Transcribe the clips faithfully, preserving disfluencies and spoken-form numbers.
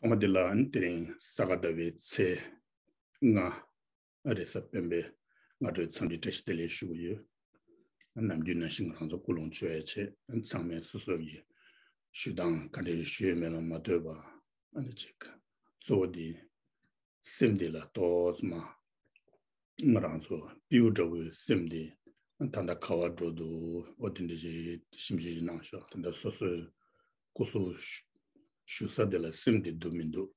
མ་འདི་ལ་དེ་རིང་ས་ག་ཟླ་བའི་ཚེས་ལྔ་རེས་གཟའ་སྤེན་པའི་སྔ་དྲོའི་འཚམས་འདྲི་བཀྲ་ཤིས་བདེ་ལེགས་ཞུ་གི་ཡོད། ནམ་རྒྱུན་ནང་བཞིན་ང་རང་ཚོ་སྐུལ་སློང་བྱོས་ཡ་ཆེད་ཚང་མས་སོ་སོ་གི་ཞུ་སྟངས་ག་འདྲ་ཞུ་ཡོད་མེད་ལ་མ་ལྟོས་པ་ཨ་ནི་ཅིག་གཙོ་བོ་འདི་སེམས་འདི་ལ་ཏོག་ཙམ་ང་རང་ཚོ་སྤྲེའུ་འདྲ་བོའི་སེམས་འདི་ད་ལྟ་ག་བར་འགྲོ་འདུག་འོ་དེ་འདྲ་ཞིག་ཞིབ་འཇུག་ཞིག་གནང་ཤོག་དེ་འདྲ་སོ་སོའི་སྐུ་གཟུགས་བཞུགས་ས་འདི་ལ་སེམས་འདི་འདུག་མི་འདུག་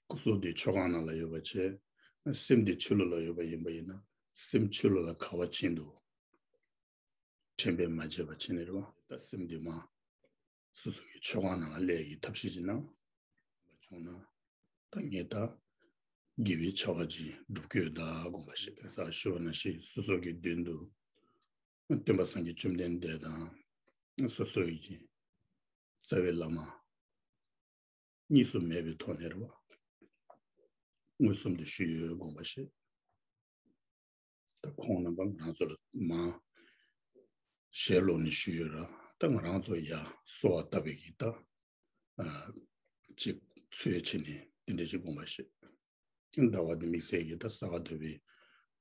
སྐུ་གཟུགས་འདི་མཆོད་ཁང་ནང་ལ་ཡོད་པ་བྱས། སེམས་འདི་ཕྱི་ལོགས་ལ་ཡོད་པ་ཡིན་པ་ཡིན་ན། སེམས་ཕྱི་ལོགས་ལ་ག་བ་ཕྱིན་འདུག་དྲན་པས་མ་བརྗེད་པ་བྱས་ནས་རེད་བ། ད་སེམས་འདི་མ་སོ་སོ་གི་མཆོད་ཁང་ནང་ལ་སླེབས་ཡི་ཐབས་ཤེས་ཅིག་གནང་བ་བྱུང་ན། ད་ངས་ད་དགེ་བའི་བྱ་བ་ཅིག་སྒྲུབ་ཀྱི་ཡོད་ད་དགོངས་པ་བཞེས། ག་ས་ཞུ་བ་ནང་བཞིན་སོ་སོ་གི་མདུན་དུ་སྟོན་པ་སངས་རྒྱས་བཅོམ་ལྡན་འདས་དང་སོ་སོ་ཡི་རྩ་བའི་བླ་མ་གཉིས་སུ་མེད་པའི་ཐོག་ནས་རེད་བ། མངོན་སུམ་དུ་ཞུས་ཡོད་དགོངས་པ་བཞེས། ད་ཁོང་རྣམ་པ་ང་རང་ཚོ་ལ་མ་ཞལ་སློབ་ནས་ཞུས་ཡོད་ར། ད་ང་རང་ཚོ་ཡ་གསོལ་བ་བཏབ་པའི་གི་ད་ཨ་ཅིག་ཚོད་བྱས་ནས་དེ་འདྲ་ཅིག་དགོངས་པ་བཞེས། ཟླ་བ་འདི་དམིགས་བསལ་གྱི་ད་ས་ག་ཟླ་བའི་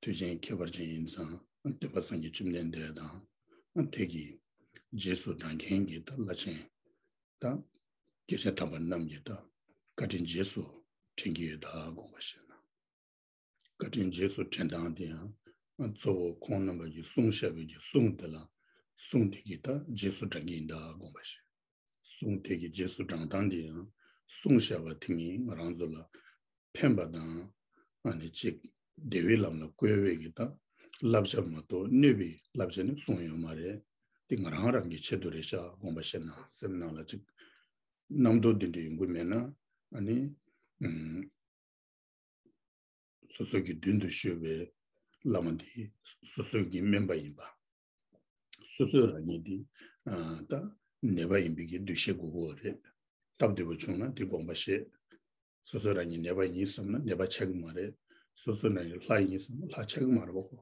དུས་ཆེན་ཁྱད་པར་ཅན་ཡིན་ཙང་སྟོན་པ་སངས་རྒྱས་བཅོམ་ལྡན་འདས་དང་དེ་གི་རྗེས་སུ་འབྲང་མཁན་གྱི་ད་བླ་ཆེན་དང་སྐྱེས་ཆེན་དམ་པ་རྣམས་ཀྱི་ད་བཀའ་དྲིན་རྗེས་སུ་དྲན་གྱི་ཡོད་ད་དགོངས་པ་བཞེས་ན། བཀའ་དྲིན་རྗེས་སུ་དྲན་སྟངས་དེ་ཡང་གཙོ་བོ་ཁོང་རྣམ་པ་གིས་གསུངས་བཞག་པའི་གི་གསུང་དེ་ལ་གསུང་དེ་གི་ད་རྗེས་སུ་འབྲང་གི་ཡིན་ད་དགོངས་པ་བཞེས། གསུང་དེ་གི་རྗེས་སུ་འབྲང་སྟངས་དེ་ཡང་གསུངས་བཞག་པ་དེ་ཉིད་ང་རང་ཚོ་ལ་ཕན་པ་དང་ཨ་ནི་གཅིག་བདེ་བའི་ལམ་ལ་བཀོལ་བའི་གི་ད་བསླབ་བྱ་མ་གཏོགས་གནོད་པའི་བསླབ་བྱ་ནི་གསུངས་ཡོད་མ་རེད། དེ་ང་རང་རང་གི་ཆེད་དུ་རེད་ཤག་དགོངས་པ་བཞེས་ན། སེམས་ནང་ལ་གཅིག་རྣམ་རྟོག་འདི་འདྲ་ཡོང་གི་མེད་ན་ཨ་ནི་ཨུམ། སོ་སོ་གི་མདུན་དུ་བཞུགས་པའི་བླ་མ་དེ་སོ་སོ་གི་སྨན་པ་ཡིན་པ། སོ་སོ་རང་ཉིད་དེ་ཨ་ད་ནད་པ་ཡིན་པའི་གི་འདུ་ཤེས་དགོས་ཀྱི་ཡོད་རེད། སྟབས་བདེ་པོ་བྱུང་ན་དེ་དགོངས་པ་བཞེས། སོ་སོ་རང་ཉིད་ནད་པ་ཡིན་བསམ་ན་ནད་པ་ཆགས་ཀྱི་མ་རེད། སོ་སོ་རང་ཉིད་ལྷ་ཡིན་བསམ་ན་ལྷ་ཆགས་ཀྱི་མ་རེད་པ་ཁོ།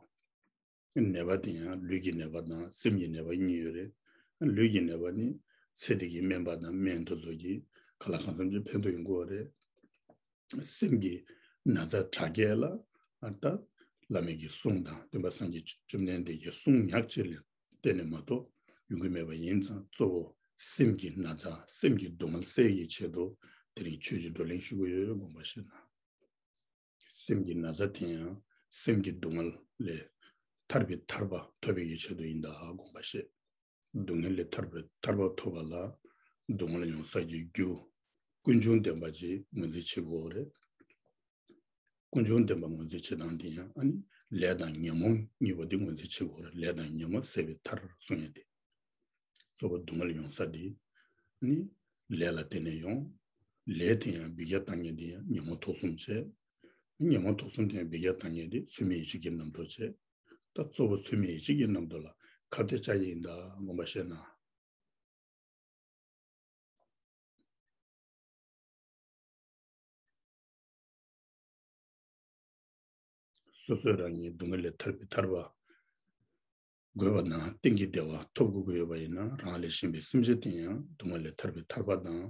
ནད་པ་དེ་ཡང་ལུས་ཀྱི་ནད་པ་དང་སེམས་ཀྱི་ནད་པ་གཉིས་ཡོད་རེད། ལུས་ཀྱི་ནད་པ་ནི་ཚེ་འདི་གི་སྨན་པ་དང་སྨན་དེ་ཚོ་གིས་ག་ལ་གང་འཚམ་ཅིག་ཕན་ཐོགས་ཡོང་གི་ཡོད་རེད། སེམས་ཀྱི་ན་ཚ་དྲག་སྐྱེད་ལ་ཨ་ད་བླ་མའི་གི་གསུང་དང་སྟོན་པ་སངས་རྒྱས་བཅོམ་ལྡན་འདས་ཀྱི་གསུང་ཉག་གཅིག་ལ་བརྟེན་ནས་མ་གཏོགས་ཡོང་གི་མེད་པ་ཡིན་ཙང་གཙོ་བོ་སེམས་ཀྱི་ན་ཚ་སེམས་ཀྱི་སྡུག་བསྔལ་སེལ་བའི་ཆེད་དུ་དེ་རིང་ཆོས་ཀྱི་བགྲོ་གླེང་ཞུ་གི་ཡོད་དགོངས་པ་བཞེས་ན། སེམས་ཀྱི་ན་ཚ་དེ་ཡང་སེམས་ཀྱི་སྡུག་བསྔལ་ལས་ཐར་པའི་ཐར་པ་ཐོབ་པའི་ཆེད་དུ་ཡིན་ད་དགོངས་པ་བཞེས། སྡུག་བསྔལ་ལས་ཐར་པའི་ཐར་པ་ཐོབ་པ་ལ་སྡུག་བསྔལ་ཡོང་ས་ཀྱི་རྒྱུ་ཀུན་འབྱུང་བདེན་པ་ཅིག་ངོས་འཛིན་བྱེད་དགོས་རེད། ཀུན་འབྱུང་བདེན་པ་ངོས་འཛིན་བྱེད་སྟངས་དེ་ཡང་ཨ་ནི་ལས་དང་ཉོན་མོངས་གཉིས་པོ་དེ་ངོས་འཛིན་བྱེད་དགོས་རེད། ལས་དང་ཉོན་མོངས་ཟད་པའི་མཐར་གསུང་ཡ་དེ། གཙོ་བོ་སྡུག་བསྔལ་ཡོང་ས་དེ་ནི་ལས་ལ་བརྟེན་ནས་ཡོང་། ལས་དེ་ཡང་འབུད་རྒྱག་བཏང་མཁན་དེ་ཡང་ཉོན་མོངས་དུག་གསུམ་བྱས། ཉོན་མོངས་དུག་གསུམ་དེ་ཡང་འབུད་རྒྱག་བཏང་མཁན་དེ་ཚད་མེད་ཡིད་ཆེས་ཀྱི་རྣམ་རྟོག་བྱས། ད་གཙོ་བོ་ཚད་མེད་ཡིད་ཆེས་ཀྱི་རྣམ་རྟོག་ལ་ཁ་གཏད་བཅག་གི་ཡིན་ད་དགོངས་པ་བཞེས་ན། སོ་སོས་རང་ཉིད་སྡུག་བསྔལ་ལས་ཐར་པའི་ཐར་པ་དགོས་པ་དང་གཏན་གྱི་བདེ་བ་ཐོབ་དགོས་ཀྱི་ཡོད་པ་ཡིན་ན། རང་ལས་གཞན་པའི་སེམས་ཅན་དེ་ཡང་སྡུག་བསྔལ་ལས་ཐར་པའི་ཐར་པ་དང་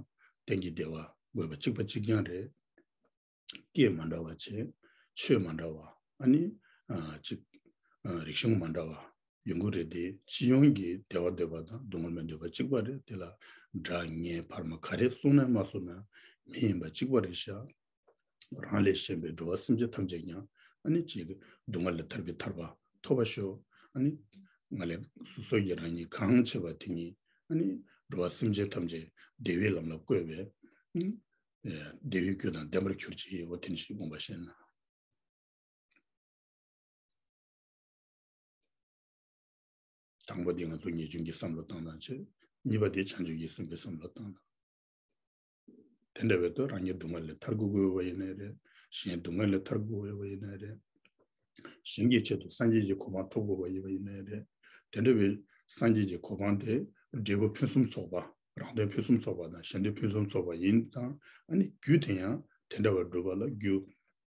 གཏན་གྱི་བདེ་བ་དགོས་པ་གཅིག་པ་གཅིག་རྐྱང་རེད། སྐད་མ་འདྲ་བ་བྱས། ཆོས་མ་འདྲ་བ། ཨ་ནི་ཨ་ཅིག་ཨ་རིག་གཞུང་མ་འདྲ་བ་ཡོང་གི་རེད་དེ། སྤྱི་ཡོངས་ཀྱི་བདེ་བ་འདོད་པ་དང་སྡུག་བསྔལ་མི་འདོད་པ་གཅིག་པ་རེད། དེ་ལ་དགྲ་ངན་བར་མ་ག་རེ་གསུངས་ན་མ་གསུངས་ན་མི་ཡིན་པ་གཅིག་པ་རེད་ཤག་རང་ལས་གཞན་པའི་འགྲོ་བ་སེམས་ཅན་ཐམས་ཅད་ཀྱང་ཨ་ནི་ཅིག་སྡུག་བསྔལ་ལས་ཐར་པའི་ཐར་པ་ཐོབ་པར་ཤོག་ཨ་ནི་ང་ལས་སོ་སོ་ཡི་རང་ཉིད་གང་བྱེད་པ་དེ་ཉིད་ཨ་ནི་འགྲོ་བ་སེམས་ཅན་ཐམས་ཅད་བདེ་བའི་ལམ་ལ་བཀོད་པའི་ཨ་ནི་བདེ་བའི་རྒྱུ་དང་ལྡན་པར་གྱུར་ཅིག་འོ་དེ་ནི་ཞེས་དགོངས་པ་བཞེས་ན། དང་པོ་དེ་ང་ཚོ་ངེས་འབྱུང་གི་བསམ་བློ་བཏང་སྟངས་བྱས། གཉིས་པ་དེ་བྱང་ཆུབ་ཀྱི་སེམས་དཔའི་བསམ་བློ་བཏང་སྟངས། དེ་འདྲ་བའི་ཐོག་རང་ཉིད་སྡུག་བསྔལ་ལས་ཐར་དགོས་ཀྱི་ཡོད་པ་ཡིན་ནའི་རེད། གཞན་སྡུག་བསྔལ་ལས་ཐར་དགོས་ཀྱི་ཡོད་པ་ཡིན་ནའི་རེད། གཞན་གྱི་ཆེད་དུ་སངས་རྒྱས་ཀྱི་གོ་འཕང་ཐོབ་དགོས་པ་ཡིན་པ་ཡིན་ནའི་རེད། དེ་འདྲ་བའི་སངས་རྒྱས་ཀྱི་གོ་འཕང་དེ་འབྲས་བུ་ཕུན་སུམ་ཚོགས་པ། རང་དོན་ཕུན་སུམ་ཚོགས་པ་དང་གཞན་དོན་ཕུན་སུམ་ཚོགས་པ་ཡིན་ཙང་། ཨ་ནི་རྒྱུ་དེ་ཡང་དེ་འདྲ་བ་སྒྲུབ་པ་ལ་རྒྱུ་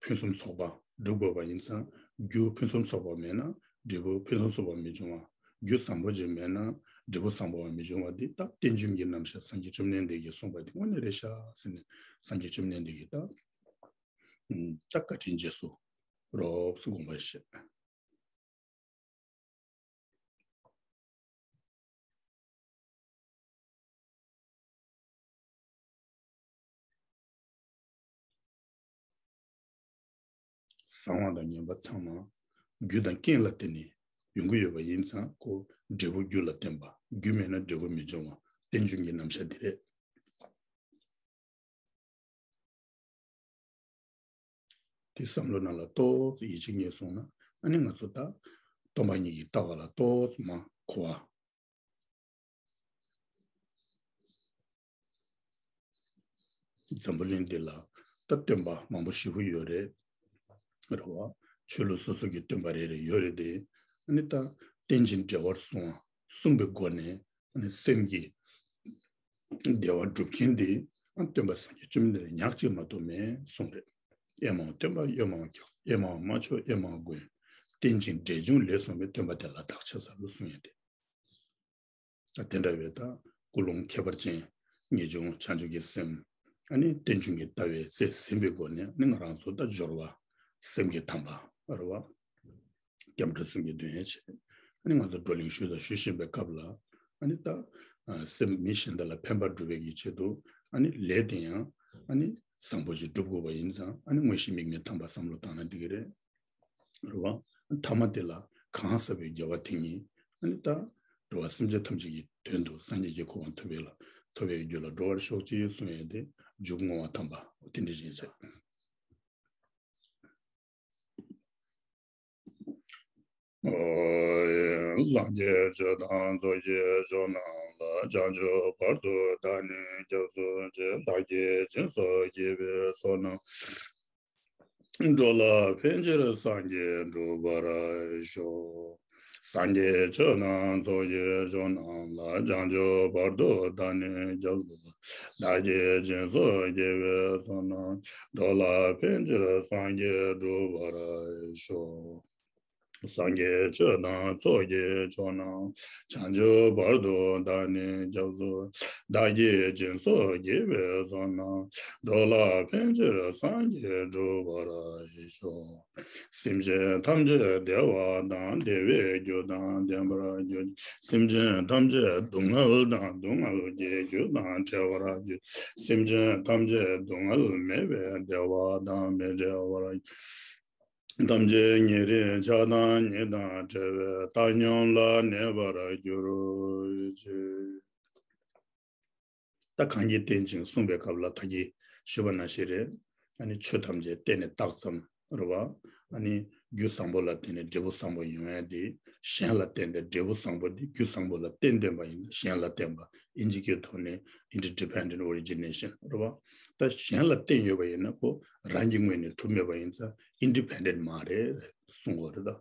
ཕུན་སུམ་ཚོགས་པ་སྒྲུབ་དགོས་པ་ཡིན་ཙང་། རྒྱུ་ཕུན་སུམ་ཚོགས་པ་མེད་ན་འབྲས་བུ་ཕུན་སུམ་ཚོགས་པ་མི་འབྱུང་བ། རྒྱུ་བཟང་པོ་ཅིག་མེད་ན་ འབྲས་བུ་བཟང་པོ་མི་འབྱུང་བ་འདི་ད་རྟེན་འབྱུང་གི་རྣམ་གཞག་སངས་རྒྱས་བཅོམ་ལྡན་འདས་ཀྱིས་གསུངས་པ་འདི་དངོས་གནས་རེད་ཤག་ཟེར་ནས། སངས་རྒྱས་བཅོམ་ལྡན་འདས་ཀྱིས་ད་ད་བཀའ་དྲིན་རྗེས་སུ་རོབ་སུ་དགོངས་པ་བཞེས། བཟང་བ་དང་ངན་པ་ཚང་མ་རྒྱུ་དང་རྐྱེན་ལ་བརྟེན་ནས་ཡོང་གི་ཡོད་པ་ཡིན་ཙང་། ཁོ་འབྲས་བུ་རྒྱུ་ལ་བརྟེན་པ། རྒྱུ་མེད་ན་འབྲས་བུ་མི་འབྱུང་བ། རྟེན་འབྱུང་གི་རྣམ་གཞག་འདི་རེད། དེ་བསམ་བློ་ནང་ལ་ཏོག་ཙམ་ཡིད་ཆེས་རྙེད་སོང་ན། ཨ་ནི་ང་ཚོ་ད་སྟོང་པ་ཉིད་ཀྱི་ལྟ་བ་ལ་ཏོག་ཙམ་མ་གོ་བ། འཛམ་བུ་གླིང་འདི་ལ་ད་སྟོན་པ་མང་པོ་ཞེ་པོ་ཡོད་རེད། རེད་བ། ཆོས་ལུགས་སོ་སོ་གི་སྟོན་པ་རེ་རེ་ཡོད་རེད་དེ། ཨ་ནི་ད་རྟེན་ཅིང་འབྲེལ་བར་གསུངས་གསུངས་པའི་སྒོ་ནས། ཨ་ནི་སེམས་ཀྱི་བདེ་བ་སྒྲུབ་མཁན་དེ་ཨ་སྟོན་པ་སངས་རྒྱས་བཅོམ་ལྡན་འདས་ཉག་གཅིག་མ་གཏོགས་མེད་གསུངས་རེད། ཨེ་མའོ་སྟོན་པ་ཨེ་མའོ་སྐྱབས། ཨེ་མའོ་མ་ཆོག་ཨེ་མའོ་མགོན། རྟེན་ཅིང་འབྲེལ་འབྱུང་ལས་གསུངས་པའི་སྟོན་པ་དེ་ལ་བདག་ཕྱག་འཚལ་ལོ་གསུངས་ཡོད་དེ། ད་དེ་འདྲ་བའི་ད་ཀུན་སློང་ཁྱད་པར་ཅན། ངེས་འབྱུང་བྱང་ཆུབ་ཀྱི་སེམས། ཨ་ནི་རྟེན་འབྱུང་གི་ལྟ་བའི་རྩལ་ཟིན་པའི་སྒོ་ནས། ཨ་ནི་ང་རང་ཚོ་ད་སྦྱོར་བ་སེམས་ཀྱི་དམ་པ་རེད་བ། སྐྱབས་འགྲོ་སེམས་ཀྱི་འདུན་ཡས་བྱས། ཨ་ནི་ང་ཚོ་བགྲོ་གླེང་ཞུས་དང་ཞུ་བཞིན་པའི་སྐབས་ལ། ཨ་ནི་ད་ཨ་སེམས་མི་གཞན་དག་ལ་ཕན་པ་སྒྲུབ་པའི་གི་ཆེད་དུ། ཨ་ནི་ལས་དེ་ཡང་ཨ་ནི་བཟང་པོ་ཞིག་སྒྲུབ་དགོས་པ་ཡིན་ཙང་། ཨ་ནི་དངོས་གཞི་དམིགས་མེད་དམ་པ་བསམ་བློ་བཏང་ན་འགྲིག་གི་རེད། རེད་བ། ཐ་མ་དེ་ལ་གང་ཟག་པའི་དགེ་བ་དེ་ཉིད། ཨ་ནི་ད་འགྲོ་བ་སེམས་ཅན་ཐམས་ཅད་ཀྱི་དོན་དུ་སངས་རྒྱས་ཀྱི་གོ་འཕང་ཐོབ་པའི་ལ། ཐོབ་པའི་རྒྱུ་ལ་འགྲོ་བར་ཤོག་ཅེས་གསུངས་ཡས་དེ་མཇུག་བསྔོ་བ་དམ་པ་དེ་འདྲ་ཞིག་བྱས། སངས་རྒྱས་ཆོས་དང་ཚོགས་ཀྱི་མཆོག་རྣམས་ལ། བྱང་ཆུབ་བར་དུ་བདག་ནི་སྐྱབས་སུ་མཆི། བདག་གིས་སྦྱིན་སོགས་བགྱིས་པའི་ཚོགས་རྣམས། འགྲོ་ལ་ཕན་ཕྱིར་སངས་རྒྱས་འགྲུབ་པར་ཤོག་སངས་རྒྱས་ཆོས་དང་ཚོགས་ཀྱི་མཆོག་རྣམས་ལ། བྱང་ཆུབ་བར་དུ་བདག་ནི་སྐྱབས་སུ། བདག་གིས་སྦྱིན་སོགས་བགྱིས་པའི་ཚོགས་རྣམས། འགྲོ་ལ་ཕན་ཕྱིར་སངས་རྒྱས་འགྲུབ་པར་ཤོག་སངས་རྒྱས་ཆོས་དང་ཚོགས་ཀྱི་མཆོག་རྣམས། བྱང་ཆུབ་བར་དུ་བདག་ནི་སྐྱབས་སུ། བདག་གིས་སྦྱིན་སོགས་བགྱིས་པའི་ཚོགས་རྣམས། འགྲོ་ལ་ཕན་ཕྱིར་སངས་རྒྱས་འགྲུབ་པར་ཤོག་སེམས་ཅན་ཐམས་ཅད་བདེ་བ་དང་བདེ་བའི་རྒྱུ་དང་ལྡན་པར་གྱུར། སེམས་ཅན་ཐམས་ཅད་སྡུག་བསྔལ་དང་སྡུག་བསྔལ་གྱི་རྒྱུ་དང་བྲལ་བར་གྱུར། སེམས་ཅན་ཐམས་ཅད་སྡུག་བསྔལ་མེད་པའི་བདེ་བ་དང་མི་འབྲལ་བར་གྱུར། ཐམས་ཅད་ཉེ་རིང་ཆགས་སྡང་གཉིས་དང་བྲལ་བའི་བཏང་སྙོམས་ལ་གནས་པར་གྱུར་ཅིག་ད་གང་གིས་བརྟེན་ཅིང་གསུངས་པའི་སྐབས་ལ་ད་གིན་ཞུས་པ་ནང་བཞིན་རེད། ཨ་ནི་ཆོས་ཐམས་ཅད་བརྟེན་ནས་རྟགས་ཙམ་རེད་བ། ཨ་ནི་རྒྱུ་བཟང་པོ་ལ་བརྟེན་ནས་འབྲས་བུ་བཟང་པོ་ཡོང་ཡ་དེ། གཞན་ལ་བརྟེན་ཏེ་འབྲས་བུ་བཟང་པོ་དེ་རྒྱུ་བཟང་པོ་ལ་བརྟེན་བརྟེན་པ་ཡིན། གཞན་ལ་བརྟེན་པ། ཨིན་ཇི་སྐད་ཐོག་ནས་interdependent origination རེད་བ། ད་གཞན་ལ་བརྟེན་ཡོད་པ་ཡིན་ན་ཁོ་རང་གི་ངོས་ནས་གྲུབ་མེད་པ་ཡིན་ཙང་independent མ་རེད་གསུང་གི་རེད་ད།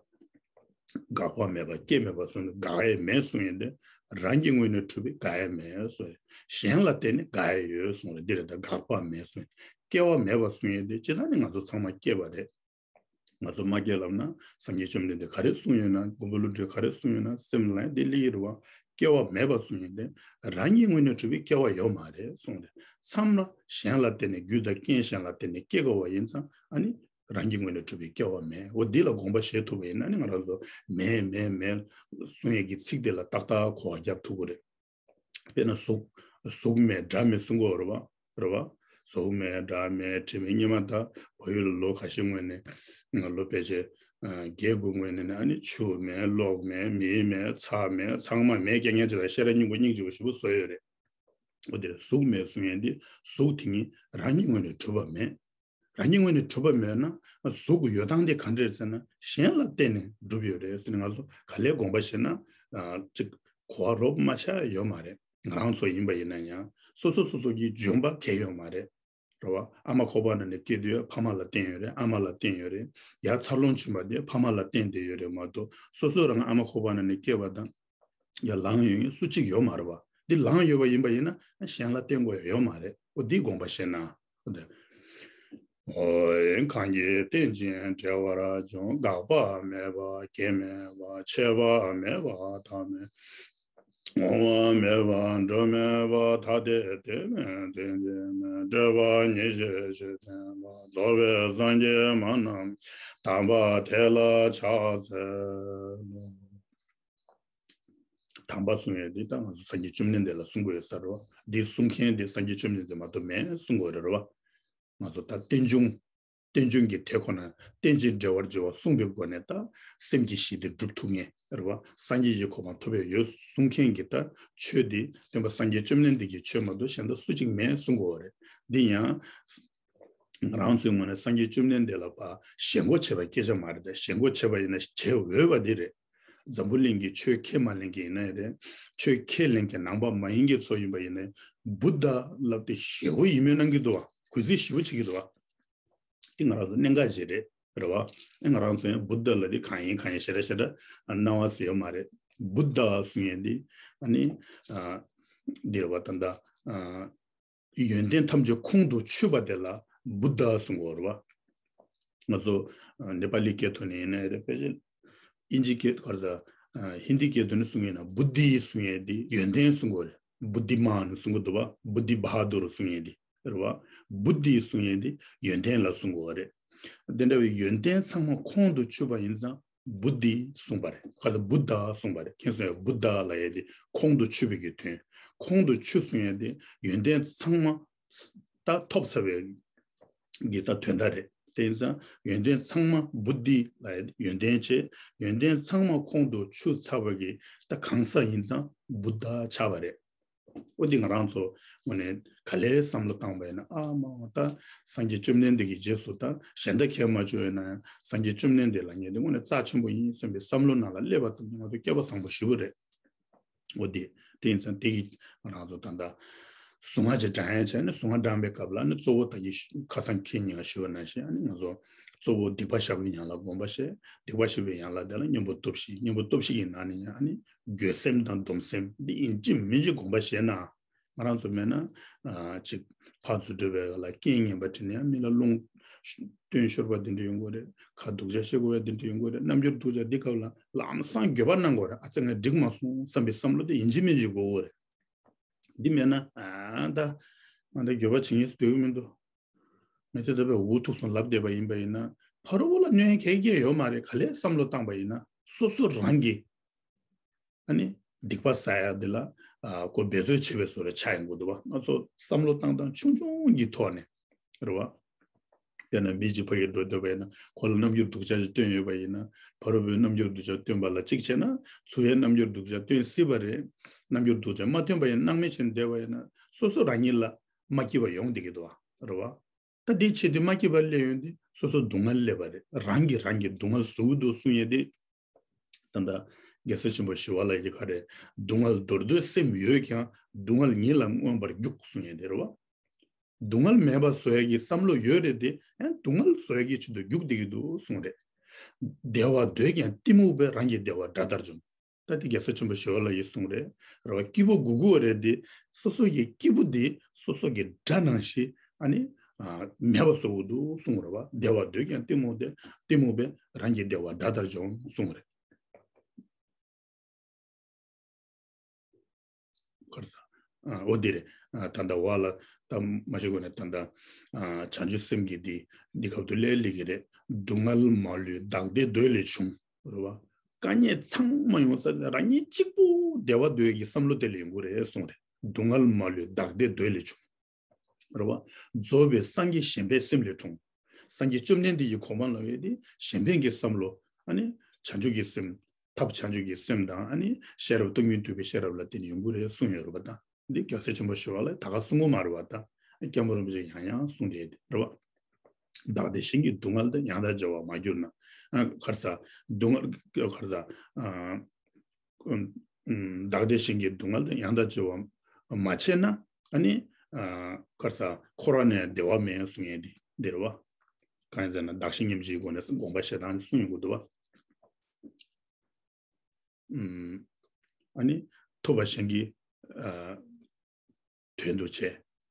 འགག་པ་མེད་པ་སྐྱེ་མེད་པ་གསུངས་ནས་འགག་ཡས་མེད་གསུང་ཡས་དེ། རང་གི་ངོས་ནས་གྲུབ་པའི་འགག་ཡས་མེད་གསུང་ཡས། གཞན་ལ་བརྟེན་ནས་འགག་ཡས་ཡོད་གསུང་རེད། འདི་རེད་ད། འགག་པ་མེད་གསུང་ཡས། སྐྱེ་བ་མེད་པ་གསུང་ཡས་དེ་ཅི་ལྟར་ནི་ང་ཚོ་ཚང་མ་སྐྱེས་པ་རེད། ང་ཚོ་མ་སྐྱེས་ལབ་ན་སངས་རྒྱས་བཅོམ་ལྡན་འདས་ག་རེ་གསུང་ཡོད་ན། མགོན་པོ་ཀླུ་སྒྲུབ་ག་རེ་གསུང་ཡོད་ན་སེམས་ལ་ཡང་དེ་སླེབས་ཀྱི་རེད་བ། སྐྱེ་བ་མེད་པ་གསུང་ཡས་དེ། རང་གི་ངོས་ནས་གྲུབ་པའི་སྐྱེ་བ་ཡོད་མ་རེད་གསུང་རེད། མཚམས་ལ་གཞན་ལ་བརྟེན་ནས་རྒྱུ་དང་རྐྱེན་གཞན་ལ་བརྟེན་ནས་སྐྱེ་དགོས་པ་ཡིན་ཙང་། ཨ་ནི། རང་གི་ངོས་ནས་གྲུབ་པའི་སྐྱེ་བ་མེད། འོ་འདི་ལ་དགོངས་པ་བཞེས་ཐུབ་པ་ཡིན་ན་ནི་ང་རང་ཚོ་མེད་མེད་མེད་གསུང་ཡས་ཀྱི་ཚིག་དེ་ལ་ཏག་ཏག་གོ་བ་རྒྱབ་ཐུབ་ཀྱི་རེད། དཔེར་ན་གཟུགས། གཟུགས་མེད་སྒྲ་མེད་གསུང་གི་ཡོད་རེད་བ། རེད་བ། གཟུགས་མེད་སྒྲ་མེད་དྲི་མེད། སྔོན་མ་ད་བོད་ཡུལ་ལ་ལོ་ཁ་ཤས་སྔོན་ནས་ང་ལོ་ཕལ་ཆེར་བརྒྱད་དགུ་སྔོན་ནས་ནི། ཨ་ནི་ཆུ་མེད། གློག་མེད། མི་མེད། ཚྭ་མེད། ཚང་མ་མེད། རྐྱང་རྐྱང་བྱས་པ་ཤེས་རབ་སྙིང་པོ་སྙིང་རྗེ་པོ་ཞེ་པོ་བཟོས་ཡོད་རེད། འོ་དེར་གཟུགས་མེད་གསུང་ཡས་འདི་གཟུགས་དེ་ཉིད་རང་གི་ངོས་ནས་གྲུབ་པ་མེད། རང་གི་ངོས་ནས་གྲུབ་པ་མེད་ན་གཟུགས་ཀྱི་ཡོད་སྟངས་དེ་ག་འདྲ་རེད་ཟེར་ན། གཞན་ལ་བརྟེན་ནས་གྲུབ་ཡོད་རེད་ཟེར་ནས་ང་ཚོ་ག་ལེར་དགོངས་པ་བཞེས་ན་ཅིག་གོ་བ་རོབ་མ་ཆགས་ཡོད་མ་རེད། ང་རང་ཚོ་ཡིན་པ་ཡིན་ན་ཡང་སོ་སོ་སོ་སོ་གི་འཇོན་པ་གས་ཡོད་མ་རེད། རེད་བ། ཨ་མ་ཁོག་པ་ནང་ནས་སྐྱེས་དུས་ཕ་མ་ལ་བརྟེན་ཡོད་རེད། ཨ་མ་ལ་བརྟེན་ཡོད་རེད། ཡར་འཚར་ལོངས་བྱུང་བ་དེ་ཕ་མ་ལ་བརྟེན་བསྡད་ཡོད་རེད་མ་གཏོགས། སོ་སོ་རང་ཨ་མ་ཁོག་པ་ནང་ནས་སྐྱེས་པ་དང་། ཡར་ལངས་ཡོང་མཁན་སུ་གཅིག་ཡོད་མ་རེད་བ། འདི་ལངས་ཡོད་པ་ཡིན་པ་ཡིན་ན་གཞན་ལ་བརྟེན་དགོས་ཡ་ཡོད་མ་རེད། འོ་འདི་དགོངས་པ་བཞེས་ན། འོ་དེ། འོ་ཡིན། གང་གིས་བརྟེན་ཅིང་འབྲེལ་བར་འབྱུང་། འགག་པ་མེད་པ་སྐྱེ་མེད་པ། ཆད་པ་མེད་པ་མཐའ་མེད། བསྔོ་བ་མེད་པ་འགྲོ་མེད་པ། ཐ་དད་དོན་མེད་དོན་གཅིག་མེད། སྤྲོས་པ་ཉེར་ཞི་ཞི་བསྟན་པ། རྫོགས་པའི་སངས་རྒྱས་མ་རྣམས་དམ་པ་དེ་ལ་ཕྱག་འཚལ་ལོ། དམ་པ་གསུང་ཡས་འདི་ད་ང་ཚོ་སངས་རྒྱས་བཅོམ་ལྡན་འདས་ལ་གསུང་དགོས་ཡོད་ས་རེད་བ། འདི་གསུང་མཁན་འདི་སངས་རྒྱས་བཅོམ་ལྡན་འདས་མ་གཏོགས་མེད་གསུང་དགོས་རེད་བ། ང་ཚོ་ད་རྟེན་འབྱུང་། རྟེན་འབྱུང་གི་དེ་ཁོ་ན་རྟེན་ཅིང་འབྲེལ་བར་འབྱུང་བ་གསུངས་པའི་སྒོ་ནས་ད་སེམས་ཀྱི་གཞི་དེ་སྒྲུབ་ཐུབ་ངེས་རེད་བ། སངས་རྒྱས་ཀྱི་གོ་འཕང་ཐོབ་ཡས་ཡོད་གསུང་མཁན་གྱི་ད་ཆོས་འདི་སྟོན་པ་སངས་རྒྱས་བཅོམ་ལྡན་འདས་ཀྱི་ཆོས་མ་གཏོགས་གཞན་དག་སུ་གཅིག་མེད་གསུང་གི་ཡོད་རེད། འདི་ཡང་ང་རང་ཚོའི་ངོས་ནས་སངས་རྒྱས་བཅོམ་ལྡན་འདས་ལ་ཕར་ཞེན་ཁོག་བྱེད་པ་སྐད་ཆ་མ་རེད་དེ། ཞེན་ཁོག་བྱེད་པ་ཡིན་ན་བྱེད་འོས་པ་འདི་རེད། འཛམ་བུ་གླིང་གི་ཆོས་ཁས་མ་ལེན་མཁན་ཡིན་ན་ཡང་རེད། ཆོས་ཁས་ལེན་མཁན་ནང་པ་མ་ཡིན་མཁན་ཚོ་ཡིན་པ་ཡིན་ན་བུདྡྷ་ལབ་དེ་ཞེ་པོ་ཡིད་སྨོན་གནང་གི་འདུག་བ། གུས་བརྩི་ཞེ་པོ་བྱེད་ཀྱི་འདུག་བ། དེ་ང་རང་ཚོ་གནད་འགག་ཅིག་རེད། རེད་བ། ཨེ་ང་རང་ཚོ་ཡང་བུདྡྷ་ལ་དེ་གང་ཡིན་གང་ཡིན་ཞེ་དྲག་ཞེ་དྲག་སྣང་བ་ཟེར་ཡོད་མ་རེད། བུདྡྷ་གསུང་ཡས་འདི་ཨ་ནི་ཨ་འདི་རེད་བ། ད་ལྟ་ཨ་ཡོན་ཏན་ཐམས་ཅད་ཁོང་དུ་ཆུད་པ་དེ་ལ་བུདྡྷ་གསུང་གི་ཡོད་རེད་བ། ང་ཚོ་ཨ་ནེ་པ་ལི་སྐད་ཐོག་ནས་ཡིན་ན་རེད། ཕལ་ཆེར་དབྱིན་ཇི་སྐད་ག་རེ་ཟ། ཨ་ཧིན་དི་སྐད་ཐོག་ནས་གསུང་ཡས་ན་བུདྡྷི་གསུང་ཡས་འདི་ཡོན་ཏན་གསུང་གི་ཡོད་རེད། བུདྡྷི་མཱན་གསུང་གི་འདུག་བ། བུདྡྷི་བྷ་དུར་གསུང་ཡས་འདི་རེད་བ། བུདྡྷི་གསུང་ཡས་འདི་ཡོན་ཏན་ལ་གསུང་གི་ཡོད་རེད། དེ་འདྲ་བའི་ཡོན་ཏན་ཚང་མ་ཁོང་དུ་ཆུད་པ་ཡིན་ཙང་བུདྡྷི་གསུངས་པ་རེད། ག་ལ་བུདྡྷ་གསུངས་པ་རེད། མཁྱེན་སོང་ཡ། བུདྡྷ་ལབ་ཡས་དེ་ཁོང་དུ་ཆུད་པའི་གི་དོན། ཁོང་དུ་ཆུད་གསུང་ཡས་དེ་ཡོན་ཏན་ཚང་མ་ད་ཐོབ་ཚར་བའི་གི་ད་དོན་དག་རེད། དེ་ཡིན་ཙང་ཡོན་ཏན་ཚང་མ་བུདྡྷི་ལབ་ཡས་དེ་ཡོན་ཏན་བྱས། ཡོན་ཏན་ཚང་མ་ཁོང་དུ་ཆུད་ཚར་བ་གི་ད་གང་ཟག་ཡིན་ཙང་བུདྡྷ་ཆགས་པ་རེད། འོ་འདི་ང་རང་ཚོ་དངོས་གནས་ག་ལེར་བསམ་བློ་བཏང་བ་ཡིན་ན། ཨ་མ་ད་སངས་རྒྱས་བཅོམ་ལྡན་འདས་ཀྱི་རྗེས་སུ་ད་གཞན་དག་གས་མ་བྱུང་ཡོད་ན་ཡང་སངས་རྒྱས་བཅོམ་ལྡན་འདས་ལ་ངས་འདི་དངོས་གནས་རྩ་ཆེན་པོ་ཡིན་བསམ་པའི་བསམ་བློ་ནང་ལ་སླེབས་པ་ཙམ་གྱིས་ང་ཚོ་སྐལ་པ་བཟང་པོ་ཞེ་པོ་རེད། འོ་དེ་དེ་ཡིན་ཙང་དེ་ཡིས་ང་རང་ཚོ་ད་ལྟ་གཟུངས་སྔགས་ཅིག་བགྲང་ཡས་བྱས་ནས། གཟུངས་སྔགས་བགྲང་པའི་སྐབས་ལ་ནི་གཙོ་བོ་ད་གིན་ཁ་སང་ཁྱེད་ཉིད་ལ་ཞུ་བ་ནང་བཞིན། ཨ་ནི་ང་ཚོ་གཙོ་བོ་སྡིག་པ་བཤགས་པའི་ཡན་ལག་སྒོམ་པ་བྱས། སྡིག་པ་བཤགས་པའི་ཡན་ལག་དེ་ལ་གཉེན་པོ་སྟོབས་བཞི། གཉེན་པོ་སྟོབས་བཞི་ཡི་ནང་ནས་ཡང་ཨ་ནི་འགྱོད་སེམས་དང་སྡོམ་སེམས་འདི་ཡིན་གཅིག་མིན་གཅིག་སྒོམ་པ་བྱས་ན། ང་རང་ཚོ་མེད་ན་ཨ་ཅིག་ཕར་ཚུར་འགྲོ་བའི་སྐབས་ལ་རྐྱེན་ངན་པ་དྲིས་ནས་ཡང་མི་ལ་རླུང་བཏོན་ཤོར་བ་འདི་འདྲ་ཡོང་གི་རེད། ཁ་སྡུག་ཅག་བཤད་དགོས་པ་འདི་འདྲ་ཡོང་གི་རེད། རྣམ་འགྱུར་སྡུག་ཅག་འདི་སྐབས་ལ་ལམ་སང་འགྱོད་པ་གནང་དགོས་རེད། ཨ་ཙི་ང་འགྲིག་མ་སོང་བསམ་པའི་བསམ་བློ་དེ་ཡིན་གཅིག་མིན་གཅིག་དགོས་ཀྱི་རེད། འདི་མེད་ན་ཨ་ད་ང་ད་འགྱོད་པ་བྱེད་མཁན་སུ་འདུག་གི་མི་འདུག་མི་ཚེ་འདི་བས་འུ་ཐུག་སོང་ལབ་བསྡད་པ་ཡིན་པ་ཡིན་ན། ཕ་རོལ་པོ་ལ་གནོད་ཡ་གང་ཡང་ཡོད་མ་རེད། ག་ལེར་བསམ་བློ་བཏང་པ་ཡིན་ན་སོ་སོ་རང་གི་ཨ་ནི་སྡིག་པ་བསགས་ཡ་འདི་ལ་ཨ་ཁོ་འབད་རྩོལ་བྱེད་པའི་བཟོ་འདྲ་ཆགས་ཡོང་གི་འདུག་བ། ང་ཚོ་བསམ་བློ་བཏང་སྟངས་ཆུང་ཆུང་གི་ཐོག་ནས་རེད་བ། དཔེར་ན་མི་གཅིག་ཕ་གིར་འགྲོ་འདོད་པ་ཡིན་ན། ཁོ་ལ་རྣམ་འགྱུར་སྡུག་ཅག་ཅིག་སྟོན་ཡོད་པ་ཡིན་ན། ཕ་རོལ་པོས་རྣམ་འགྱུར་སྡུག་ཅག་སྟོན་པ་ལ་གཅིག་བྱས་ན། ཚུར་ཡང་རྣམ་འགྱུར་སྡུག་ཅག་སྟོན་སྲིད་པ་རེད། རྣམ་འགྱུར་སྡུག་ཅག་མ་སྟོན་པ་ཡིན་ན། སྣང་མེད་བྱས་ནས་བསྡད་པ་ཡིན་ན། སོ་སོ་རང་ཉིད་ལ་མ་སྐྱིད་པ་ཡོང་བསྡད་ཀྱི་འདུག་བ། རེད་བ། ད་དེ་བྱེད་དུས་མ་སྐྱིད་པ་སླེབས་ཡོང་དུས་སོ་སོ་སྡུག་བསྔལ་སླེབས་པ་རེད། རང་གིས་རང་གི་སྡུག་བསྔལ་བཟོ་གི་འདུག་གསུང་ཡས་དེ། ད་ལྟ་རྒྱལ་སྲས་ཆེན་པོ་ཞི་བ་ལྷ་གིས་ག་རེ། སྡུག་བསྔལ་འདོར་འདོད་སེམས་ཡོད་ཀྱང་། སྡུག་བསྔལ་ཉིད་ལ་མངོན་པར་རྒྱུག་གསུང་ཡས་དེ་རེད་བ། སྡུག་བསྔལ་མེད་པ་བཟོ་ཡས་ཀྱི་བསམ་བློ་ཡོད་རེད་དེ། ཡང་སྡུག་བསྔལ་བཟོ་ཡས་ཀྱི་ཆེད་དུ་རྒྱུག་བསྡད་ཀྱི་འདུག་གསུང་རེད། བདེ་བ་འདོད་ཀྱང་གཏི་མུག་པས། རང་གི་བདེ་བ་དགྲ་ལྟར་འཇོམས། ད་དེ་རྒྱལ་སྲས་ཆེན་པོ་ཞི་བ་ལྷ་ཡི་གསུང་རེད། རེད་བ། སྐྱིད་པོ་དགོས་དགོས་རེད་དེ། སོ་སོ་ཡི་སྐྱིད་པོ་དེ་སོ་སོ་གི་དགྲ་ནང་བཞིན་ཨ་ནི་ཨ་མེད་པ་བཟོ་དགོས་འདུག་གསུང་རེད་བ། བདེ་བ་འདོད་ཀྱང་གཏི་མུག་སྟེ། གཏི་མུག་པས་རང་གི་བདེ་བ་དགྲ་ལྟར་འཇོམས་གསུང་རེད། ག་རེ་ཟ། ཨ་འོ་དེ་རེད། ཨ་ད་ལྟ་བ་ལ་ད་མ་ཤི་གོ་ནས་ད་ལྟ་ཨ་བྱང་ཆུབ་སེམས་ཀྱི་འདི་འདི་ཁབ་ཏུ་ལས་ལས་ཀྱི་རེད། སྡུག་བསྔལ་མ་ལུས་བདག་བདེ་འདོད་ལས་བྱུང་། རེད་བ། དཀའ་ངལ་ཚང་མ་ཡོང་ས་རང་ཉིད་གཅིག་པུ་བདེ་བ་འདོད་ཀྱི་བསམ་བློ་དེ་ལས་ཡོང་གི་རེད་གསུངས་རེད། སྡུག་བསྔལ་མ་ལུས་བདག་བདེ་འདོད་ལས་བྱུང་། རེད་བ། རྫོགས་པའི་སངས་རྒྱས་གཞན་ཕན་སེམས་ལས་འཁྲུངས། སངས་རྒྱས་བཅོམ་ལྡན་འདས་ཀྱི་གོ་འཕང་ལ་ཡོད་དེ་གཞན་ཕན་གྱི་བསམ་བློ། ཨ་ནི་བྱང་ཆུབ་ཀྱི་སེམས། ཐབས་བྱང་ཆུབ་ཀྱི་སེམས་དང་། ཨ་ནི་ཤེས་རབ་སྟོང་ཉིད་རྟོགས་པའི་ཤེས་རབ་ལ་བརྟེན་ནས་ཡོང་གི་རེད་གསུངས་ཡོད་རེད་བ། ད་འདི་རྒྱལ་སྲས་ཆེན་པོ་ཞི་བ་ལྷས་ད་ག་གསུང་གི་མ་རེད་བ། ད་སྐྱབས་མགོན་རིན་པོ་ཆེས་ཡང་ཡང་གསུངས་བསྡད་རེད་བ། བདག་བདེ་གཞན་གྱི་སྡུག་བསྔལ་དང་། ཡང་དག་བརྗེ་བར་མ་གྱུར་ན། ཨ་ག་རེ་ཟ། སྡུག་བསྔལ་ག་རེ་ཟ། ཨ་ཨུམ་བདག་བདེ་གཞན་གྱི་སྡུག་བསྔལ་དང་། ཡང་དག་བརྗེ་བར་མ་བྱས་ན། ཨ་ནི་ཨ་ག་རེ་ཟ། འཁོར་བ་ནས་བདེ་བ་མེད་གསུང་ཡས་འདི་འདི་རེད་བ། གང་ཡིན་ཟེར་ན་བདག་གཞན་མཉམ་བརྗེའི་སྒོ་ནས་དགོངས་པ་བཞེས་སྟངས་གསུང་ཡོང་གི་འདུག་བ། ཨུམ། ཨ་ནི་ཐུབ་པ་གཞན་གྱི་ཨ་དོན་དུ་བྱས།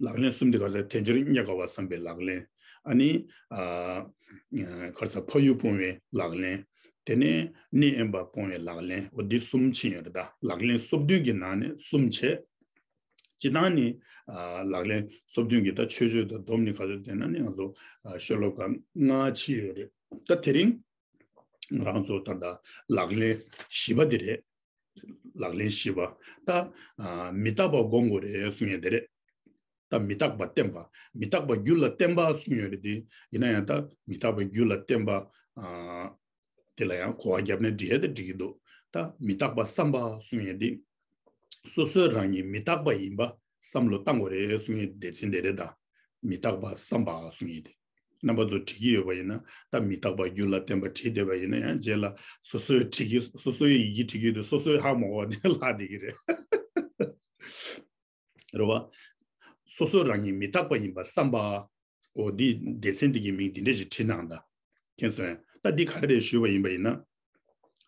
ལག་ལེན་གསུམ་དེ་ག་རེ་ཟེར། དལ་འབྱོར་རྙེད་དཀའ་བ་བསམ་པའི་ལག་ལེན། ཨ་ནི་ཨ་ག་རེ་ཟེར། ཕ་ཡུལ་སྤོང་བའི་ལག་ལེན། དེ་ནས་གནས་དབེན་པ་སྤོང་བའི་ལག་ལེན། འོ་འདི་གསུམ་ཕྱིན་ཡོད་རེད། ད་ལག་ལེན་སོ་བདུན་གྱི་ནང་ནས་གསུམ་བྱས། སྤྱིར་བཏང་ནི་ཨ་ལག་ལེན་སོ་བདུན་གྱི་ད་མཆོད་བརྗོད་དང་སྡོམ་ནི་ག་ཚོད་ཟེར་ན་ནི་ང་ཚོ་ཨ་ཤོ་ལོ་ཀ་ལྔ་ཕྱིན་ཡོད་རེད། ད་དེ་རིང་ང་རང་ཚོ་ད་ལྟ་ལག་ལེན་བཞི་པ་དེ་རེད། ལག་ལེན་བཞི་པ། ད་ཨ་མི་རྟག་པ་སྒོམ་དགོས་རེད་གསུང་ཡས་དེ་རེད། ད་མི་རྟག་པ་བསྟན་པ། མི་རྟག་པ་རྒྱུད་ལ་བརྟེན་པ་གསུང་ཡོད་རེད་དེ། ཡིན་ན་ཡང་ད་མི་རྟག་པ་རྒྱུད་ལ་བརྟེན་པ། ཨ་དེ་ལ་ཡང་གོ་བ་བརྒྱབ་ནས་འགྲིག་ཡས་དེ་འགྲིག་གི་འདུག་ད་མི་རྟག་པ་བསམ་པ་གསུང་ཡས་དེ། སོ་སོའི་རང་ཉིད་མི་རྟག་པ་ཡིན་པ་བསམ་བློ་བཏང་དགོས་རེད་གསུང་ཡས་སྡེ་ཚན་དེ་རེད། ད་མི་རྟག་པ་བསམ་པ་གསུང་ཡས་དེ། རྣམ་པ་ཚོ་འགྲིག་གི་ཡོད་པ་ཡིན་ན། ད་མི་རྟག་པ་རྒྱུད་ལ་བརྟེན་པ་བྲིས་བསྡད་པ་ཡིན་ན་ཡང་རྗེས་ལ་སོ་སོའི་བྲིས་ཀྱི། སོ་སོའི་ཡི་གེ་བྲིས་ཀྱི་འདུག་སོ་སོའི་ཧ་མ་གོ་བ་དེ་ལྷག་བསྡད་ཀྱི་རེད། རེད་བ། སོ་སོ་རང་ཉིད་མི་རྟག་པ་ཡིན་པ་བསམ་པ། འོ་འདི་སྡེ་ཚན་འདི་གི་མིང་འདི་འདྲས་ཅིག་བྲིས་གནང་ད། མཁྱེན་སོང་ངས། ད་འདི་ག་རེ་རེད་ཞུས་པ་ཡིན་པ་ཡིན་ན།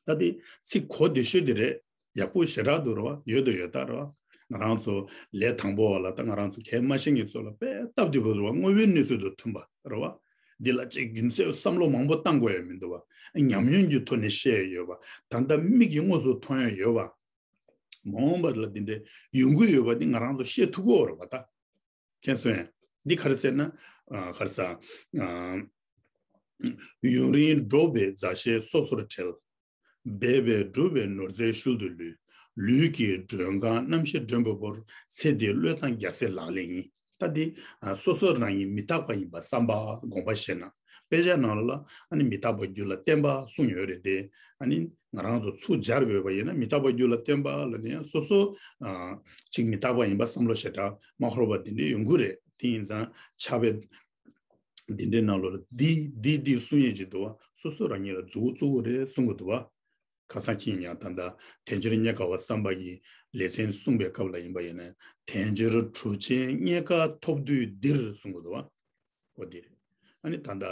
ད་འདི་ཚིག་གོ་བདེ་ཤོས་འདི་རེད། ཡག་པོ་ཞེ་དྲག་འདུག་རེད་བ། ཡོད་དོ་ཡོད་ད་རེད་བ། ང་རང་ཚོ་ལས་དང་པོ་བ་ལ། ད་ང་རང་ཚོ་གལ་མ་ཤེས་མཁན་ཚོ་ལ་དཔེ་སྟབས་བདེ་པོ་རེད་བ། དངོས་པོའི་གནས་ཚུལ་དང་མཐུན་པ་རེད་བ། འདི་ལ་ཅིག་རྒྱུ་མཚན་བསམ་བློ་མང་པོ་བཏང་དགོས་ཡ་མི་འདུག་བ། ཉམས་མྱོང་གི་ཐོག་ནས་བཤད་ཡ་ཡོད་བ། ད་ལྟ་མིག་གིས་དངོས་སུ་མཐོང་ཡ་ཡོད་བ། མ་འོངས་པ་ལ་འདི་འདྲའི་ཡོང་གི་ཡོད་པ་འདི་ང་རང་ཚོ་ཤེས་ཐུབ་ཀྱི་ཡོད་རེད་བ་ད། མཁྱེན་སོང་ངས། འདི་ག་རེ་ཟེར་ན། ཨ་ག་རེ་ཟེར། ཨ་ཡུན་རིང་འགྲོགས་པའི་མཛའ་བཤེས་སོ་སོར་བྲལ། འབད་པས་བསྒྲུབས་པའི་ནོར་རྫས་ཤུལ་དུ་ལུས། ལུས་ཀྱི་མགྲོན་ཁང་རྣམ་ཤེས་མགྲོན་པོ་བོར། ཚེ་འདིའི་བློས་བཏང་རྒྱལ་སྲས་ལག་ལེན་ཡིན། ད་འདི་ཨ་སོ་སོ་རང་ཉིད་མི་རྟག་པ་ཡིན་པ་བསམ་པ་དགོངས་པ་བཞེས་ན། དཔེ་ཆ་ནང་ལོགས་ལ་ཨ་ནི་མི་རྟག་པ་རྒྱུད་ལ་བརྟེན་པ་གསུངས་ཡོད་རེད་དེ། ཨ་ནི་ང་རང་ཚོ་ཚུར་སྦྱར་བ་ཡིན་ན་མི་རྟག་པ་རྒྱུད་ལ་བརྟེན་པ་ལ་ནི་སོ་སོ་ཨ་ཅིག་མི་རྟག་པ་ཡིན་པ་བསམ་བློ་ཞེ་དྲག་མ་འཁོར་བ་དེ་འདྲ་ཡོང་གི་རེད། དེ་ཡིན་ཙང་ཕྱག་དཔེ་འདི་འདྲའི་ནང་ལོགས་ལ་འདི་འདི་འདི་གསུང་ཡས་ཅིག་འདུག་བ། སོ་སོ་རང་ཉིད་ལ་མཛུབ་གུ་བཙུགས་དགོས་རེད་གསུང་གི་འདུག་བ། ཁ་སང་ཁྱེད་ཡང་ད་ལྟ་དལ་འབྱོར་རྙེད་དཀའ་བ་བསམ་པ་གི་ལེ་ཚན་གསུངས་པའི་སྐབས་ལ་ཡིན་པ་ཡིན་ན། དལ་འབྱོར་གྲུ་ཆེན་རྙེད་དཀའ་ཐོབ་དུས་འདིར་གསུང་གི་འདུག་བ། འོ་འདི་རེད། ཨ་ནི་ད་ལྟ་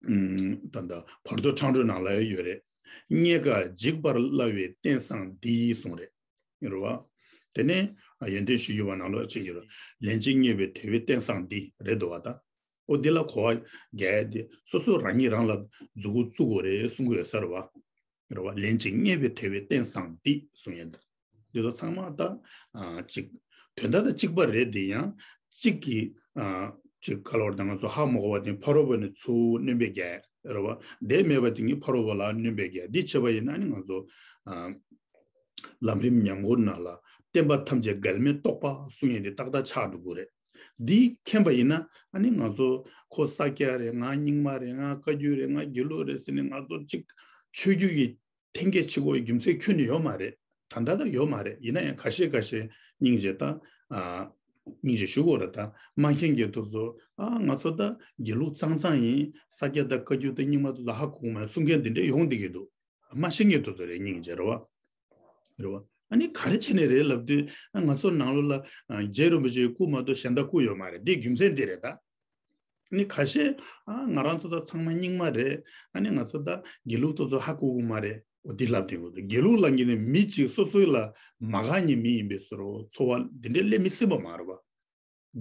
ཨུམ། ད་ལྟ་བར་དོ་ཕྲེང་རུས་ནང་ལ་ཡོད་རེད། རྙེད་དཀའ་འཇིག་པར་སླ་བའི་རྟེན་བཟང་འདི་གསུངས་རེད། རེད་བ། དེ་ནས་ཡོན་ཏན་ཞུ་རྒྱུ་བ་ནང་ལོགས་གཅིག་ཡོད་རེད། ལན་གཅིག་རྙེད་པའི་དལ་བའི་རྟེན་བཟང་འདི་རེད་འདུག་བ་ད། ཨོ་འདི་ལ་གོ་བ་རྒྱག་ཡ་དེ་སོ་སོ་རང་ཉིད་རང་ལ་མཛུབ་གུ་བཙུགས་དགོས་རེད་གསུང་གི་ཡོད་ས་རེད་བ། རེད་བ། ལན་གཅིག་རྙེད་པའི་དལ་བའི་རྟེན་བཟང་འདི་གསུང་ཡ་འདི། འདི་ཚོ་ཚང་མ་ད་ཨ་གཅིག་དོན་དག་ད་གཅིག་པ་རེད། དེ་ཡང་གཅིག་གིས་ཨ་གཅིག་ག་ལ་བར་ད་ང་ཚོ་ཧ་མ་གོ་བ་དེ་ཕ་རོལ་པོ་ནས་ཚུར་སྣོན་པ་རྒྱག་རེད་བ། དེ་མེད་པ་དེ་ཉིད་ཕ་རོལ་པོ་ལ་སྣོན་པ་རྒྱག་འདི་བྱས་པ་ཡིན་ན་ནི་ང་ཚོ་ཨ་ལམ་རིམ་ཉམས་མགུར་ནང་ལ་བསྟན་པ་ཐམས་ཅད་འགལ་མེད་རྟོགས་པ་གསུང་ཡས་དེ་ཏག་ཏག་ཆགས་འགྲོ་གི་རེད། འདི་མཁྱེན་པ་ཡིན་ན་ཨ་ནི་ང་ཚོ་ཁོ་ས་སྐྱ་རེད། ང་རྙིང་མ་རེད། ང་བཀའ་བརྒྱུད་རེད། ང་དགེ་ལུགས་རེད་ཟེར་ནས་ང་ཚོ་གཅིག་ཆོས་བརྒྱུད་ཀྱི་འཐེན་འཁྱེར་བྱེད་དགོས་པའི་རྒྱུ་མཚན་ཁྱོན་ནས་ཡོད་མ་རེད། ད་ལྟ་ད་ཡོད་མ་རེད། ཡིན་ན་ཡང་ཁ་ཤས་ཁ་ཤས་སྙིང་རྗེ་ད་ཨ་སྙིང་རྗེ་ཞུ་དགོས་རེད། ད་མ་མཁྱེན་མཁན་དེ་ཚོ་ཨ་ང་ཚོ་ད་དགེ་ལུགས་གཙང་གཙང་ཡིན། ས་སྐྱ་ད་བཀའ་བརྒྱུད་ད་རྙིང་མ་དེ་ཚོ་ཧ་གོ་གི་མ་རེད་གསུང་མཁན་དེ་འདྲས་ཡོང་བསྡད་ཀྱི་འདུག་མ་ཤེས་མཁན་དེ་ཚོ་རེད། སྙིང་རྗེ་རེད་བ། རེད་བ། ཨ་ནི་ག་རེ་བྱས་ནས་རེད་ལབ་དུས་ཨ་ང་ཚོ་ནང་ལོགས་ལ་ཨ་རྗེ་རིན་པོ་ཆེའི་སྐུ་མ་གཏོགས་གཞན་དག་སྐུ་ཡོད་མ་རེད། འདི་རྒྱུ་མཚན་འདི་རེད་ད། ནི་ཁ་ཤས་ཨ་ང་རང་ཚོ་ད་ཚང་མ་རྙིང་མ་རེད། ཨ་ནི་ང་ཚོ་ད་དགེ་ལུགས་དེ་ཚོ་ཧ་གོ་གི་མ་རེད། འོ་འདི་ལབ་དེ་འོ་དགེ་ལུགས་ལབ་མཁན་ནི་མི་གཅིག་སོ་སོའི་ལ་མ་དགའ་མཁན་མི་ཡིན་པའི་བཟོ་འདྲ་ཚོར་བ་འདི་འདྲའི་སླེབས་མི་སྲིད་པ་མ་རེད་བ།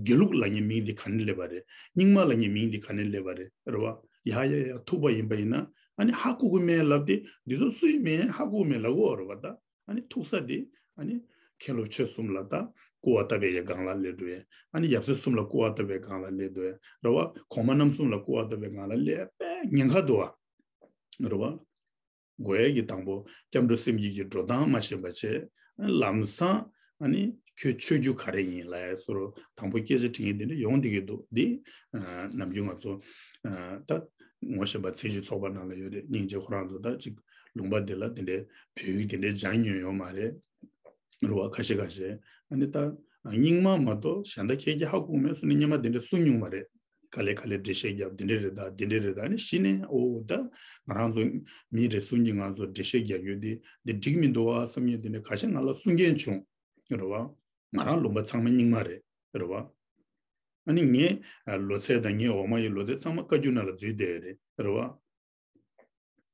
དགེ་ལུགས་ལབ་མཁན་མིང་འདི་ག་ནས་སླེབས་པ་རེད། རྙིང་མ་ལབ་མཁན་མིང་འདི་ག་ནས་སླེབས་པ་རེད། རེད་བ། ཡ་ཡ་ཡ་ཐུག་པ་ཡིན་པ་ཡིན་ན་ཨ་ནི་ཧ་གོ་གི་མེད་ལབ་དེ་འདི་ཚོ་སུ་ཡིན་མིན་ཧ་གོ་གི་མེད་ལབ་གོ་རེད་བ་ད། ཨ་ནི་ཐུག་ས་དེ་ཨ་ནི་མཁན་སློབ་ཆོས་གསུམ་ལ་ད་སྐུར་བ་བཏབ་པའི་ཡ་སྒང་ལ་སླེབས་འགྲོ་ཡ། ཨ་ནི་ཡབ་སྲས་གསུམ་ལ་སྐུར་བ་བཏབ་པའི་སྒང་ལ་སླེབས་འགྲོ་ཡ། རེད་བ། གོང་མ་རྣམ་གསུམ་ལ་སྐུར་བ་བཏབ་པའི་སྒང་ལ་སླེབས་པའི་ཉེན་ཁ་འདུག་བ། རེད་བ། དགོས་ཡ་གི་དང་པོ་སྐྱབས་འགྲོ་སེམས་བསྐྱེད་ཀྱི་འགྲོ་སྟངས་མ་ཤེས་པ་བྱས། ལམ་སང་ཨ་ནི་ཁྱོད་ཆོས་བརྒྱུད་ག་རེ་ཡིན་ལབ་ཡ་བཟོ་འདྲ་དང་པོ་སྐད་ཆ་དྲི་མཁན་དེ་འདྲ་ཡོང་བསྡད་ཀྱི་འདུག་འདི་ཨ་ནམ་རྒྱུན་ང་ཚོ་ཨ་ད་ངོ་ཤེས་པ་ཚེ་ཞིག་ཚོགས་པ་ནང་ལ་ཡོད་རེད། སྙིང་རྗེ་ཁོ་རང་ཚོ་ད་ཅིག་ལུང་པ་འདི་ལ་དེ་འདྲའི་བོད་ཡིག་དེ་འདྲའི་སྦྱང་མྱོང་ཡོད་མ་རེད། རེད་བ། ཁ་ཤས་ཁ་ཤས་ཨ་ནི་ད་རྙིང་མ་མ་གཏོགས་གཞན་དག་ཁྱེད་ཀྱིས་ཧ་གོ་མེད་གསུངས་ནས་སྔོན་མ་དེ་འདྲ་གསུང་མྱོང་མ་རེད། ག་ལེ་ག་ལེ་འགྲེལ་བཤད་རྒྱབ། འདི་འདྲ་རེད་ད། འདི་འདྲ་རེད་ད། ཨ་ནི་གཞི་ནས་ཨོ་ད་ང་རང་ཚོ་མི་རེ་ཟུང་གིས་ང་ཚོ་འགྲེལ་བཤད་རྒྱག་རྒྱུ་འདི་འདི་འགྲིག་མི་འདུག་བ་བསམ་མཁན་དེ་འདྲ་ཁ་ཤས་ང་ལ་གསུང་མཁན་བྱུང་། རེད་བ། ང་རང་ལུང་པ་ཚང་མ་རྙིང་མ་རེད། རེད་བ། ཨ་ནི་ངའི་ཨ་ལོ་ཚད་དང་ངའི་འོག་མ་ཡི་ལོ་ཚད་ཚང་མ་བཀའ་བརྒྱུད་ནང་ལ་འཛུལ་བསྡད་ཡོད་རེད། རེད་བ།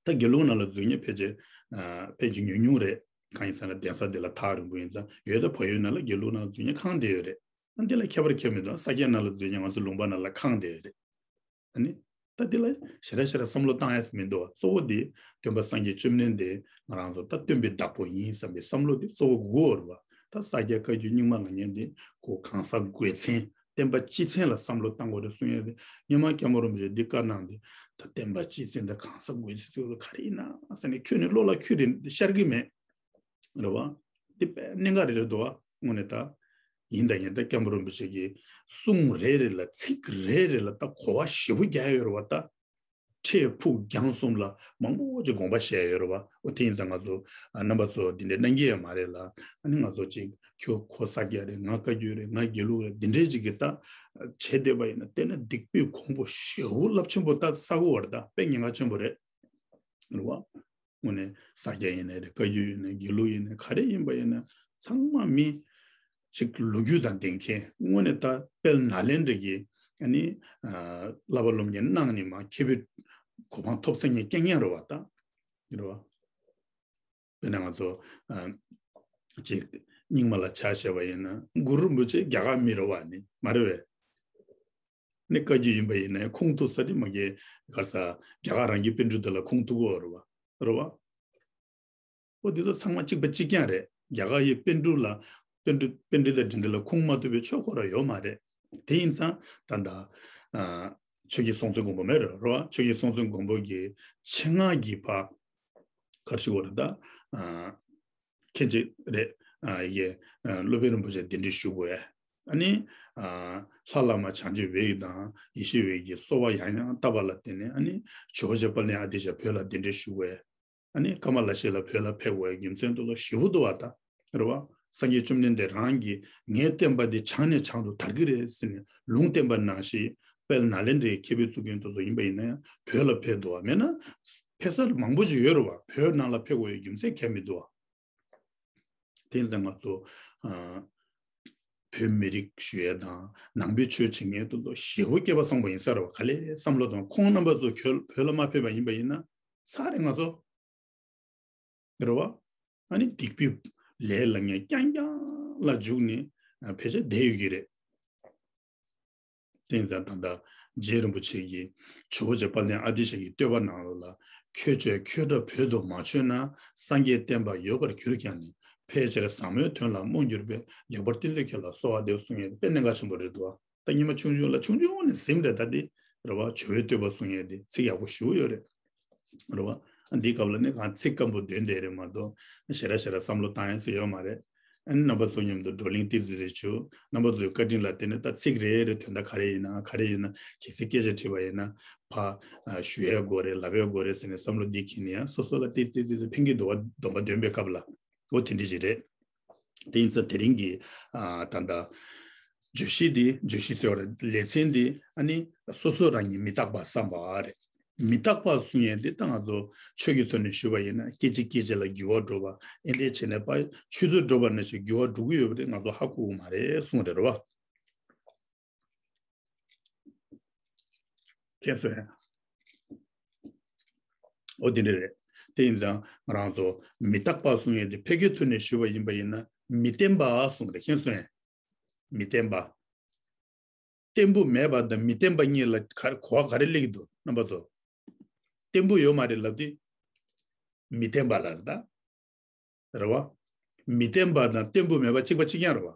ད་དགེ་ལུགས་ནང་ལ་འཛུལ་མཁན་ཕལ་ཆེར་ཨ་ཕལ་ཆེར་ཉུང་ཉུང་རེད། གང་ཡིན་ཟེར་ན་གདན་ས་འདི་ལ་ཐག་རིང་པོ་ཡིན་ཙང་། ཡོད་ད་བལ་ཡུལ་ནང་ལ་དགེ་ལུགས་ནང་ལ་འཛུལ་མཁན་གང་བསྡད་ཡོད་རེད། ཨ་འདི་ལ་ཁྱད་པར་ཁྱད་མི་འདུག་ས་སྐྱ་ནང་ལ་འཛུལ་ནས་ང་ཚོ་ལུང་པ་ནང་ལ་ཁེངས་བསྡད་རེད། ཨ་ནི། ད་འདི་ལ་ཞེ་དྲག་ཞེ་དྲག་བསམ་བློ་བཏང་ཡས་མི་འདུག་གཙོ་བོ་འདི་སྟོན་པ་སངས་རྒྱས་བཅོམ་ལྡན་འདས་ང་རང་ཚོ་ད་སྟོན་པའི་བདག་པོ་ཡིན་བསམ་པའི་བསམ་བློ་འདི་གཙོ་བོ་དགོས་རེད་བ། ད་ས་སྐྱ་བཀའ་བརྒྱུད་རྙིང་མ་ལ་ཉན་ཏེ་ཁོ་གང་ཟག་དགོས་མཚན་བསྟན་པ་སྤྱི་མཚན་ལ་བསམ་བློ་བཏང་དགོས་རེད་གསུང་ཡས་དེ་སྔོན་མ་སྐྱབས་མགོན་རིན་པོ་ཆེ་འདི་བཀའ་གནང་སྟེ་ད་བསྟན་པ་སྤྱི་མཚན་དང་གང་ཟག་དགོས་མཚན་ཚོ་ག་རེ་ཡིན་ན་ཟེར་ནས་ཁྱོན་ནས་བློ་ལ་ཁྱོན་རེ་ཤར་གི་མེད། རེད་བ། འདི་དཔེ་གནད་འགག་རེ་རེད་འདུག་བ་དངོས་གནས་ད། ཡིན་དང་ཡིན་ད་སྐྱབས་མགོན་རིན་པོ་ཆེ་གིས་གསུང་རེ་རེ་ལ་ཚིག་རེ་རེ་ལ་ད་གོ་བ་ཞེ་པོ་རྒྱག་ཡོད་རེད་བ་ད། འཕྲལ་ཕུགས་རྒྱང་གསུམ་ལ་མང་པོ་ཅིག་དགོངས་པ་བཞེས་ཡོད་རེད་བ། འོ་དེ་ཡིན་ཙང་ང་ཚོ་ཨ་རྣམ་པ་ཚོ་འདི་འདྲའི་གནང་གི་ཡོད་མ་རེད་ལ། ཨ་ནི་ང་ཚོ་ཅིག་ཁྱོད་ཁོ་ས་སྐྱ་རེད། ང་བཀའ་བརྒྱུད་རེད། ང་དགེ་ལུགས་རེད། འདི་འདྲའི་ཅིག་གིས་ད་བྱས་བསྡད་པ་ཡིན་ན་དེ་ནི་སྡིག་པའི་གོང་བུ་ཞེ་པོ་རླབས་ཆེན་པོ་ད་བསགས་ཀྱི་ཡོད་རེད། ད་དཔེ་ཉེན་ཁ་ཆེན་པོ་རེད། རེད་བ། དངོས་གནས་ས་སྐྱ་ཡིན་ནའི་རེད། བཀའ་བརྒྱུད་ཡིན་ནའི་དགེ་ལུགས་ཡིན་ནའི་ག་རེ་ཡིན་པ་ཡིན་ན་ཚང་མ་མི་གཅིག་ལོ་རྒྱུས་དང་ལྡན་མཁན་དངོས་གནས་ད་དཔལ་ནཱ་ལེནྡྲ་གི་ཨ་ནི་ཨ་བསླབ་པ་སློབ་གཉེར་གནང་ནས་མར་མཁས་པའི་གོ་འཕང་ཐོབ་ཚར་མཁན་རྐྱང་རྐྱང་རེད་བ་ད། རེད་བ། དཔེར་ན་ང་ཚོ་ཨ་ཅིག་རྙིང་མ་ལ་ཆ་བཞག་པ་ཡིན་ན་གུ་རུ་རིན་པོ་ཆེ་རྒྱ་གར་མི་རེད་བ་ནི་མ་རེད་བས། ནི་བཀའ་བརྒྱུད་ཡིན་པ་ཡིན་ན་ཡང་ཁུངས་ཐུབ་ས་དེ་མ་གི་གར་ས་རྒྱ་གར་རང་གི་པཎ་གྲུབ་དེ་ལ་ཁུངས་ཐུབ་ཀྱི་ཡོད་རེད་བ། རེད་བ། འོ་དེ་ཚོ་ཚང་མ་གཅིག་པ་གཅིག་རྐྱང་རེད། རྒྱ་གར་ཡི་པཎ་གྲུབ་ལ་པཎ་གྲུབ་པཎ་གྲུབ་དང་འབྲི་འདི་ལ་ཁུངས་མ་ཐུབ་པའི་ཆོས་ཁོ་རང་ཡོད་མ་རེད། དེ་ཡིན་ཙང་ད་ལྟ་ཨ་ཆོས་རྗེ་སྲོང་བཙན་སྒམ་པོ་མེད་རེད་བ། ཆོས་རྗེ་སྲོང་བཙན་སྒམ་པོ་གི་ཆེད་མངགས་ཀྱི་ཕ་གར་ཞིག་བ་རེད་ད། ཨ་མཁན་ཅིག་རེད། ཨ་ཡི་གེ་ཨ་སློབ་དཔོན་རིན་པོ་ཆེ་གདན་འདྲེན་ཞུ་དགོས། ཨ་ནི་ཨ་ལྷ་བླ་མ་བྱང་ཆུབ་འོད་དང་ཡེ་ཤེས་འོད་ཀྱི་གསོལ་བ་ཡང་ཡང་བཏབ་པ་ལ་བརྟེན་ནས་ཨ་ནི་ཇོ་བོ་རྗེ་དཔལ་ལྡན་ཨ་ཏི་ཤ་བོད་ལ་གདན་འདྲེན་ཞུ་དགོས། ཨ་ནི་ཀ་མ་ལ་ཤཱི་ལ་བོད་ལ་ཕེབས་དགོས་རྒྱུ་མཚན་དེ་ཚོ་ཞེ་པོ་འདུག་བ་ད། རེད་བ། སངས་རྒྱས་བཅོམ་ལྡན་འདས་རང་གིས་ངའི་བསྟན་པ་འདི་བྱང་ནས་བྱང་དུ་དར་གྱི་རེད་ཟེར་ནས་ལུང་བསྟན་པ་ནང་བཞིན་དཔལ་ནཱ་ལེནྡྲའི་མཁས་པའི་གཙུག་རྒྱན་དེ་ཚོ་ཡིན་པ་ཡིན་ན་ཡང་བོད་ལ་ཕེབས་འདུག་བ། མེད་ན་ཕེབས་ས་མང་པོ་ཞིག་ཡོད་རེད་བ། བོད་ནང་ལ་ཕེབས་དགོས་ཡའི་རྒྱུ་མཚན་གང་མི་འདུག་བ། དེ་ཡིན་ཙང་ང་ཚོ་ཨ་བོད་མི་རིགས་ཞུ་ཡས་དང་ནང་པའི་ཆོས་བྱེད་མཁན་དེ་ཚོ་ཞེ་པོ་སྐལ་པ་བཟང་པོ་ཡིན་ས་རེད་བ། ག་ལེར་བསམ་བློ་བཏང་། ཁོང་རྣམ་པ་ཚོ་བོད་བོད་ལ་མ་ཕེབས་པ་ཡིན་པ་ཡིན་ན་ཚར་རེད་ང་ཚོ། རེད་བ། ཨ་ནི་སྡིག་པའི་ལས་ལ་ངས་རྐྱང་རྐྱང་ལ་འཇུག་ནས་ཕལ་ཆེར་བསྡད་ཡོད་ཀྱི་རེད། དེ་ཡིན་ཙང་ད་ལྟ་རྗེ་རིན་པོ་ཆེ་གིས་ཇོ་བོ་རྗེ་དཔལ་ལྡན་ཨ་ཏི་ཤ་གི་བསྟོད་པ་ནང་ལོགས་ལ་ཁྱོད་ཆོས་ཁྱོད་འདྲ་བོད་དུ་མ་བྱོན་ན་སངས་རྒྱས་བསྟན་པ་ཡོད་པར་གྱུར་ཀྱང་ནི་ཕལ་ཆེར་ཟབ་མོའི་དོན་ལ་རྨོངས་གྱུར་པས། ལེགས་པར་བསྟེན་ཚུལ་ཁྱེད་ལ་གསོལ་བ་འདེབས་གསུང་ཡས་དཔེ་གནད་འགག་ཆེན་པོ་རེད་འདུག་བ། ད་སྔོན་མ་ཆུང་ཆུང་ལ་ཆུང་ཆུང་ནས་ཟིན་རེད། ད་འདི་རེད་བ། ཇོ་བོའི་བསྟོད་པ་གསུང་ཡས་དེ་ཚིག་ཡག་པོ་ཞེ་པོ་ཡོད་རེད། རེད་བ། འདིའི་སྐབས་ལ་ནི་གང་ཚིག་སྐམ་པོ་འདོན་བསྡད་རེད་མ་གཏོགས་ཞེ་དྲག་ཞེ་དྲག་བསམ་བློ་བཏང་ཡས་ཟེར་ཡོད་མ་རེད། ཨ་ནི་རྣམ་པ་ཚོ་མཉམ་དུ་བགྲོ་གླེང་ཏིག་ཙི་ཙི་བྱུང་། རྣམ་པ་ཚོའི་བཀའ་དྲིན་ལ་བརྟེན་ནས་ད་ཚིག་རེ་རེ་དོན་དག་ག་རེ་ཡིན་ན་ག་རེ་ཡིན་ན་གལ་སྲིད་སྐད་ཆ་དྲིས་པ་ཡིན་ན་ཕ་ཨ་ཞུ་ཡས་དགོས་རེད། ལབ་ཡས་དགོས་རེད་ཟེར་ནས་བསམ་བློ་འདི་འཁྱེར་ནས་ཡང་སོ་སོ་ལ་ཏིག་ཙི་ཙི་ཙི་ཕན་གྱི་འདུག་བ། སྡོམ་པ་འདོན་པའི་སྐབས་ལ། འོ་དེ་འདྲ་ཞིག་རེད། དེ་ཡིན་ཙང་དེ་རིང་གི་ཨ་ད་ལྟ་བརྗོད་གཞི་འདི་བརྗོད་གཞི་ཟེར་བ་རེད། ལེ་ཚན་འདི་ཨ་ནི་སོ་སོ་རང་ཉིད་མི་རྟག་པ་བསམ་པ་རེད། མི་རྟག་པ་གསུང་ཡས་འདི་ད་ང་ཚོ་ཆོས་ཀྱི་ཐོག་ནས་ཞུས་པ་ཡིན་ན་སྐད་ཅིག་སྐད་ཅིག་ལ་འགྱུར་བ་འགྲོ་བ། ཨེ་འདྲས་བྱས་ནས་ཕར་ཆུ་ཚོད་འགྲོ་བ་ནང་བཞིན་འགྱུར་བ་འགྲོ་གི་ཡོད་པ་དེ་ང་ཚོ་ཧ་གོ་གི་མ་རེད་གསུངས་རེད། རེད་བ། མཁྱེན་སོང་ངས། འོ་དེ་འདྲ་རེད། དེ་ཡིན་ཙང་ང་རང་ཚོ་མི་རྟག་པ་གསུང་ཡས་དེ་ཕལ་སྐད་ཐོག་ནས་ཞུས་པ་ཡིན་པ་ཡིན་ན་མི་བརྟན་པ་གསུངས་རེད། མཁྱེན་སོང་ངས། མི་བརྟན་པ། བརྟན་པོ་མེད་པ་དང་མི་བརྟན་པ་གཉིས་ལ་ག་གོ་བ་ག་རེ་སླེབས་ཀྱི་འདུག་རྣམ་པ་ཚོ། བརྟན་པོ་ཡོད་མ་རེད་ལབ་དུས་མི་བརྟན་པ་ལ་རེད་ད། རེད་བ། མི་བརྟན་པ་དང་བརྟན་པོ་མེད་པ་གཅིག་པ་གཅིག་རྐྱང་རེད་བ།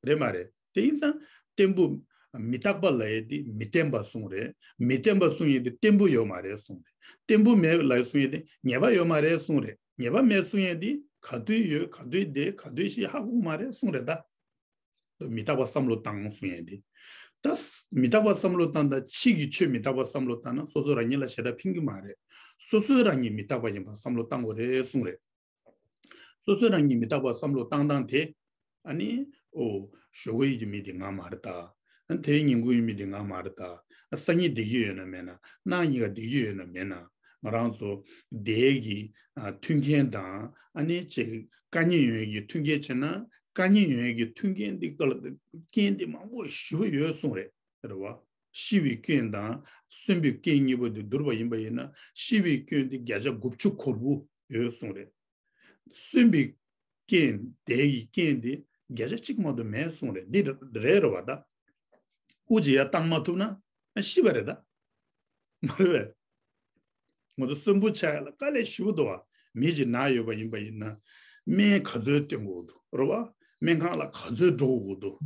རེད་མ་རེད། དེ་ཡིན་ཙང་བརྟན་པོ། མི་རྟག་པ་ལབ་ཡས་དེ་མི་བརྟན་པ་གསུངས་རེད། མི་བརྟན་པ་གསུང་ཡས་དེ་བརྟན་པོ་ཡོད་མ་རེད་གསུངས་རེད། བརྟན་པོ་མེད་ལབ་ཡས་གསུང་ཡས་དེ་ངེས་པ་ཡོད་མ་རེད་གསུངས་རེད། ངེས་པ་མེད་གསུང་ཡས་དེ་ག་དུས་ཡོད་ག་དུས་བསྡད་ག་དུས་ཤི་ཧ་གོ་མ་རེད་གསུངས་རེད་ད། མི་རྟག་པ་བསམ་བློ་བཏང་གསུང་ཡས་དེ། ད་མི་རྟག་པ་བསམ་བློ་བཏང་ད་ཕྱིས་ཀྱི་ཆོས་མི་རྟག་པ་བསམ་བློ་བཏང་ན་སོ་སོ་རང་ཉིད་ལ་ཞེ་དྲག་ཕན་གྱི་མ་རེད། སོ་སོའི་རང་ཉིད་མི་རྟག་པ་ཡིན་པ་བསམ་བློ་བཏང་དགོས་རེད་གསུངས་རེད། སོ་སོའི་རང་ཉིད་མི་རྟག་པ་བསམ་བློ་བཏང་སྟངས་དེ། ཨ་ནི། ཨོ། ཞོགས་ཀ་ཡི་གི་མི་དེ་ང་མ་རེད་ད། ཨ་དེ་རིང་ཉིན་གུང་ཡི་མི་དེ་ང་མ་རེད་ད། ཨ་སང་ཉིན་བསྡད་ཀྱི་ཡོད་ན་མེད་ན། གནངས་ཉིན་ཀ་བསྡད་ཀྱི་ཡོད་ན་མེད་ན། ང་རང་ཚོ་འདས་ཀྱི་ཨ་མཐུན་རྐྱེན་དང་ཨ་ནི་ཅིག་དཀའ་ཉེན་ཡོང་ཡས་ཀྱི་མཐུན་རྐྱེན་བྱས་ན་དཀའ་ཉེན་ཡོང་ཡས་ཀྱི་མཐུན་རྐྱེན་འདི་སྐབས་ལ་རྐྱེན་འདི་མང་པོ་ཞེ་པོ་ཡོད་གསུངས་རེད། རེད་བ། ཤི་བའི་རྐྱེན་དང་གསོན་པའི་རྐྱེན་གཉིས་པོ་འདི་བསྡུར་བ་ཡིན་པ་ཡིན་ན་ཤི་བའི་རྐྱེན་འདི་བརྒྱ་ཆ་དགུ་བཅུ་གོ་དགུ་ཡོད་གསུངས་རེད། གསོན་པའི་རྐྱེན་དེ་ཡི་རྐྱེན་དེ་ བརྒྱ་ཆ་གཅིག་མ་གཏོགས་མེད་གསུངས་རེད། འདི་རེད་རེད་བ་ད། དབུགས་ཅིག་ཡར་བཏང་མ་ཐུབ་ན་ཤི་བ་རེད་ད། མ་རེད་བས། ང་ཚོ་གསོན་པོ་ཆགས་ཡ་ལ་དཀའ་ལས་ཞེ་པོ་འདུག་བ། མི་ཅིག་ན་ཡོད་པ་ཡིན་པ་ཡིན་ན། སྨན་ག་ཚོད་སྟོན་དགོས་འདུག་རེད་བ། སྨན་ཁང་ལ་ག་ཚོད་འགྲོ་དགོས་འདུག་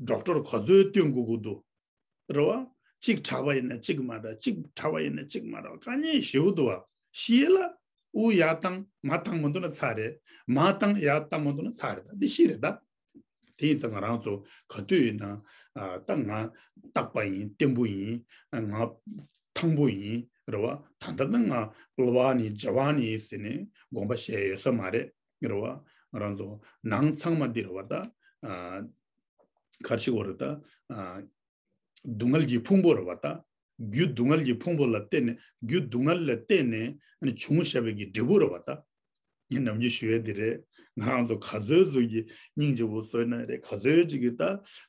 ཌོག་ཊར་ག་ཚོད་སྟོན་དགོས་འདུག་རེད་བ། གཅིག་དྲག་པ་ཡིན་ན་གཅིག་མ་དྲག་གཅིག་དྲག་པ་ཡིན་ན་གཅིག་མ་དྲག་དཀའ་ངལ་ཞེ་པོ་འདུག་བ། ཤི་ཡ་ལ་དབུགས་ཡར་བཏང་མར་བཏང་མ་ཐུབ་ན་ཚར་རེད། མར་བཏང་ཡར་བཏང་མ་ཐུབ་ན་ཚར་རེད་ད། འདི་ཤི་རེད་ད། དེ་ཡིན་ཙང་ང་རང་ཚོ་ག་དུས་ཡིན་ན་ད་ང་རྟག་པ་ཡིན། བརྟན་པོ་ཡིན། ང་ཐང་པོ་ཡིན། རེད་བ། ད་ལྟ་ན་ང་གློ་བ་ནི་བྱ་བ་ནི་ཟེར་ནས་དགོངས་པ་བཞེས་ཡོད་ས་མ་རེད། རེད་བ། ང་རང་ཚོ་ནང་ཚང་མ་འདི་རེད་བ་ད། གར་ཞིག་བོ་རེད་ད། སྡུག་བསྔལ་གྱི་ཕུང་པོ་རེད་བ་ད། རྒྱུ་སྡུག་བསྔལ་གྱི་ཕུང་པོ་ལ་བརྟེན་ནས། རྒྱུ་སྡུག་བསྔལ་ལ་བརྟེན་ནས་ཨ་ནི་བྱུང་བཞག་པའི་གི་འབྲས་བུ་རེད་བ་ད། ངས་ནམ་རྒྱུན་ཞུ་ཡས་འདི་རེད། ང་རང་ཚོ་ག་ཚོད་ཚོད་ཀྱི་སྙིང་རྗེ་བོ་བཟོས་ན་རེད། ག་ཚོད་ཅིག་གི་ད་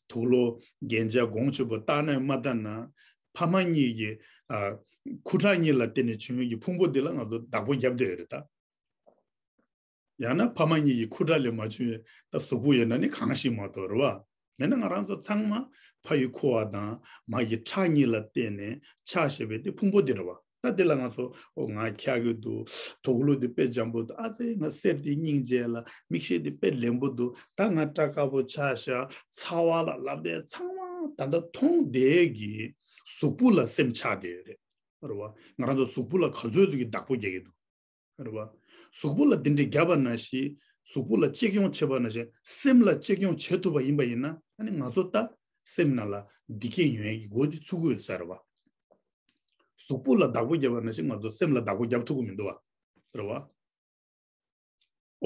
དུག་ལོག་རྒྱན་ཆ་གོང་ཆེ་བོ་བཏགས་ན་མ་བཏགས་ན། ཕ་མ་གཉིས་ཀྱི་ཨ་ཁུ་ཁྲག་གཉིས་ལ་བརྟེན་ནས་བྱུང་བའི་གི་ཕུང་པོ་འདི་ལ་ང་ཚོ་བདག་པོ་རྒྱབ་བསྡད་ཡོད་རེད་ད། ཡང་ན་ཕ་མ་གཉིས་ཀྱི་ཁུ་ཁྲག་ལས་མ་བྱུང་བའི་ད་གཟུགས་པོ་ཡོད་ན་ནི་གང་ཞིག་མ་གཏོགས་རེད་བ། མེད་ན་ང་རང་ཚོ་ཚང་མ་ཕ་ཡི་ཁུ་བ་དང་མ་ཡི་ཁྲག་གཉིས་ལ་བརྟེན་ནས་ཆགས་བཞག་པའི་དེ་ཕུང་པོ་དེ་རེད་བ། ད་དེ་ལ་ང་ཚོ་ཨོ་ང་འཁྱག་གི་འདུག་དུག་ལོག་དེ་དཔེ་འཇམ་པོ་འདུག་ཨ་ཙི་ང་གསེར་དེ་སྙིང་རྗེ་ལ་མིག་ཤེལ་དེ་དཔེ་ལེན་པོ་འདུག་ད་ང་སྐྲ་དཀར་པོ་ཆགས་ཤག་ཚ་བ་ལ་ལབ་དེ་ཚང་མ་ད་ལྟ་མཐོང་བསྡད་ཀྱི་གཟུགས་པོ་ལ་སེམས་ཆགས་བསྡད་ཡོད་རེད། རེད་བ། ང་རང་ཚོ་གཟུགས་པོ་ལ་ག་ཚོད་ཚོད་ཀྱི་བདག་པོ་རྒྱག་གི་འདུག་རེད་བ། གཟུགས་པོ་ལ་དེ་འདྲའི་རྒྱབ་པ་ནང་བཞིན། གཟུགས་པོ་ལ་གཅེས་སྐྱོང་བྱེད་པ་ནང་བཞིན་སེམས་ལ་གཅེས་སྐྱོང་བྱེད་ཐུབ་པ་ཡིན་པ་ཡིན་ན་ཨ་ནི་ང་ཚོ་ད་སེམས་ནང་ལ་བདེ་སྐྱིད་ཡོང་ཡས་ཀྱི་སྒོ་དེ་ཚུགས་ཀྱི་ཡོད་ས་རེད་བ། གཟུགས་པོ་ལ་བདག་པོ་བརྒྱབ་པ་ནང་བཞིན་ང་ཚོ་སེམས་ལ་བདག་པོ་བརྒྱབ་ཐུབ་ཀྱི་མི་འདུག་བ། རེད་བ།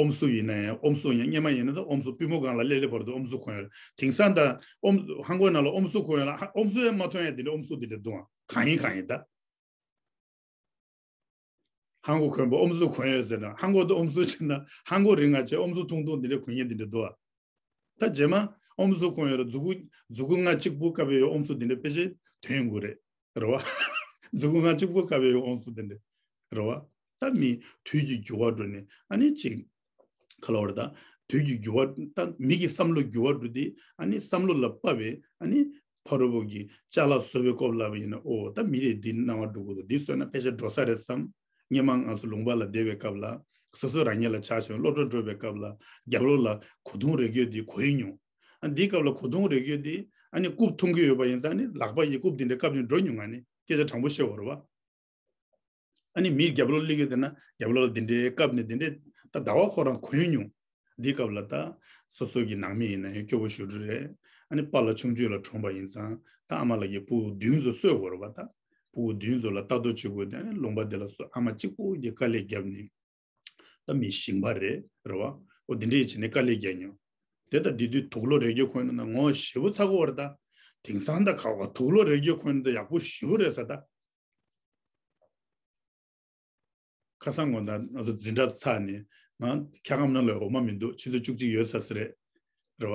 ཨོམ་སྲུ་ཡིན་ན་ཡང་ཨོམ་སྲུ་ཡང་སྔོན་མ་ཡིན་ན་ད་ཨོམ་སྲུ་པུས་མོ་སྒང་ལ་ལེ་ལེ་བར་དུ་ཨོམ་སྲུ་གོན་ཡོད་རེད། དེང་སང་ད་ཨོམ་ཧང་གོའི་ནང་ལ་ཨོམ་སྲུ་གོན་ཡོད་ལ་ཧ་ཨོམ་སྲུ་ཡང་མ་མཐོང་ཡ་དེ་འདྲ་ཨོམ་སྲུ་དེ་འདྲ་འདུག་ཨང་། གང་ཡིན་གང་ཡིན་ད། ཧང་གོ་གོན་པོ་ཨོམ་སྲུ་གོན་ཡོད་ཟེར་ན་ཧང་གོ་ད་ཨོམ་སྲུ་བྱས་ན་ཧང་གོ་རིང་ང་བྱས་ཨོམ་སྲུ་ཐུང་ཐུང་འདི་འདྲ་གོན་མཁན་འདི་འདྲ་འདུག་ཨ། ད་རྗེས་མ་ཨོམ་སྲུ་གོན་ཡོད་ར་མཛུ་གུ་མཛུ་གུ་ལྔ་གཅིག་པུ་བཀབ་ཡོད་ཨོམ་སྲུ་འདི་འདྲ་དཔེ་ཆ་ཐོན་ཡོང་གི་རེད། རེད་བ། མཛུ་གུ་ལྔ་གཅིག་པུ་བཀབ་ཡོད་ཨོམ་སྲུ་འདི་འདྲ། རེད་བ། ད་མི་དུས་ཀྱི་འགྱུར་བ་འགྲོ་ནས་ཨ་ནི་ཅིག་ག་ལ་བར་ད་དུས་ཀྱི་འགྱུར་བ་ད་མི་གི་བསམ་བློ་འགྱུར་བ་འགྲོ་དུས་ཨ་ནི་བསམ་བློ་ལ་དཔག་པའི་ཨ་ནི་ཕ་རོལ་པོ་གི་ཅ་ལག་བཟོ་བའི་སྐོར་ལབ་པ་ཡིན་ན་ཨོ་ད་མི་རེ་འདི་སྣང་བ་འགྲོ་གི་འདུག་འདི་བཟོས་ན་ཕལ་ཆེར་འགྲོ་ས་རེད་བསམ། སྔོན་མ་ང་ཚོ་ལུང་པ་ལ་བསྡད་པའི་སྐབས་ལ་སོ་སོ་རང་ཉིད་ལ་ཆ་བཞག་སློབ་གྲྭ་འགྲོ་བའི་སྐབས་ལ་རྒྱབ་ལོགས་ལ་གོས་ཐུང་རས་རྒྱུ་འདི་གོན་མྱོང་། ཨ་འདིའི་སྐབས་ལ་གོས་ཐུང་རས་རྒྱུ་འདི་ཨ་ནི་རྐུབ་ཐུང་གི་ཡོད་པ་ཡིན་ཙང་ནི་ལག་པ་ཡི་རྐུབ་འདི་འདྲ་བཀབ་ནས་འགྲོ་མྱོང་། ང་ནི་སྐད་ཆ་དྲང་པོ་བཤད་དགོས་རེད་བ། ཨ་ནི་མིའི་རྒྱབ་ལོགས་སླེབས་ཡོད་དེ་ན་རྒྱབ་ལོགས་ལ་འདི་འདྲའི་བཀབ་ནས་འདི་འདྲའི་ད་ཟླ་བ་ཁོ་རང་གོན་མྱོང་། འདིའི་སྐབས་ལ་ད་སོ་སོ་གི་ནང་མི་ཡིན་ན་ཡང་སྐྱོ་པོ་ཞེ་དྲག་རེད། ཨ་ནི་པཱ་ལགས་ཆུང་ཆུང་ལ་གྲོངས་པ་ཡིན་ཙང་ད་ཨ་མ་ལགས་ཀྱི་སྤུ་གུ་བདུན་ཚོ་གསོ་དགོས་རེད་བ། ད་སྤུ་གུ་བདུན་ཚོ་ལ་ལྟ་རྟོག་བྱེད་དགོས་དེ་ཨ་ནི་ལུང་པ་དེ་ལ་སོ་ཨ་མ་གཅིག་པུ་གིས་དཀའ་ལས་བརྒྱབ་ནས་ད་མི་ཞིང་པ་རེད་རེད་བ། འོ་འདི་འདྲས་བྱས་ནས་དཀའ་ལས་བརྒྱབ་མྱོང་། དེ་ད་འདི་དུས་དུག་ལོག་རས་རྒྱུ་གོན་ན་ངོ་ཞེ་པོ་ཚ་གི་ཡོད་རེད་ད། དེང་སང་ད་ག་བ་དུག་ལོག་རས་རྒྱུ་གོན་ན་ད་ཡག་པོ་ཞེ་པོ་རེད་ཟེར་ད། ཁ་སང་དགོང་དག་ང་ཚོ་འཛིན་གྲྭ་ཚར་ནས་ང་འཁྱག་སྒམ་ནང་ལ་འོ་མ་མི་འདུག་ཆུ་ཚོད་བཅུ་གཅིག་ཡོལ་ཚར་ས་རེད། རེད་བ།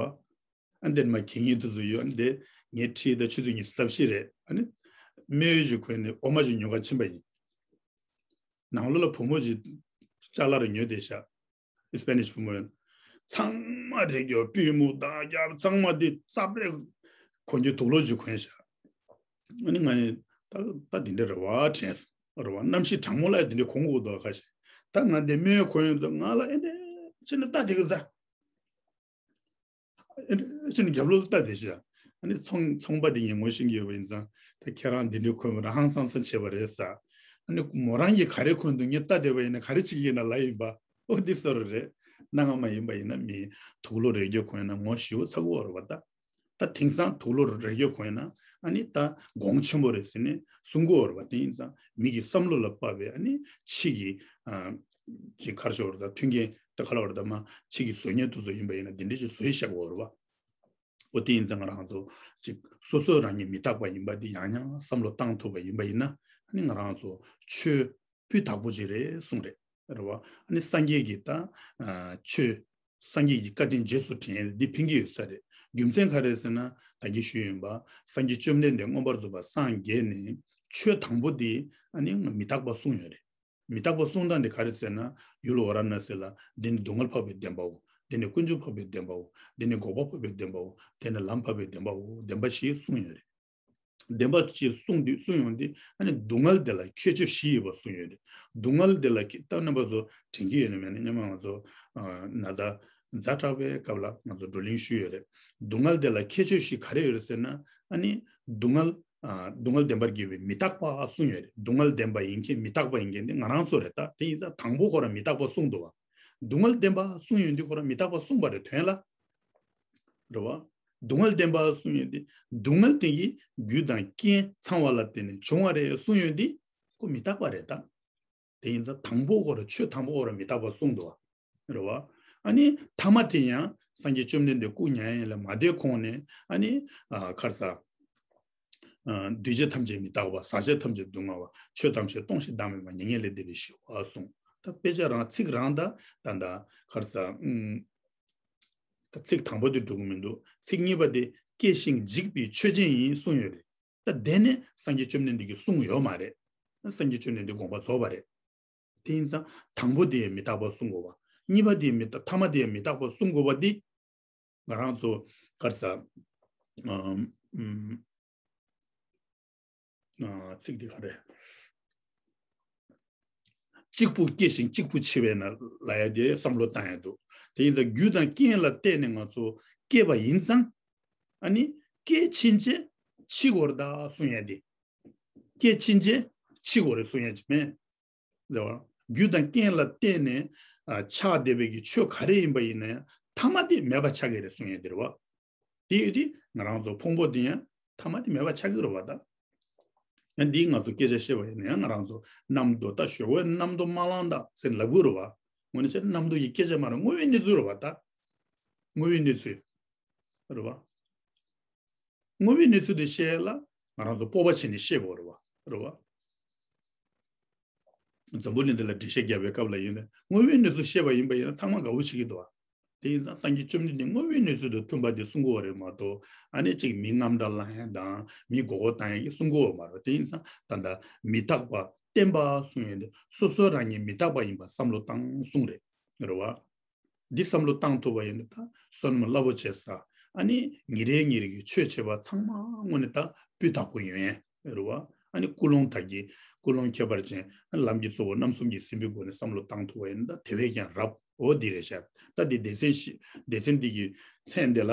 ཨ་འདིར་མ་གད་སྙིགས་དེ་ཚོ་ཡོད། ཨ་འདི་ངའི་འཁྲིས་ད་ཆུ་ཚོད་ཉི་ཤུ་རྩ་བཞི་རེད། ཨ་ནི་སྨན་ཡོད་ཅིག་གོན་ནས་འོ་མ་ཅིག་ཉོ་ག་ཕྱིན་པ་ཡིན། ནང་ལོགས་ལ་བུ་མོ་ཅིག་ཅ་ལག་རེ་ཉོས་བསྡད་ཤག་སི་པེ་ནིཤ་བུ་མོ་ཡིན། ཚང་མ་རས་རྒྱུ་པུས་མོ་དང་རྒྱབ་ཚང་མ་འདི་རྩབ་རེ་གོན་རྒྱུ་དུག་ལོག་ཅིག་གོན་ཤག་ཨ་ནི་ང་ནི་ད་ད་འདི་འདྲ་རེད་བ་དྲན་སོང་། རེད་བ། གནམ་གཤིས་གྲང་མོ་ལ་འདི་འདྲ་གོན་དགོས་འདུག་ཁ་ཤས། ད་ང་འདི་སྨན་གོན་ཡོང་དུས་ང་ལ་ཨེ་འདྲ་ཅི་ནས་ལྟ་བསྡད་ཀྱི་ད། ཨེ་འདྲ་ཅི་ནས་རྒྱབ་ལོགས་ལ་ལྟ་བསྡད་ཤག་ཨ་ནི་ཚོང་ཚོང་པ་འདི་ངས་ངོ་ཤེས་ཀྱི་ཡོད་པ་ཡིན་ཙང་ད་ཁྱེད་རང་འདི་འདྲ་གོན་པ་རང་ཧང་སང་སང་བྱས་པ་རེད་ཟེར། ཨ་ནི་མོ་རང་གིས་ག་རེ་གོན་འདུག་ངས་ལྟ་བསྡད་པ་ཡིན་ན་ག་རེ་བྱེད་ཀྱི་ཡིན་ན་ལབ་ཡིན་པ། ཨོ་འདི་ཟེར་རེད། གནའ་སྔ་མ་ཡིན་པ་ཡིན་ན་མི་དུག་ལོག་རས་རྒྱུ་གོན་ན་ངོ་ཞེ་པོ་ཚ་གི་ཡོད་རེད་བ་ད། ད་དེང་སང་དུག་ལོག་རས་རྒྱུ་གོན་ན་ཨ་ནི་ད་གོང་ཆེན་པོ་རེད་ཟེར་ནས་གསུང་གི་ཡོད་རེད་བ། དེ་ཡིན་ཙང་མི་གི་བསམ་བློ་ལ་དཔག་པའི་ཨ་ནི་ཕྱི་གི་ཨ་ཅིག་ག་རེ་ཟེར་དགོས་རེད་ད། མཐུན་རྐྱེན་ད་ག་ལ་བར་ད་མ་ཕྱི་གི་བཟོ་མཁན་དེ་ཚོ་ཡིན་པ་ཡིན་ན་འདི་འདྲ་ཞིག་བཟོས་བཞག་གི་ཡོད་རེད་བ། འོ་དེ་ཡིན་ཙང་ང་རང་ཚོ་ཅིག་སོ་སོ་རང་ཉིད་མི་རྟག་པ་ཡིན་པ་འདི་ཡང་ཡང་བསམ་བློ་བཏང་ཐུབ་པ་ཡིན་པ་ཡིན་ན་ཨ་ནི་ང་རང་ཚོ་ཆོས་སྤུས་དག་པོ་ཅིག་རེད་གསུངས་རེད། རེད་བ། ཨ་ནི་སངས་རྒྱས་ཀྱི་ད་ཨ་ཆོས་སངས་རྒྱས་ཀྱི་བཀའ་དྲིན་རྗེས་སུ་དྲན་ཡས་འདི་ཕན་གྱི་ཡོད་ས་རེད། རྒྱུ་མཚན་ག་རེ་ཟེར་ན་ད་གིན་ཞུས་ཡིན་པ། སངས་རྒྱས་བཅོམ་ལྡན་འདས་མངོན་པར་རྫོགས་པར་སངས་རྒྱས་ནས་ཆོས་དང་པོ་འདི་ཨ་ནི་མི་རྟག་པ་གསུངས་ཡོད་རེད། མི་རྟག་པ་གསུང་སྟངས་འདི་ག་རེ་ཟེར་ན་ཡུལ་ཝཱ་ར་ཎ་སི་ལ་འདི་ནི་སྡུག་བསྔལ་འཕགས་པའི་བདེན་པའོ། དེ་ནི་ཀུན་འབྱུང་འཕགས་པའི་བདེན་པའོ། དེ་ནི་འགོག་པ་འཕགས་པའི་བདེན་པའོ། དེ་ནི་ལམ་འཕགས་པའི་བདེན་པའོ། བདེན་པ་བཞི་གསུངས་ཡོད་རེད། བདེན་པ་བཞི་གསུངས་དུས་གསུངས་ཡོང་དུས་ཨ་ནི་སྡུག་བསྔལ་དེ་ལ་ཁྱད་ཆོས་བཞི་ཡོད་པ་གསུངས་ཡོད་རེད། སྡུག་བསྔལ་དེ་ལ་ཁྱད་ད་རྣམ་པ་ཚོ་དྲན་གྱི་ཡོད་ན་མེད་ན། སྔོན་མ་ང་ཚོ་ཨ་ན་ཚ་ཛ་དྲག་པའི་སྐབས་ལ་ང་ཚོ་བགྲོ་གླེང་ཞུས་ཡོད་རེད། སྡུག་བསྔལ་དེ་ལ་ཁྱད་ཆོས་བཞི་ག་རེ་ཡོད་རེད་ཟེར་ན། ཨ་ནི་སྡུག་བསྔལ་ཨ་སྡུག་བསྔལ་བདེན་པར་གྱུར་པའི་མི་རྟག་པ་གསུངས་ཡོད་རེད། སྡུག་བསྔལ་བདེན་པ་ཡིན་མཁན་མི་རྟག་པ་ཡིན་མཁན་དེ་ང་རང་ཚོ་རེད། ད་དེ་ཡིན་ཙང་དང་པོ་ཁོ་རང་མི་རྟག་པ་གསུངས་འདུག་བ། སྡུག་བསྔལ་བདེན་པ་གསུངས་ཡོང་དུས་ཁོ་རང་མི་རྟག་པ་གསུངས་པ་རེད། དོན་ལ། རེད་བ། སྡུག་བསྔལ་བདེན་པ་གསུངས་ཡོང་དུས་སྡུག་བསྔལ་དེ་ཡི་རྒྱུ་དང་རྐྱེན་ཚང་བ་ལ་བརྟེན་ནས་བྱུང་བ་རེད་གསུངས་ཡོང་དུས་ཁོ་མི་རྟག་པ་རེད་ད། དེ་ཡིན་ཙང་དང་པོ་ཁོ་རང་ཆོས་དང་པོ་ཁོ་རང་མི་རྟག་པ་གསུངས་འདུག་བ། རེད་བ། ཨ་ནི་ཐ་མ་དེ་ཡང་སངས་རྒྱས་བཅོམ་ལྡན་འདས་སྐུ་མྱ་ངན་ལས་མ་འདས་གོང་ནས་ཨ་ནི་ཨ་ཁར་ས། ཨ་འདུས་བྱས་ཐམས་ཅད་མི་རྟག་པ། ཟག་བཅས་ཐམས་ཅད་སྡུག་བསྔལ་བ། ཆོས་ཐམས་ཅད་སྟོང་ཞིང་བདག་མེད་པ། མྱ་ངན་ལས་འདས་པའི་ཞི་བ་གསུངས། ད་དཔེ་ཆ་རང་ཚིག་རང་ད་ད་ད་ཁར་ས་ཨུམ། ད་ཚིག་དང་པོ་དེ་འགྲོ་གི་མི་འདུག་ཚིག་གཉིས་པ་དེ་སྐྱེ་ཞིང་འཇིག་པའི་ཆོས་ཅན་ཡིན་གསུངས་ཡོད་རེད། ད་དེ་ནི་སངས་རྒྱས་བཅོམ་ལྡན་འདས་ཀྱིས་གསུངས་ཡོད་མ་རེད། སངས་རྒྱས་བཅོམ་ལྡན་འདས་དགོངས་པ་རྫོགས་པ་རེད། དེ་ཡིན་ཙང་དང་པོ་དེ་ཡང་མི་རྟག་པ་གསུང་དགོས་པ། གཉིས་པ་དེ་ཡང་མི་རྟག་ཐ་མ་དེ་ཡང་མི་རྟག་པ་གསུང་དགོས་པ་འདི། ང་རང་ཚོ་ག་རེ་ཟ། ཨམ། ཨམ། ཨ། ཚིག་འདི་ག་རེ། གཅིག་པུ་སྐྱེ་ཞིང་གཅིག་པུ་འཆི་བས་ན་ལབ་ཡ་དེ་བསམ་བློ་བཏང་ཡ་འདུག་དེ་ཡིན་ཙང་རྒྱུ་དང་རྐྱེན་ལ་བརྟེན་ནས་ང་ཚོ་སྐྱེས་པ་ཡིན་ཙང་། ཨ་ནི་སྐྱེ་ཕྱིན་ཆད་འཆི་དགོས་རེད་ད་གསུང་ཡ་དེ། སྐྱེ་ཕྱིན་ཆད་འཆི་དགོས་རེད་གསུང་ཡ་ཅིག་མེད། རེད་བ། རྒྱུ་དང་རྐྱེན་ལ་བརྟེན་ནས་ཨ་ཆགས་བསྡད་པའི་གི་ཆོས་ག་རེ་ཡིན་པ་ཡིན་ན་ཡང་ཐ་མ་དེ་མེད་པ་ཆགས་ཀྱི་རེད་གསུང་ཡ་དེ་རེད་བ། དེ་ཡོད་དུས་ང་རང་ཚོ་ཕུང་པོ་འདི་ཡང་ཐ་མ་དེ་མེད་པ་ཆགས་ཀྱི་རེད་བ་ད། ཡང་འདི་ང་ཚོ་སྐད་ཆ་བཤད་པ་ཡིན་ན་ཡང་ང་རང་ཚོ་རྣམ་རྟོག་ད་ཞོགས་པའི་རྣམ་རྟོག་མ་ལངས་ད་ཟེར་ལབ་དགོས་རེད་བ། དངོས་གནས་བྱས་ན་རྣམ་རྟོག་གི་སྐད་ཆ་མ་རེད། དངོས་པོའི་གནས་ཚུལ་རེད་བ་ད། དངོས་པོའི་གནས་ཚུལ། རེད་བ། དངོས་པོའི་གནས་ཚུལ་དེ་བཤད་ལ་ང་རང་ཚོ་སྤོབས་པ་བྱས་ནས་བཤད་དགོས་རེད་བ། རེད་བ། འཛམ་བུ་གླིང་འདི་ལ་འགྲེལ་བཤད་རྒྱབ་པའི་སྐབས་ལ་ཡིན་ན་དངོས་པོའི་གནས་ཚུལ་བཤད་པ་ཡིན་པ་ཡིན་ན་ཚང་མ་དགའ་བོ་བྱེད་ཀྱི་འདུག་བ། དེ་ཡིན་ཙང་སངས་རྒྱས་བཅོམ་ལྡན་འདས་དངོས་པོའི་གནས་ཚུལ་དང་མཐུན་པ་དེ་གསུང་གི་ཡོད་རེད་མ་གཏོགས། ཨ་ནི་གཅིག་མི་རྔམ་སྒྲ་ལངས་ཡ་དང་མི་མགོ་སྐོར་བཏང་ཡ་གི་གསུང་གི་ཡོད་མ་རེད། དེ་ཡིན་ཙང་ད་ལྟ་མི་རྟག་པ་བརྟན་པ་གསུང་ཡ་དེ་སོ་སོ་རང་ཉིད་མི་རྟག་པ་ཡིན་པ་བསམ་བློ་བཏང་གསུང་རེད། རེད་བ། འདི་བསམ་བློ་བཏང་ཐུབ་པ་ཡིན་ན་ད་བསོད་ནམས་རླབས་པོ་ཆེ་བསགས། ཨ་ནི་ཉིན་རེ་ཉིན་རེ་གི་ཆོས་བྱེད་པ་ཚང་མ་དངོས་གནས་ད་སྤུས་དག་པོ་ཡོང་ཡ་རེད་བ། ཨ་ནི་ཀུན་སློང་དག་གི་ཀུན་སློང་ཁྱད་པར་ཅན་ལམ་གྱི་གཙོ་བོ་རྣམ་གསུམ་གྱི་སྲིན་བུའི་སྒོ་ནས་བསམ་བློ་བཏང་ཐུབ་པ་ཡིན་ན་ད་དེ་བས་ཀྱང་རབ། འོ་འདི་རེད་ཤག་ད་འདི་སྡེ་ཚན་བཞི་སྡེ་ཚན་འདི་གི་མཚན་འདི་ལ་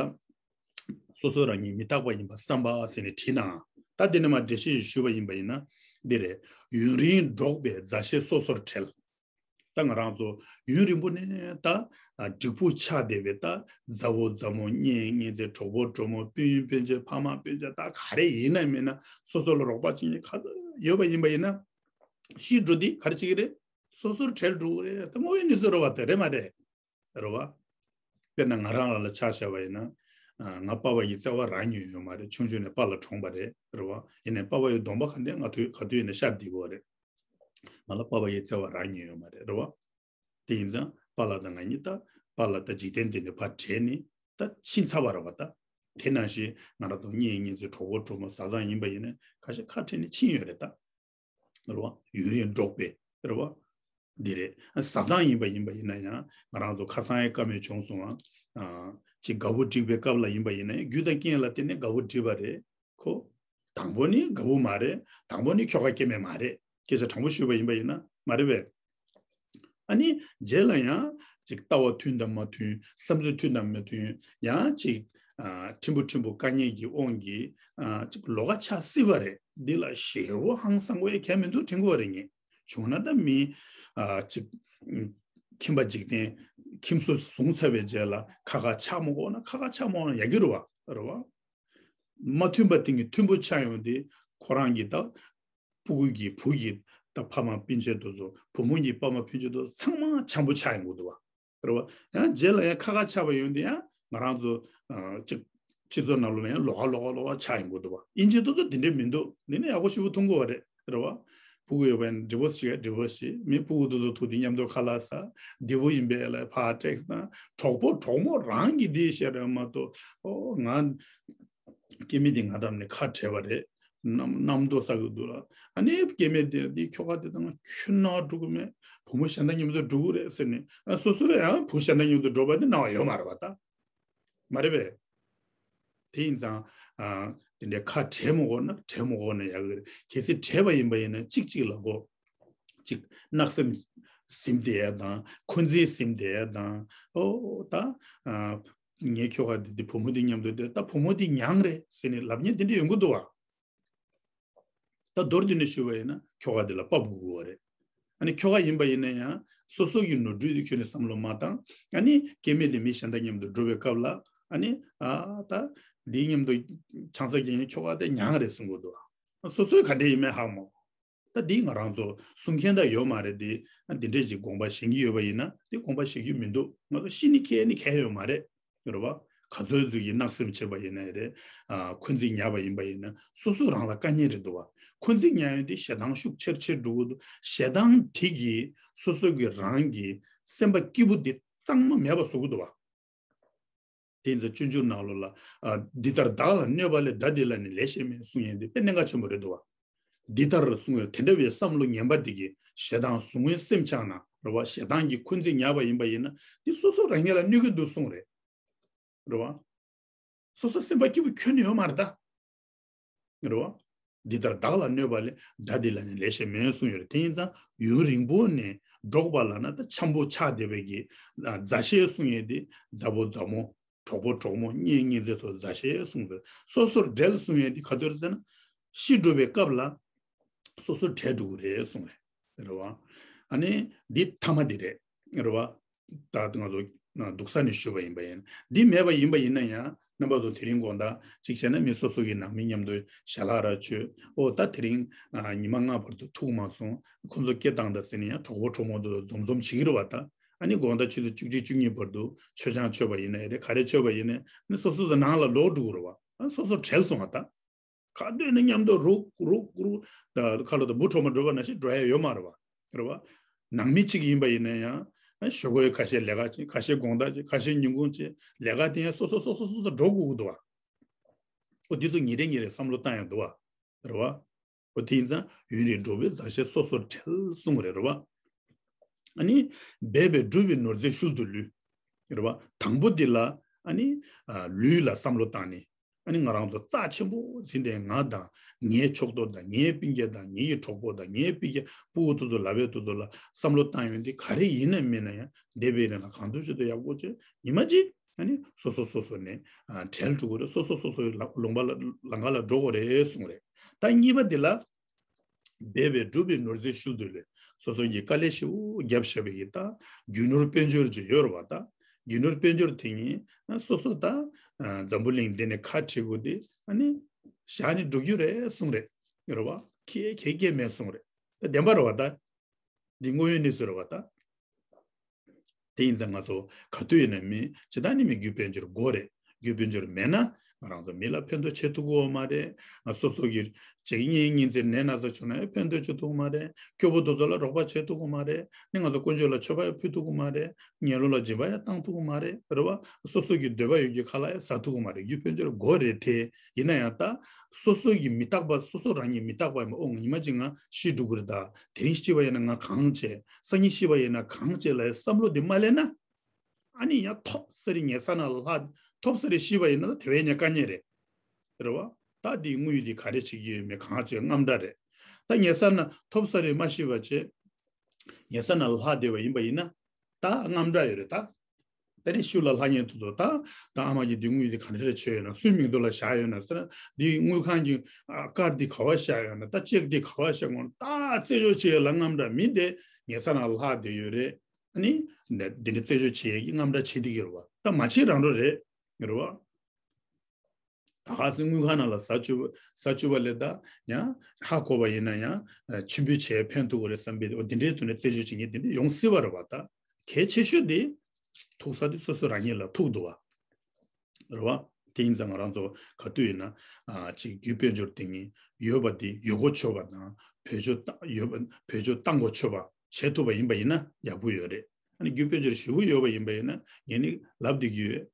སོ་སོ་རང་ཉིད་མི་རྟག་པ་ཡིན་པ་བསམ་པ་ཟེར་ནས་བྲིས་ན། ད་འདི་ནས་མར་འགྲེལ་བཤད་ཞུས་པ་ཡིན་པ་ཡིན་ན་འདི་རེད། ཡུན་རིང་འགྲོགས་པའི་མཛའ་བཤེས་སོ་སོར་ཁྲེལ། ད་ང་རང་ཚོ་ཡུན་རིང་པོ་ནས་ད་ཨ་འགྲིག་པོ་ཆགས་བསྡད་པའི་ད་མཛའ་བོ་མཛའ་མོ་གཉེན་ཉེ་ཚན་གྲོགས་པོ་གྲོགས་མོ་སྤུན་སྤུན་མཆེད་ཕ་མ་སྤུན་མཆེད་ད་ག་རེ་ཡིན་ན་མིན་ན་སོ་སོ་ལ་རོགས་པ་བྱེད་མཁན་ག་ཚོད་ཡོད་པ་ཡིན་པ་ཡིན་ན་ཤི་འགྲོ་དུས་ག་རེ་བྱེད་ཀྱི་རེད། སོ་སོར་ཁྲེལ་འགྲོ་གི་རེད། ད་དངོས་ཡོད་གནས་ཚུལ་རེད་བ། དེ་རེད་མ་རེད། རེད་བ། དཔེར་ན་ང་རང་རང་ལ་ཆ་བཞག་པ་ཡིན་ན། ཨ་ང་པ་ཕ་ཡི་བརྩེ་བ་རག་མྱོང་ཡོད་མ་རེད། ཆུང་ཆུང་ནས་པཱ་ལགས་གྲོངས་པ་རེད། རེད་བ། ཡིན་ནའི་པ་ཕ་ཡི་གདོང་པ་ག་འདྲ་ང་དུས་ག་དུས་ཡིན་ན་ཤར་བསྡད་ཀྱི་ཡོད་རེད། ང་ལ་པ་ཕ་ཡི་བརྩེ་བ་རག་མྱོང་ཡོད་མ་རེད། རེད་བ། དེ་ཡིན་ཙང་པཱ་ལགས་དང་ང་གཉིས་ད་པཱ་ལགས་ད་འཇིག་རྟེན་འདི་ནས་ཕར་བྲལ་ནས་ད་ཕྱིན་ཚར་བ་རེད་བ་ད། དེ་ནང་བཞིན་ང་རང་ཚོ་གཉེན་ཉེ་ཚན་གྲོགས་པོ་གྲོགས་མོ་བཟའ་ཚང་ཡིན་པ་ཡིན་ན་ཁ་ཤས་ཁ་བྲལ་ནས་ཕྱིན་ཡོད་རེད་ད། རེད་བ། ཡུན་རིང་འགྲོགས་པའི་རེད་བ། འདི་རེད། བཟའ་ཚང་ཡིན་པ་ཡིན་པ་ཡིན་ན་ཡང་ང་རང་ཚོ་ཁ་སང་ཡང་བཀའ་མོལ་བྱུང་སོང་ང་། ཨ་ཅིག་དགའ་བོ་བསྒྲིགས་པའི་སྐབས་ལ་ཡིན་པ་ཡིན་ན་ཡང་རྒྱུ་དང་རྐྱེན་ལ་བརྟེན་ནས་དགའ་བོ་བསྒྲིགས་པ་རེད། ཁོ། དང་པོ་ནི་དགའ་བོ་མ་རེད། དང་པོ་ནི་ཁྱོ་ག་སྐྱེ་དམན་མ་རེད། སྐད་ཆ་དྲང་པོ་ཞུས་པ་ཡིན་པ་ཡིན་ན་མ་རེད་པས། ཨ་ནི་རྗེས་ལ་ཡང་ཅིག་ལྟ་བ་མཐུན་དང་མ་མཐུན། བསམ་ཚུལ་མཐུན་དང་མ་མཐུན། ཡང་ཅིག་ཨ་ཕྲན་བུ་ཕྲན་བུ་དཀའ་ངལ་གྱི་དབང་གིས་ཨ་ཅིག་ལོགས་ཀ་ཆགས་སྲིད་པ་རེད། འདི་ལ་ཞེ་པོ་ཧང་སང་དགོས་ཡ་གལ་མི་འདུག་དྲན་གྱི་ཡོད་རེད་ངས། བྱུང་ན་ད་མི་ཨ་ཅིག་ཁྱིམ་པ་འཇིག་རྟེན་ཁྱིམ་སོ་བཟུང་ཚར་བའི་རྗེས་ལ་ཁ་ཁ་ཆགས་མ་དགོས་ན་ཁ་ཁ་ཆགས་མ་དགོས་ན་ཡག་གི་རེད་བ། རེད་བ། མ་མཐུན་པ་དེ་གི་མཐུན་པོ་ཆགས་ཡོང་དུས་ཁོ་རང་གི་ད་ཕྲུ་གུ་གི་བུ་གི་ད་ཕ་མ་སྤུན་མཆེད་དེ་ཚོ་བུ་མོ་གི་ཕ་མ་སྤུན་མཆེད་དེ་ཚོ་ཚང་མ་འཆམ་པོ་ཆགས་ཡོང་གི་འདུག་བ། རེད་བ། ཡང་རྗེས་ལ་ཡང་ཁ་ཁ་ཆགས་པ་ཡོང་དུས་ཡང་ང་རང་ཚོ་ཨ་ཅིག་སྤྱི་ཚོགས་ནང་ལོགས་ལ་ཡང་ལོགས་ཀ་ལོགས་ཀ་ལོགས་ཀ་ཆགས་ཡོང་གི་འདུག་བ། དབྱིན་ཇི་དེ་ཚོ་དེ་འདྲས་མི་འདུག་འདི་ནི་ཡག་པོ་ཞེ་པོ་མཐོང་གི་ཡོད་རེད། རེད་བ། ཕྲུ་གུ་ཡོད་པ་ཡིན་ན་ཌི་བོར་སི་བྱེད་ཡ་ཌི་བོར་སི་བྱེད། མི་ཕྲུ་གུ་དེ་ཚོ་ཐུག་དུས་མཉམ་དུ་ཁ་ལག་ཟ། བདེ་པོ་ཡིན་པས་ལ་ཕར་ཊེག་སི་བཏང་། གྲོགས་པོ་གྲོགས་མོ་རང་གི་འདི་བཤད་རེད་མ་གཏོགས་ཨོ་ང་སྐྱེ་དམན་འདི་ང་འགྲམ་ནས་ཁ་བྲལ་བ་རེད། རྣམ་རྣམ་རྟོག་ཟ་གི་འདུག་ལ། ཨ་ནི་སྐྱེ་དམན་དེ་འདི་ཁྱོ་ག་དེ་དང་ཁྱོད་ན་འགྲོ་གི་མེད། བུ་མོ་གཞན་དང་མཉམ་དུ་འགྲོ་གི་རེད་ཟེར་ནས། ཨ་སོ་སོ་ཡང་བུ་གཞན་དང་མཉམ་དུ་འགྲོ་བ་དེ་སྣང་བ་ཡོད་མ་རེད་པ་ད། མ་རེད་པས། དེ་ཡིན་ཙང་། ཨ་དེ་འདྲའི་ཁ་བྲལ་མ་དགོས་ན་བྲལ་མ་དགོས་ན་ཡག་གི་རེད། གལ་སྲིད་བྲལ་བ་ཡིན་པ་ཡིན་ན་གཅིག་གཅིག་ལ་གོ། གཅིག་གནག་སེམས་ཟིན་བསྡད་ཡ་དང་འཁོན་འཛིན་ཟིན་བསྡད་ཡ་དང་། ཨོ་ད། ཨ་ངའི་ཁྱོ་ག་འདི་འདི་བུ་མོ་འདི་མཉམ་དུ་བསྡད། ད་བུ་མོ་འདི་མྱངས་རེད་ཟེར་ནས་ལབ་མཁན་དེ་འདྲ་ཡོང་གི་འདུག་བ། ད་མདོར་བསྡུས་ནས་ཞུས་པ་ཡིན་ན་ཁྱོ་ག་འདི་ལ་དཔའ་བོ་དགོས་པ་རེད། ཨ་ནི་ཁྱོ་ག་ཡིན་པ་ཡིན་ན་ཡང་སོ་སོ་གི་ནོར་འཁྲུལ་དེ་ཁྱོན་ནས་བསམ་བློ་མ་བཏང་། ཨ་ནི་སྐྱེ་དམན་དེ་མི་གཞན་དང་མཉམ་དུ་འགྲོ་བའི་སྐབས་ལ། ཨ་ནི་ཨ་ད་འདིའི་མཉམ་དུ་ཆང་ས་བརྒྱབ་མཁན་ཁྱོ་ག་དེ་མྱངས་རེད་གསུང་གི་འདུག། སོ་སོས་ག་འདྲ་ཡིན་མིན་ཧ་གོ་མ་གོ། ད་འདི་ང་རང་ཚོ་གསུང་མཁན་ད་ཡོད་མ་རེད་དེ། འདི་འདྲས་ཀྱི་དགོངས་པ་བཞེས་ཀྱི་ཡོད་པ་ཡིན་ན་དེ་དགོངས་པ་བཞེས་རྒྱུ་མི་འདུག། ང་ཚོ་ཤི་ནི་ཁེ་ནི་ཁེ་ཡོད་མ་རེད། རེད་བ། ག་ཚོད་ཚོད་ཀྱིས་གནག་སེམས་བྱས་པ་ཡིན་ན་རེད། ཨ་འཁོན་འཛིན་ཉར་བ་ཡིན་པ་ཡིན་ན་སོ་སོ་རང་ལ་དཀའ་ངལ་རེད་འདུག་བ། འཁོན་འཛིན་ཉར་ཡོང་དུས་ཞེ་སྡང་ཤུགས་ཆེར་ཆེར་འགྲོ་གི་འདུག། ཞེ་སྡང་དེ་གིས་སོ་སོ་གི་རང་གི་སེམས་པ་སྐྱིད་པོ་དེ་གཙང་མ་མེད་པ་བཟོ་གི་འདུག་བ། དེ་ཡིན་ཙང་སྤྱོད་འཇུག་ནང་ལོགས་ལ། ཨ་འདི་ལྟར་བདག་ལ་གནོད་པ་ལས། དགྲ་འདི་ལ་ནི་ལས་བྱེད་མིན་གསུང་ཡས་དེ་དཔེ་གནད་འགག་ཆེན་པོ་རེད་འདུག་བ། འདི་ལྟར་གསུང་བའི་དེ་འདྲ་བའི་བསམ་བློ་ངན་པ་འདི་གིས་ཞེ་སྡང་ཟུག་རྔུའི་སེམས་ཆགས་ན་རེད་བ། ཞེ་སྡང་གི་འཁོན་འཛིན་ཉར་བ་ཡིན་པ་ཡིན་ན་འདི་སོ་སོ་རང་ཉིད་ལ་གནོད་ཀྱི་འདུག་གསུང་རེད། རེད་བ། སོ་སོ་སེམས་པ་སྐྱིད་པོ་ཁྱོན་ནས་ཡོད་མ་རེད་ད། རེད་བ། འདི་ལྟར་བདག་ལ་གནོད་པ་ལས། དགྲ་འདི་ལ་ནི་ལས་བྱེད་མིན་གསུངས་ཡོད་རེད། དེ་ཡིན་ཙང་ཡུན་རིང་པོ་ནས་འགྲོགས་པ་ལབ་ན་ད་འཆམ་པོ་ཆགས་བསྡད་པའི་གི་མཛའ་བཤེས་གསུང་ཡས་དེ་མཛའ་པོ་མཛའ་མོ་གྲོགས་པོ་གྲོགས་མོ་གཉེན་ཉེ་ཚན་སོགས་མཛའ་བཤེས་གསུངས་ཟེར། སོ་སོར་འབྲལ་གསུང་ཡས་དེ་ག་ཚོད་རེད་ཟེར་ན། ཤི་འགྲོ་བའི་སྐབས་ལ་སོ་སོར་བྲལ་འགྲོ་གི་རེད་གསུངས་རེད། རེད་བ། ཨ་ནི་འདི་ཐ་མ་འདི་རེད། རེད་བ། ད་ང་ཚོ་སྡུག་ས་ནས་ཞུས་པ་ཡིན་པ་ཡིན། འདི་མེད་པ་ཡིན་པ་ཡིན་ན་ཡང་རྣམ་པ་ཚོ་དེ་རིང་དགོང་དག་གཅིག་བྱས་ན་མི་སོ་སོ་གི་ནང་མི་མཉམ་དུ་ཞལ་ལག་ར་མཆོད། ཨོ་ད་དེ་རིང་ཉི་མ་ལྔ་བར་དུ་ཐུག་མ་སོང་། ཁོང་ཚོ་སྐད་བཏང་ད་ཟེར་ནས་ཡང་གྲོགས་པོ་གྲོགས་མོ་ཚོ་འཛོམས་འཛོམས་བྱེད་ཀྱི་རེད་བ་ད། ཨ་ནི་དགོང་དག་ཆུ་ཚོད་བཅུ་གཅིག་བཅུ་གཉིས་བར་དུ་མཆོད་ཆང་མཆོད་པ་ཡིན་ན་ཡང་རེད། ག་རེ་མཆོད་པ་ཡིན་ན་ནི་སོ་སོ་ཚོ་ནང་ལ་ལོག་འགྲོ་གི་རེད་བ། ཨ་སོ་སོ་བྲལ་སོང་བ་ད། ག་དུས་ནས་མཉམ་དུ་རུག་རུག་རུག། ད་ཁ་ལོ་ད་འབུ་གྲོག་མ་འགྲོ་བ་ནང་བཞིན་འགྲོ་ཡ་ཡོད་མ་རེད་བ། རེད་བ། ནང་མི་གཅིག་ཡིན་པ་ཡིན་ན་ཡང་ཞོགས་ཀས་ཁ་ཤས་ལས་ཀ་བྱེད། ཁ་ཤས་དགོང་དག་བྱེད། ཁ་ཤས་ཉིན་གུང་བྱེད། ལས་ཀ་དེ་ཡང་སོ་སོ་སོ་སོ་སོ་སོ་འགྲོ་དགོས་ཀྱི་འདུག་བ། ཨོ་འདི་ཚོ་ཉིན་རེ་ཉིན་རེ་བསམ་བློ་བཏང་ཡ་འདུག་བ། རེད་བ། ཨོ་དེ་ཡིན་ཙང་ཡུན་རིང་འགྲོགས་པའི་མཛའ་བཤེས་སོ་སོར་བྲལ་གསུངས་རེད། རེད་བ། ཨ་ནི་སྦས་པས་སྒྲུབ་པའི་ནོར་རྫས་ཤུལ་དུ་ལུས། རེད་བ། དང་པོ་འདི་ལ་ཨ་ནི་ལུས་ལ་བསམ་བློ་བཏང་ནས། ཨ་ནི་ང་རང་ཚོ་རྩ་ཆེན་པོ་ཟིན་ཏེ་ང་དང་ངའི་ཕྱོགས་གཏོགས་དང་ངའི་སྤུན་ཀྱག་དང་ངའི་གྲོགས་པོ་དང་ངའི་སྤུན་ཀྱག་སྤུ་གུ་དེ་ཚོ་ལབ་ཡས་དེ་ཚོ་ལ་བསམ་བློ་བཏང་ཡོང་དུས་ག་རེ་ཡིན་ན་མིན་ན་ཡང་འདས་པའི་རིང་ལ་གང་ཐུབ་ཅི་ཐུབ་ཡག་པོ་བྱས། ཉི་མ་གཅིག་ཨ་ནི་སོ་སོ་སོ་སོ་ནས་བྲལ་འགྲོ་གི་རེད། སོ་སོ་སོ་སོའི་ལ་ལུང་པ་ལ་ལམ་ཁ་ལ་འགྲོ་དགོས་རེད་གསུངས་རེད། ད་གཉིས་པ་འདི་ལ། སྦས་པས་སྒྲུབ་པའི་ནོར་རྫས་ཤུལ་དུ་ལུས། སོ་སོ་གིས་དཀའ་ལས་ཞེ་པོ་བརྒྱབ་བཞག་པའི་གི་ད་རྒྱུ་ནོར་དཔལ་འབྱོར་ཅིག་ཡོད་རེད་བ་ད། རྒྱུ་ནོར་དཔལ་འབྱོར་དེ་ཉིད་སོ་སོ་ད་འཛམ་བུ་གླིང་འདི་ནས་ཁ་བྲལ་དགོས་དེ་ཨ་ནི་བཞག་ནས་འགྲོ་རྒྱུ་རེད་གསུངས་རེད། ཡོད་རེད་བ། ཁྱད་ཁྱད་ཀྱང་མེད་གསུངས་རེད། ད་བདེན་པ་རེད་བ་ད། འདི་དངོས་ཡོད་གནས་ཚུལ་རེད་བ་ད། དེ་ཡིན་ཙང་ང་ཚོ་ག་དུས་ཡིན་ན་མི་ཇི་ལྟར་ནི་མི་རྒྱུ་དཔལ་འབྱོར་དགོས་རེད། རྒྱུ་དཔལ་འབྱོར་མེད་ན་ང་རང་ཚོ་མི་ལ་ཕན་ཐོགས་བྱེད་ཐུབ་ཀྱི་ཡོད་མ་རེད། སོ་སོ་གི་བྱེད་ཉེས་ཉེན་ཚེ་ནད་ན་ཚ་བྱུང་ན་ཡང་ཕན་ཐོགས་བྱེད་ཐུབ་ཀྱི་མ་རེད། སྐྱོ་པོ་དེ་ཚོ་ལ་རོགས་པ་བྱེད་ཐུབ་ཀྱི་མ་རེད། ནི་ང་ཚོ་དཀོན་མཆོག་ལ་མཆོད་པ་ཡང་ཕུལ་ཐུབ་ཀྱི་མ་རེད། ངན་སློང་ལ་སྦྱིན་པ་ཡང་བཏང་ཐུབ་ཀྱི་མ་རེད། རེད་བ། སོ་སོ་གི་འདོད་པ་ཡོད་ཀྱི་ཁ་ལག་ཡང་ཟ་ཐུབ་ཀྱི་མ་རེད། རྒྱུ་དཔལ་འབྱོར་དགོས་རེད་དེ། ཡིན་ན་ཡང་ད་སོ་སོ་གི་མི་རྟག་པ། སོ་སོ་རང་གི་མི་རྟག་པ་ཡིན་པ། ཨོ་ཉི་མ་གཅིག་ང་ཤི་འགྲོ་གི་རེད་ད། དེ་རིང་ཤི་བ་ཡིན་ན་ང་གང་བྱེད། སང་ཉིན་ཤི་བ་ཡིན་ན་གང་བྱེད་ལབ་ཡ་བསམ་བློ་འདི་མ་སླེབས་ན། ཨ་ནི་ཡང་ཐོབ་ས་རེ་ཉལ་ས་ན་ལྷག་ཐོབ་ས་རེ་ཤི་བ་ཡིན་ན་དེ་བས་ཉེན་དཀའ་ངལ་རེད། རེད་བ། ད་འདི་དངུལ་འདི་ག་རེ་བྱེད་ཀྱི་ཡོད་མེད་གང་བྱེད་དངངས་སྐྲག་རེད། ད་ཉལ་ས་ན་ཐོབ་ས་རེ་མ་ཤི་བ་བྱེད། ཉལ་ས་ན་ལྷག་བསྡད་པ་ཡིན་པ་ཡིན་ན་ད་དངངས་སྐྲག་ཡོད་རེད་ད། ད་ནི་ཤུལ་ལ་ལྷག་ཉེན་དུ་ཚོ་ད། ད་ཨ་མ་གིས་འདི་དངུལ་འདི་ག་འདྲ་བྱས་ཡོད་ན། སུའི་མིང་ཐོག་ལ་བཞག་ཡོད་ན་ཟེར་ན། འདི་དངུལ་ཁང་གི་ཨ་ཀར་འདི་ག་བ་བཞག་ཡོད་ན། ད་ཅེག་འདི་ག་བ་བཞག་ཡོད་ན། ད་རྩད་གཅོད་བྱེད་ཡས་ལ་དངངས་སྐྲག་མི་འདི་ཉལ་ས་ན་ལྷག་བསྡད་ཡོད་རེད། ཨ་ནི་འདི་འདི་འདྲ་རྩད་གཅོད་བྱེད་ཡས་ཀྱི་དངངས་སྐྲག་བྱེད་བསྡད་ཀྱི་རེད་བ། ད་མ་བྱེད་རང་འགྲོ་རེད། རེད་བ། ད་ག་སེ་དངུལ་ཁང་ནང་ལ་ཟ་བཅུག་པ། ཟ་བཅུག་པ་ལས་ད་ཡང་ཧ་གོ་བ་ཡིན་ན་ཡང་ཕྱིར་འབུད་བྱས་ཕན་ཐོགས་ཀྱི་རེད་བསམ་པའི་འོ་འདི་འདྲའི་ཐོག་ནས་རྩད་གཅོད་བྱེད་མཁན་དེ་འདྲ་ཡོང་སྲིད་པ་རེད་བ། ད་གལ་ཆེ་ཤོས་དེ་ཐུག་ས་དེ་སོ་སོ་རང་ཉིད་ལ་ཐུག་འདུག་བ། རེད་བ། དེ་ཡིན་ཙང་ང་རང་ཚོ་ག་དུས་ཡིན་ན་ཨ་ཅིག་རྒྱུ་དཔལ་འབྱོར་དེ་ཉིད་ཡོད་པ་དེ་ཡོད་གོ་ཆོད་པ་དང་བེད་སྤྱོད་བཏང་ཡོད་པ་བེད་སྤྱོད་བཏང་གོ་ཆོད་པ་བྱེད་ཐུབ་པ་ཡིན་པ་ཡིན་ན་ཡག་པོ་ཡོད་རེད། ཨ་ནི་རྒྱུ་དཔལ་འབྱོར་ཞེ་པོ་ཡོད་པ་ཡིན་པ་ཡིན་ན་ངས་ནི་ལབ་བསྡད་ཀྱི་ཡོད།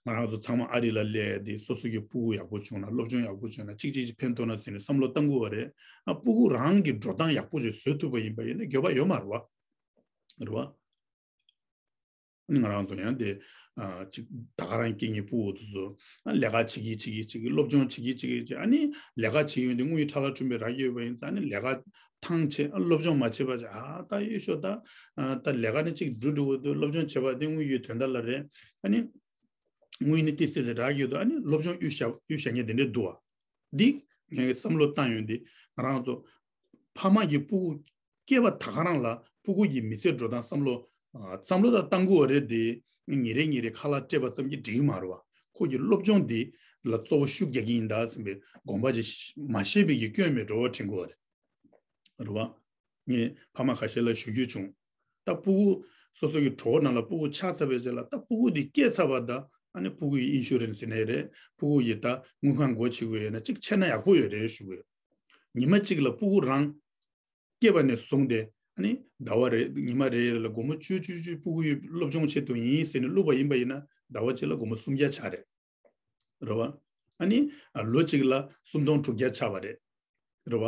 ང་རང་ཚོ་ཚང་མ་ཨ་རི་ལ་སླེབས་ཏེ་སོ་སོ་གི་སྤུ་གུ་ཡག་པོ་བྱུང་ན། སློབ་སྦྱོང་ཡག་པོ་བྱུང་ན། གཅིག་གཅིག་གཅིག་ཕན་ཐོགས་ན་ཟེར་ནས་བསམ་བློ་བཏང་དགོས་པ་རེད། ཨ། སྤུ་གུ་རང་གི་འགྲོ་སྟངས་ཡག་པོ་ཞིག་བཟོ་ཐུབ་པ་ཡིན་པ་ཡིན་ན་འགྱོད་པ་ཡོད་མ་རེད་བ། རེད་བ། ཨ་ནི་ང་རང་ཚོ་ཡང་དེ། ཨ། ཅིག་ད་ག་རང་སྐྱེ་ངའི་སྤུ་གུ་དེ་ཚོ། ཨ། ལས་ཀ་བྱེད་ཀྱི་བྱེད་ཀྱི་བྱེད་ཀྱི། སློབ་སྦྱོང་བྱེད་ཀྱི་བྱེད་ཀྱི་བྱེད། ཨ་ནི་ལས་ཀ་བྱེད་ཡོང་དུས་དངུལ་ཁྲ་ལ་ཁྲུམ་པའི་རག་གི་ཡོད་པ་ཡིན་ཙང་། ཨ་ནི་ལས་ཀ་ཐང་ཆད། ཨ། སློབ་སྦྱོང་མ་བྱས་པ་བྱས། ཨ། ད་ཡོད་ཤོག་ད། ཨ། ད་ལས་ཀ་ནི་གཅིག་འགྲུབ་འགྲོ་གི་འདུག་སློབ་སྦྱོང་བྱས་པ་དེ་དངུལ་ཡོད་དོན་དག་ལ་རེད། ཨ་ནི་དངུལ་ནི་ཏི་སེ་སེ་རག་གི་ཡོད་འདུག་ཨ་ནི་སློབ་སྦྱོང་གཡུག་བཞག་གཡུག་བཞག་མཁན་དེ་འདྲས་འདུག་བ། འདི་ངས་བསམ་བློ་བཏང་ཡོང་དུས་ང་རང་ཚོ་ཕ་མ་གིས་སྤུ་གུ་སྐྱེས་པ་ད་ག་རང་ལ་སྤུ་གུ་ཡི་མི་ཚེ་འགྲོ་སྟངས་བསམ་བློ། ཨ། བསམ་བློ་ད་བཏང་དགོས་པ་རེད་དེ། ཉིན་རེ་ཉིན་རེ་ཁ་ལག་སྤྲད་པ་ཙམ་གྱིས་འགྲིག་གི་མ་རེད་བ། ཁོ་གི་སློབ་སྦྱོང་འདི་ལ་གཙོ་བོ་ཤུགས་རྒྱག་གི་ཡིན་ད་ཟེར་བའི་དགོངས་པ་ཅིག་མ་བཞེས་པའི་གི་སྐྱོན་མེད་འགྲོ་བ་དྲན་དགོས་པ་རེད། རེད་བ། ངས་ཕ་མ་ཁ་ཤས་ལ་ཞུ་རྒྱུ་བྱུང་། ད་སྤུ་གུ་སོ་སོ་གི་གྲོད་ཁོག་ནང་ལ་སྤུ་གུ་ཆགས་ཚར་བའི་རྗེས་ལ། ད་སྤུ་གུ་འདི་སྐྱེས་ཚར་བ་ད། ཨ་ནི་སྤུ་གུ་ཡི་ཨིན་ཤུ་རན་སི་ཡིན་ནའི་རེད། སྤུ་གུ་ཡི་ད་དངུལ་ཁང་སྒོ་ཕྱེ་དགོས་ཡོད་ན་གཅིག་ཕྱེ་ན་ཡག་པོ་ཡོད་རེད་ཞུ་གི་ཡོད། ཉི་མ་གཅིག་ལ་སྤུ་གུ་རང་སྐྱེས་པ་ནས་བཟུང་སྟེ། ཨ་ནི་ཟླ་བ་རེ་ཉི་མ་རེ་རེ་ལ་སྒོར་མོ་བཅུ་བཅུ་བཅུ་སྤུ་གུ་ཡི་སློབ་སྦྱོང་ཆེད་དུ་ཡིན་ཟེར་ནས་བླུགས་པ་ཡིན་པ་ཡིན་ན། ཟླ་བ་གཅིག་ལ་སྒོར་མོ་སུམ་བརྒྱ་ཆགས་རེད། རེད་བ། ཨ་ནི། ཨ། ལོ་གཅིག་ལ་སུམ་སྟོང་དྲུག་བརྒྱ་ཆགས་པ་རེད། རེད་བ།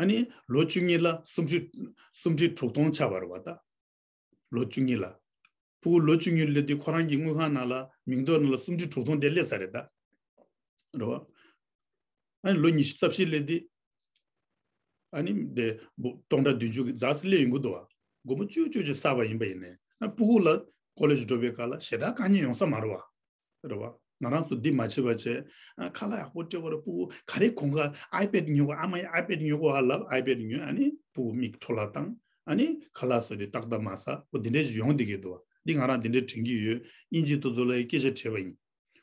ཨ་ནི་ལོ་བཅུ་གཉིས་ལ་སུམ་ཁྲི། སུམ་ཁྲི་དྲུག་སྟོང་ཆགས་པ་རེད་བ་ད། ལོ་བཅུ་གཉིས་ལ། སྤུ་གུ་ལོ་བཅུ་གཉིས་སླེབས་དུས་ཁོ་རང་གི་དངུལ་ཁང་ནང་ལ་མིང་ཐོ་ནང་ལ་སུམ་ཁྲི་དྲུག་སྟོང་དེ་སླེབས་ས་རེད་ད། རེད་བ། ཨ་ནི་ལོ་ཉི་ཤུ་རྩ་བཞི་སླེབས་དུས། ཨ་ནི་དེ་སྟོང་ཕྲག་བདུན་ཅུ་གི་ཛ་ཟེར་སླེབས་ཡོང་གི་འདུག་བ། སྒོར་མོ་བཅུ་བཅུ་བཅུ་བསགས་པ་ཡིན་པ་ཡིན་ནའི། ཨ། སྤུ་གུ་ལ་ཀོ་ལེཇ་འགྲོ་བའི་སྐབས་ལ་ཞེ་དྲག་དཀའ་ངལ་ཡོང་ས་མ་རེད་བ། རེད་བ། ང་རང་ཚོ་འདི་མ་བྱས་པ་བྱས། ཨ། ཁ་ལག་ཡག་པོ་སྤྲད་དགོས་རེད། སྤུ་གུ་ག་རེ་གོང་ཁ་ཨའི་པེ་ཌི་ཉོ་དགོས། ཨ་མ་ཡིས་ཨའི་པེ་ཌི་ཉོ་དགོས་ཨ་ལབ། ཨའི་པེ་ཌི་ཉོས། ཨ་ནི་སྤུ་གུ་མིག་འཕྲོ་བརླག་བཏང་། ཨ་ནི་ཁ་ལག་ཟོས་དུས་ཏག་ཏག་མ་ཟ། འོ་འདི་འདྲས་ཡོང་བསྡད་ཀྱི་འདུག་བ། འདི་ང་རང་འདི་འདྲས་དྲན་གྱི་ཡོད། དབྱིན་ཇི་དེ་ཚོ་ལ་སྐད་ཆ་དྲིས་པ་ཡིན།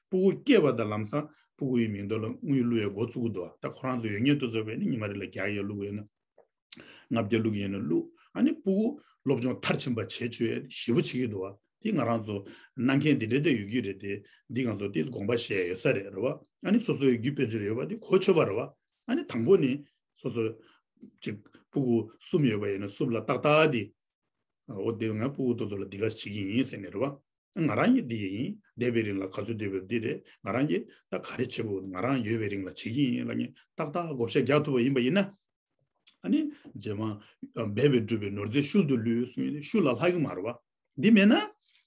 སྤུ་གུ་སྐྱེས་པ་དང་ལམ་སང་སྤུ་གུ་ཡི་མིང་ཐོ་ལ་དངུལ་བླུག་ཡ་འགོ་བཙུགས་ཀྱི་འདུག་བ། ད་ཁོ་རང་ཚོ་ཡོད་མཁན་དེ་ཚོ་བས་ནི་ཉི་མ་རེ་ལ་བརྒྱ་ཡ་བླུག་ཡོད་ན། ལྔ་བརྒྱ་བླུག་ཡིན་ན་བླུག་ཨ་ནི་སྤུ་གུ་སློབ་སྦྱོང་མཐར་ཕྱིན་པ་བྱེད་བཅུག་ཡ་ཞེ་པོ་བྱེད་ཀྱི་འདུག་བ། དེ་ང་རང་ཚོ་གནང་མཁན་དེ་འདྲ་དེ་ཡོད་ཀྱི་རེད་དེ། འདི་ང་ཚོ་དེ་དགོངས་པ་བཞེས་ཡ་ཡོད་ས་རེད། རེད་བ། ཨ་ནི་སོ་སོའི་རྒྱུ་དཔལ་འབྱོར་ཡོད་པ་དེ་གོ་ཆོད་པ་རེད་བ། ཨ་ནི་དང་པོ་ནི་སོ་སོ་ཅིག་སྤུ་གུ་གསུམ་ཡོད་པ་ཡིན་ན་གསུམ་ལ་ཏག་ཏག་དེ། འོ་དེ་ང་སྤུ་གུ་དེ་ཚོ་ལ་འདི་ག་བྱེད་ཀྱི་ཡིན་ཟེར་ནས། རེད་བ། ང་རང་གིས་འདི་ཡིན། འདས་པའི་རིང་ལ་ག་ཚོད་བསྡད་པའི་འདི་རེད། ང་རང་གིས་ད་ག་རེ་བྱེད་དགོས། ང་རང་ཡོད་པའི་རིང་ལ་བྱེད་ཀྱི་ཡིན་ལབ་མཁན་ཏག་ཏག་བགོ་བཤའ་རྒྱག་ཐུབ་པ་ཡིན་པ་ཡིན་ན། ཨ་ནི་རྗེས་མ། ཨ། འབད་པས་བསྒྲུབས་པའི་ནོར་རྫས་ཤུལ་དུ་ལུས་གསུངས་ཡོད། ཤུལ་ལ་ལྷག་གི་མ་རེད་བ། འདི་མེད་ན་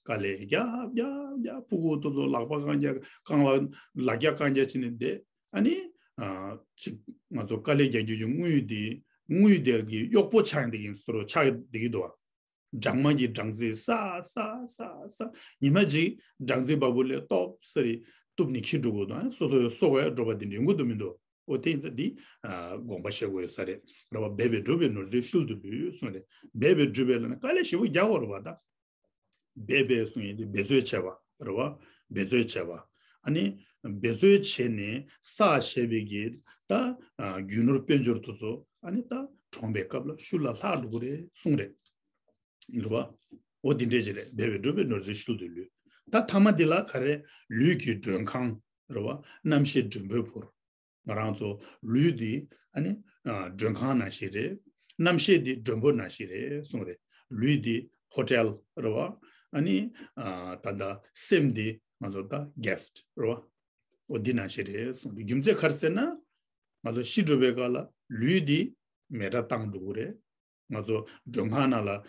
དཀའ་ལས་རྒྱག་རྒྱག་རྒྱག་སྤུ་གུ་དེ་ཚོ་ལག་པ་རྐང་རྒྱག་རྐང་ལག་ལག་རྒྱག་རྐང་རྒྱག་བྱས་ནས་བསྡད། ཨ་ནི། ཨ། ཅིག་ང་ཚོ་དཀའ་ལས་རྒྱག་རྒྱུ་ཡི་དངུལ་དེ། དངུལ་དེ་གི་གཡོག་པོ་ཆགས་ཡིན་བསྡད་ཀྱི་ཡིན་བཟོ་འདྲ་ཆགས་བསྡད་ཀྱི་འདུག་བ། སྦྲང་མ་གི་སྦྲང་རྩི་ཟ་ཟ་ཟ་ཟ། ཉི་མ་གཅིག་སྦྲང་རྩི་བ་སྤུ་ལས་ཏོག་ཙམ་རེ་གཏུབ་ནས་འཁྱེར་འགྲོ་དགོས་འདུག་ཨ་ནི་སོ་སོ་ཡང་གསོ་བ་ཡང་འགྲོ་བ་དེ་འདྲ་ཡོང་གི་འདུག་མི་འདུག་འོ་དེ་ཡིན་ཙང་འདི། ཨ། དགོངས་པ་བཞེས་དགོས་ཡོད་ས་རེད། རེད་བ། འབད་པས་བསྒྲུབས་པའི་ནོར་རྫས་ཤུལ་དུ་ལུས་གསུངས་རེད། འབད་པས་བསྒྲུབས་པའི་ལ་ནི་དཀའ་ལས་ཞེ་པོ་རྒྱག་དགོས་རེད་བ་ད། འབད་པས་གསུངས་ཡིན་དེ་འབད་རྩོལ་བྱས་པ་རེད་བ། འབད་རྩོལ་བྱས་པ། ཨ་ནི་འབད་རྩོལ་བྱས་ནས་བསགས་བཞག་པའི་གི་ད། ཨ། རྒྱུ་ནོར་དཔལ་འབྱོར་དེ་ཚོ་ཨ་ནི་ད་གྲོངས་པའི་སྐབས་ལ་ཤུལ་ལ་ལྷག་འགྲོ་གི་རེད་གསུངས་རེད། རེད་བ། འོ་འདི་འདྲས་ཅིག་རེད། འབད་པས་བསྒྲུབས་པའི་ནོར་རྫས་ཤུལ་དུ་ལུས། ད་ཐ་མ་འདི་ལ་ག་རེ། ལུས་ཀྱི་མགྲོན་ཁང་། རེད་བ། རྣམ་ཤེས་མགྲོན་པོའི་བུར། ང་རང་ཚོ་ལུས་འདི་ཨ་ནི། ཨ། མགྲོན་ཁང་ནང་བཞིན་རེད། རྣམ་ཤེས་འདི་མགྲོན་པོ་ནང་བཞིན་རེད་གསུངས་རེད། ལུས་འདི་ཧོ་ཊེལ་རེད་བ། ཨ་ནི། ཨ། ད་ལྟ་སེམས་འདི་ང་ཚོ་ད་གེ་སི་ཊི་རེད་བ། འོ་འདི་ནང་བཞིན་རེད་གསུངས་རེད། རྒྱུ་མཚན་ག་རེ་ཟེར་ན། ང་ཚོ་ཤི་འགྲོ་བའི་སྐབས་ལ་ལུས་འདི་མེ་དགྲ་བཏང་འགྲོ་གི་རེད། ང་ཚོ་མགྲོན་ཁང་ནང་ལ། ཨ།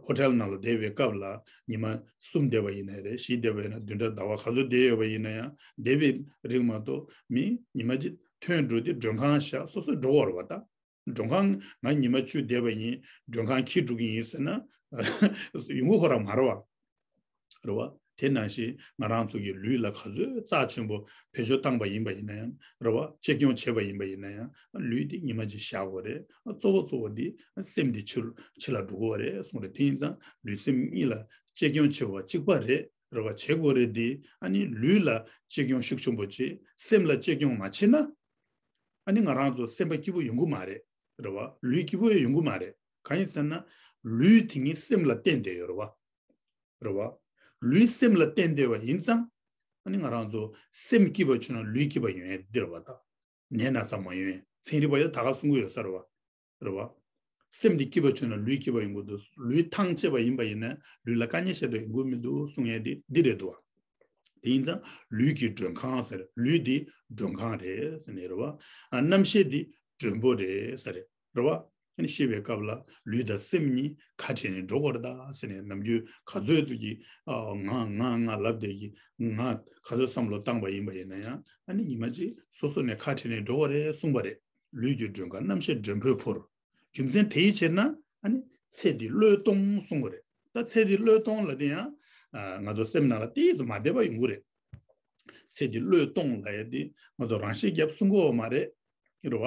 ཧོ་ཊེལ་ནང་ལ་བསྡད་པའི་སྐབས་ལ་ཉི་མ་གསུམ་བསྡད་པ་ཡིན་ན་རེད། བཞི་བསྡད་པ་ཡིན་ན། བདུན་ཕྲག་ཟླ་བ་ག་ཚོད་བསྡད་ཡོད་པ་ཡིན་ན་ཡང་། བསྡད་པའི་རིང་མ་གཏོགས་མི་ཉི་མ་གཅིག་ཐོན་འགྲོ་དུས་མགྲོན་ཁང་བཞག་སོ་སོ་འགྲོ་དགོས་རེད་བ་ད། མགྲོན་ཁང་ང་ཉི་མ་བཅུ་བསྡད་པ་ཡིན། མགྲོན་ཁང་འཁྱེར་འགྲོ་གི་ཡིན་ཟེར་ན་ཡོང་གི་ཁོ་རང་མ་རེད་བ། རེད་བ། དེ་ནང་བཞིན་ང་རང་ཚོ་གི་ལུས་ལ་ག་ཚོད་རྩ་ཆེན་པོ་བེད་སྤྱོད་བཏང་པ་ཡིན་པ་ཡིན་ན་ཡང་། རེད་བ། གཅེས་སྐྱོང་བྱས་པ་ཡིན་པ་ཡིན་ན་ཡང་། ལུས་འདི་ཉི་མ་གཅིག་བཞག་དགོས་རེད། གཙོ་བོ་གཙོ་བོ་འདི་སེམས་འདི་ཕྱི་ཕྱི་ལ་འགྲོ་དགོས་རེད་གསུངས་རེད། དེ་ཡིན་ཙང་ལུས་སེམས་གཉིས་ལ་གཅེས་སྐྱོང་བྱེད་པ་གཅིག་པ་རེད། རེད་བ། བྱེད་དགོས་རེད་དེ། ཨ་ནི་ལུས་ལ་གཅེས་སྐྱོང་ཤུགས་ཆེན་པོ་བྱེད། སེམས་ལ་གཅེས་སྐྱོང་མ་བྱེད་ན། ཨ་ནི་ང་རང་ཚོ་སེམས་པ་སྐྱིད་པོ་ཡོང་གི་མ་རེད། རེད་བ། ལུས་སྐྱིད་པོ་ཡོང་གི་མ་རེད། གང་ཡིན་ཟེར་ན། ལུས་དེ་ཉིད་སེམས་ལ་བརྟེན་བསྡད་ཡོད་རེད་བ། རེད་བ། ལུས་སེམས་ལ་བརྟེན་བསྡད་པ་ཡིན་ཙང་། ཨ་ནི་ང་རང་ཚོ་སེམས་སྐྱིད་པ་བྱུང་ན་ལུས་སྐྱིད་པ་ཡོང་ཡ་འདི་རེད་བ་ད། ནད་ན་ཚ་མ་ཡོང་ཡ། ཚན་རིག་པ་ཡང་ད་ག་གསུང་གི་ཡོད་ས་རེད་བ། རེད་བ། སེམས་འདི་སྐྱིད་པ་བྱུང་ན་ལུས་སྐྱིད་པ་ཡོང་གི་འདུག་ལུས་ཐང་ཆད་པ་ཡིན་པ་ཡིན་ན་ལུས་ལ་དཀའ་ངལ་ཞེ་དྲག་ཡོང་གི་མི་འདུག་གསུང་ཡ་འདི་འདི་རེད་འདུག་བ། དེ་ཡིན་ཙང་ལུས་ཀྱི་མགྲོན་ཁང་ཟེར། ལུས་འདི་མགྲོན་ཁང་རེད་ཟེར་ནས་རེད་བ། ཨ་རྣམ་ཤེས་འདི་མགྲོན་པོ་རེད་ཟེར་རེད་བ། ཨ་ནི་ཤི་བའི་སྐབས་ལ་ལུས་དང་སེམས་གཉིས་ཁ་བྲལ་ནས་འགྲོ་དགོས་རེད་ད་ཟེར་ནས། ནམ་རྒྱུན་ག་ཚོད་ཙམ་གྱིས་ཨ་ང་ང་ང་ལབ་བསྡད་ཀྱི། ང་ག་ཚོད་བསམ་བློ་བཏང་པ་ཡིན་པ་ཡིན་ན་ཡང་། ཨ་ནི་ཉི་མ་གཅིག་སོ་སོ་ནས་ཁ་བྲལ་ནས་འགྲོ་དགོས་རེད་གསུངས་པ་རེད། ལུས་ཀྱི་མགྲོན་ཁང་རྣམ་ཤེས་མགྲོན་པོས་བོར། རྒྱུ་མཚན་དེའི་ཕྱིར་ན། ཨ་ནི་ཚེ་འདི་བློས་གཏོང་གསུང་གི་རེད། ད་ཚེ་འདི་བློས་གཏོང་ལབ་དེ་ཡང་ཨ་ང་ཚོ་སེམས་ནང་ལ་ཏོག་ཙམ་མ་བདེ་བ་ཡོང་གི་རེད། ཚེ་འདི་བློས་གཏོང་ལབ་ཡ་དེ་ང་ཚོ་རང་ཤེས་རྒྱབ་གསུང་གི་ཡོད་མ་རེད། རེད་བ།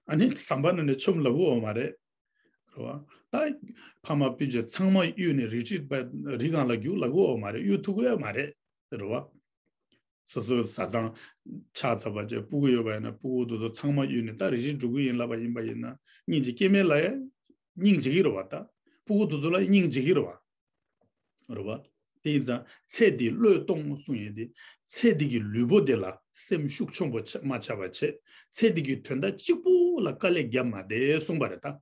ཨ་ནི་ཟམ་པ་ནང་ནས་མཆོངས་ལབ་གི་ཡོད་མ་རེད། རེད་བ། ད་ཕ་མ་སྤུན་མཆེད་ཚང་མ་གཡུགས་ནས་རི་ཁྲོད་པ་རི་སྒང་ལ་རྒྱུགས་ལབ་གི་ཡོད་མ་རེད། གཡུག་ཐུབ་ཀྱི་ཡོད་མ་རེད། རེད་བ། སོ་སོའི་བཟའ་ཚང་ཆ་ཚང་བ་བཅས་སྤུ་གུ་ཡོད་པ་ཡིན་ན། སྤུ་གུ་དེ་ཚོ་ཚང་མ་གཡུགས་ནས་ད་རི་ཁྲོད་འགྲོ་གི་ཡིན་ལབ་པ་ཡིན་པ་ཡིན་ན། སྙིང་རྗེ་སྐྱེ་མེད་ལ་ཡ་སྙིང་རྗེ་གི་རེད་བ། ད་སྤུ་གུ་དེ་ཚོ་ལ་སྙིང་རྗེ་གི་རེད་བ། རེད་བ། དེ་ཡིན་ཙང་ཚེ་འདི་བློས་གཏོང་གསུང་ཡས་དེ། ཚེ་འདི་གི་ལུས་པོ་དེ་ལ་སེམས་ཤུགས་ཆེན་པོ་ཆ་མ་ཆགས་པ་བྱེད། ཚེ་འདི་གི་དོན་དག་གཅིག་པུ་ལ་དཀའ་ལས་བརྒྱབ་མ་བསྡད་གསུངས་པ་རེད་ད།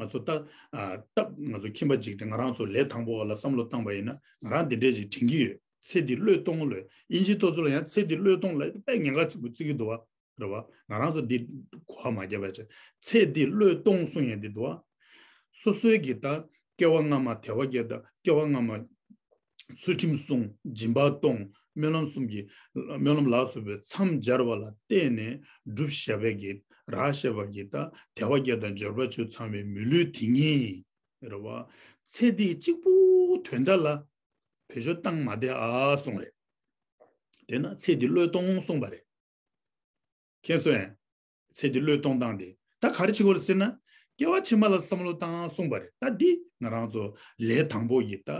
ང་ཚོ་ད་ཨ་སྟབས། ང་ཚོ་ཁྱིམ་པ་འཇིག་རྟེན་ང་རང་ཚོ་ལས་དང་པོ་ལ་བསམ་བློ་བཏང་པ་ཡིན་ན། ང་རང་འདི་འདྲས་ཅིག་དྲན་གྱི་ཡོད། ཚེ་འདི་བློས་གཏོང་ལབ། དབྱིན་ཇི་ཏོག་ཙམ་ལ་ཡང་ཚེ་འདི་བློས་གཏོང་ལབ་དཔེ་ཉེན་ཁ་ཆེན་པོ་བརྩི་གི་འདུག་བ། རེད་བ། ང་རང་ཚོ་འདི་གོ་བ་མ་བརྒྱབ་པ་བྱས། ཚེ་འདི་བློས་གཏོང་གསུང་ཡས་འདི་འདུག་བ། སོ་སོའི་གི་ད་སྐྱེ་བ་སྔ་མ་དལ་བ་བརྒྱད་དང་། སྐྱེ་བ་སྔ་མ་ཚུལ་ཁྲིམས་བསྲུང་། སྦྱིན་པ་གཏོང་། སྨོན་ལམ་གསུམ་གྱི་སྨོན་ལམ་ལ་སོགས་པའི་མཚམས་སྦྱར་བ་ལ་བརྟེན་ནས་སྒྲུབ་བྱས་པའི་གི་རག་བྱས་པ་གི་ད་དལ་བ་བརྒྱད་དང་འབྱོར་པ་བཅུ་ཚང་བའི་མི་ལུས་དེ་ཉིད་རེད་བ། ཚེ་འདི་གཅིག་པུ་དོན་དག་ལ་བེད་སྤྱོད་བཏང་མ་བསྡད་ཨ་གསུངས་རེད། དེས་ན་ཚེ་འདི་བློས་གཏོང་གསུངས་པ་རེད། མཁྱེན་སོང་ངས། ཚེ་འདི་བློས་གཏོང་སྟངས་དེ། ད་ག་རེ་བྱེད་དགོས་རེད་ཟེར་ན། སྐྱེ་བ་ཕྱི་མ་ལ་བསམ་བློ་བཏང་གསུངས་པ་རེད། ད་འདི་ང་རང་ཚོ་ལས་དང་པོ་ཡི། ད་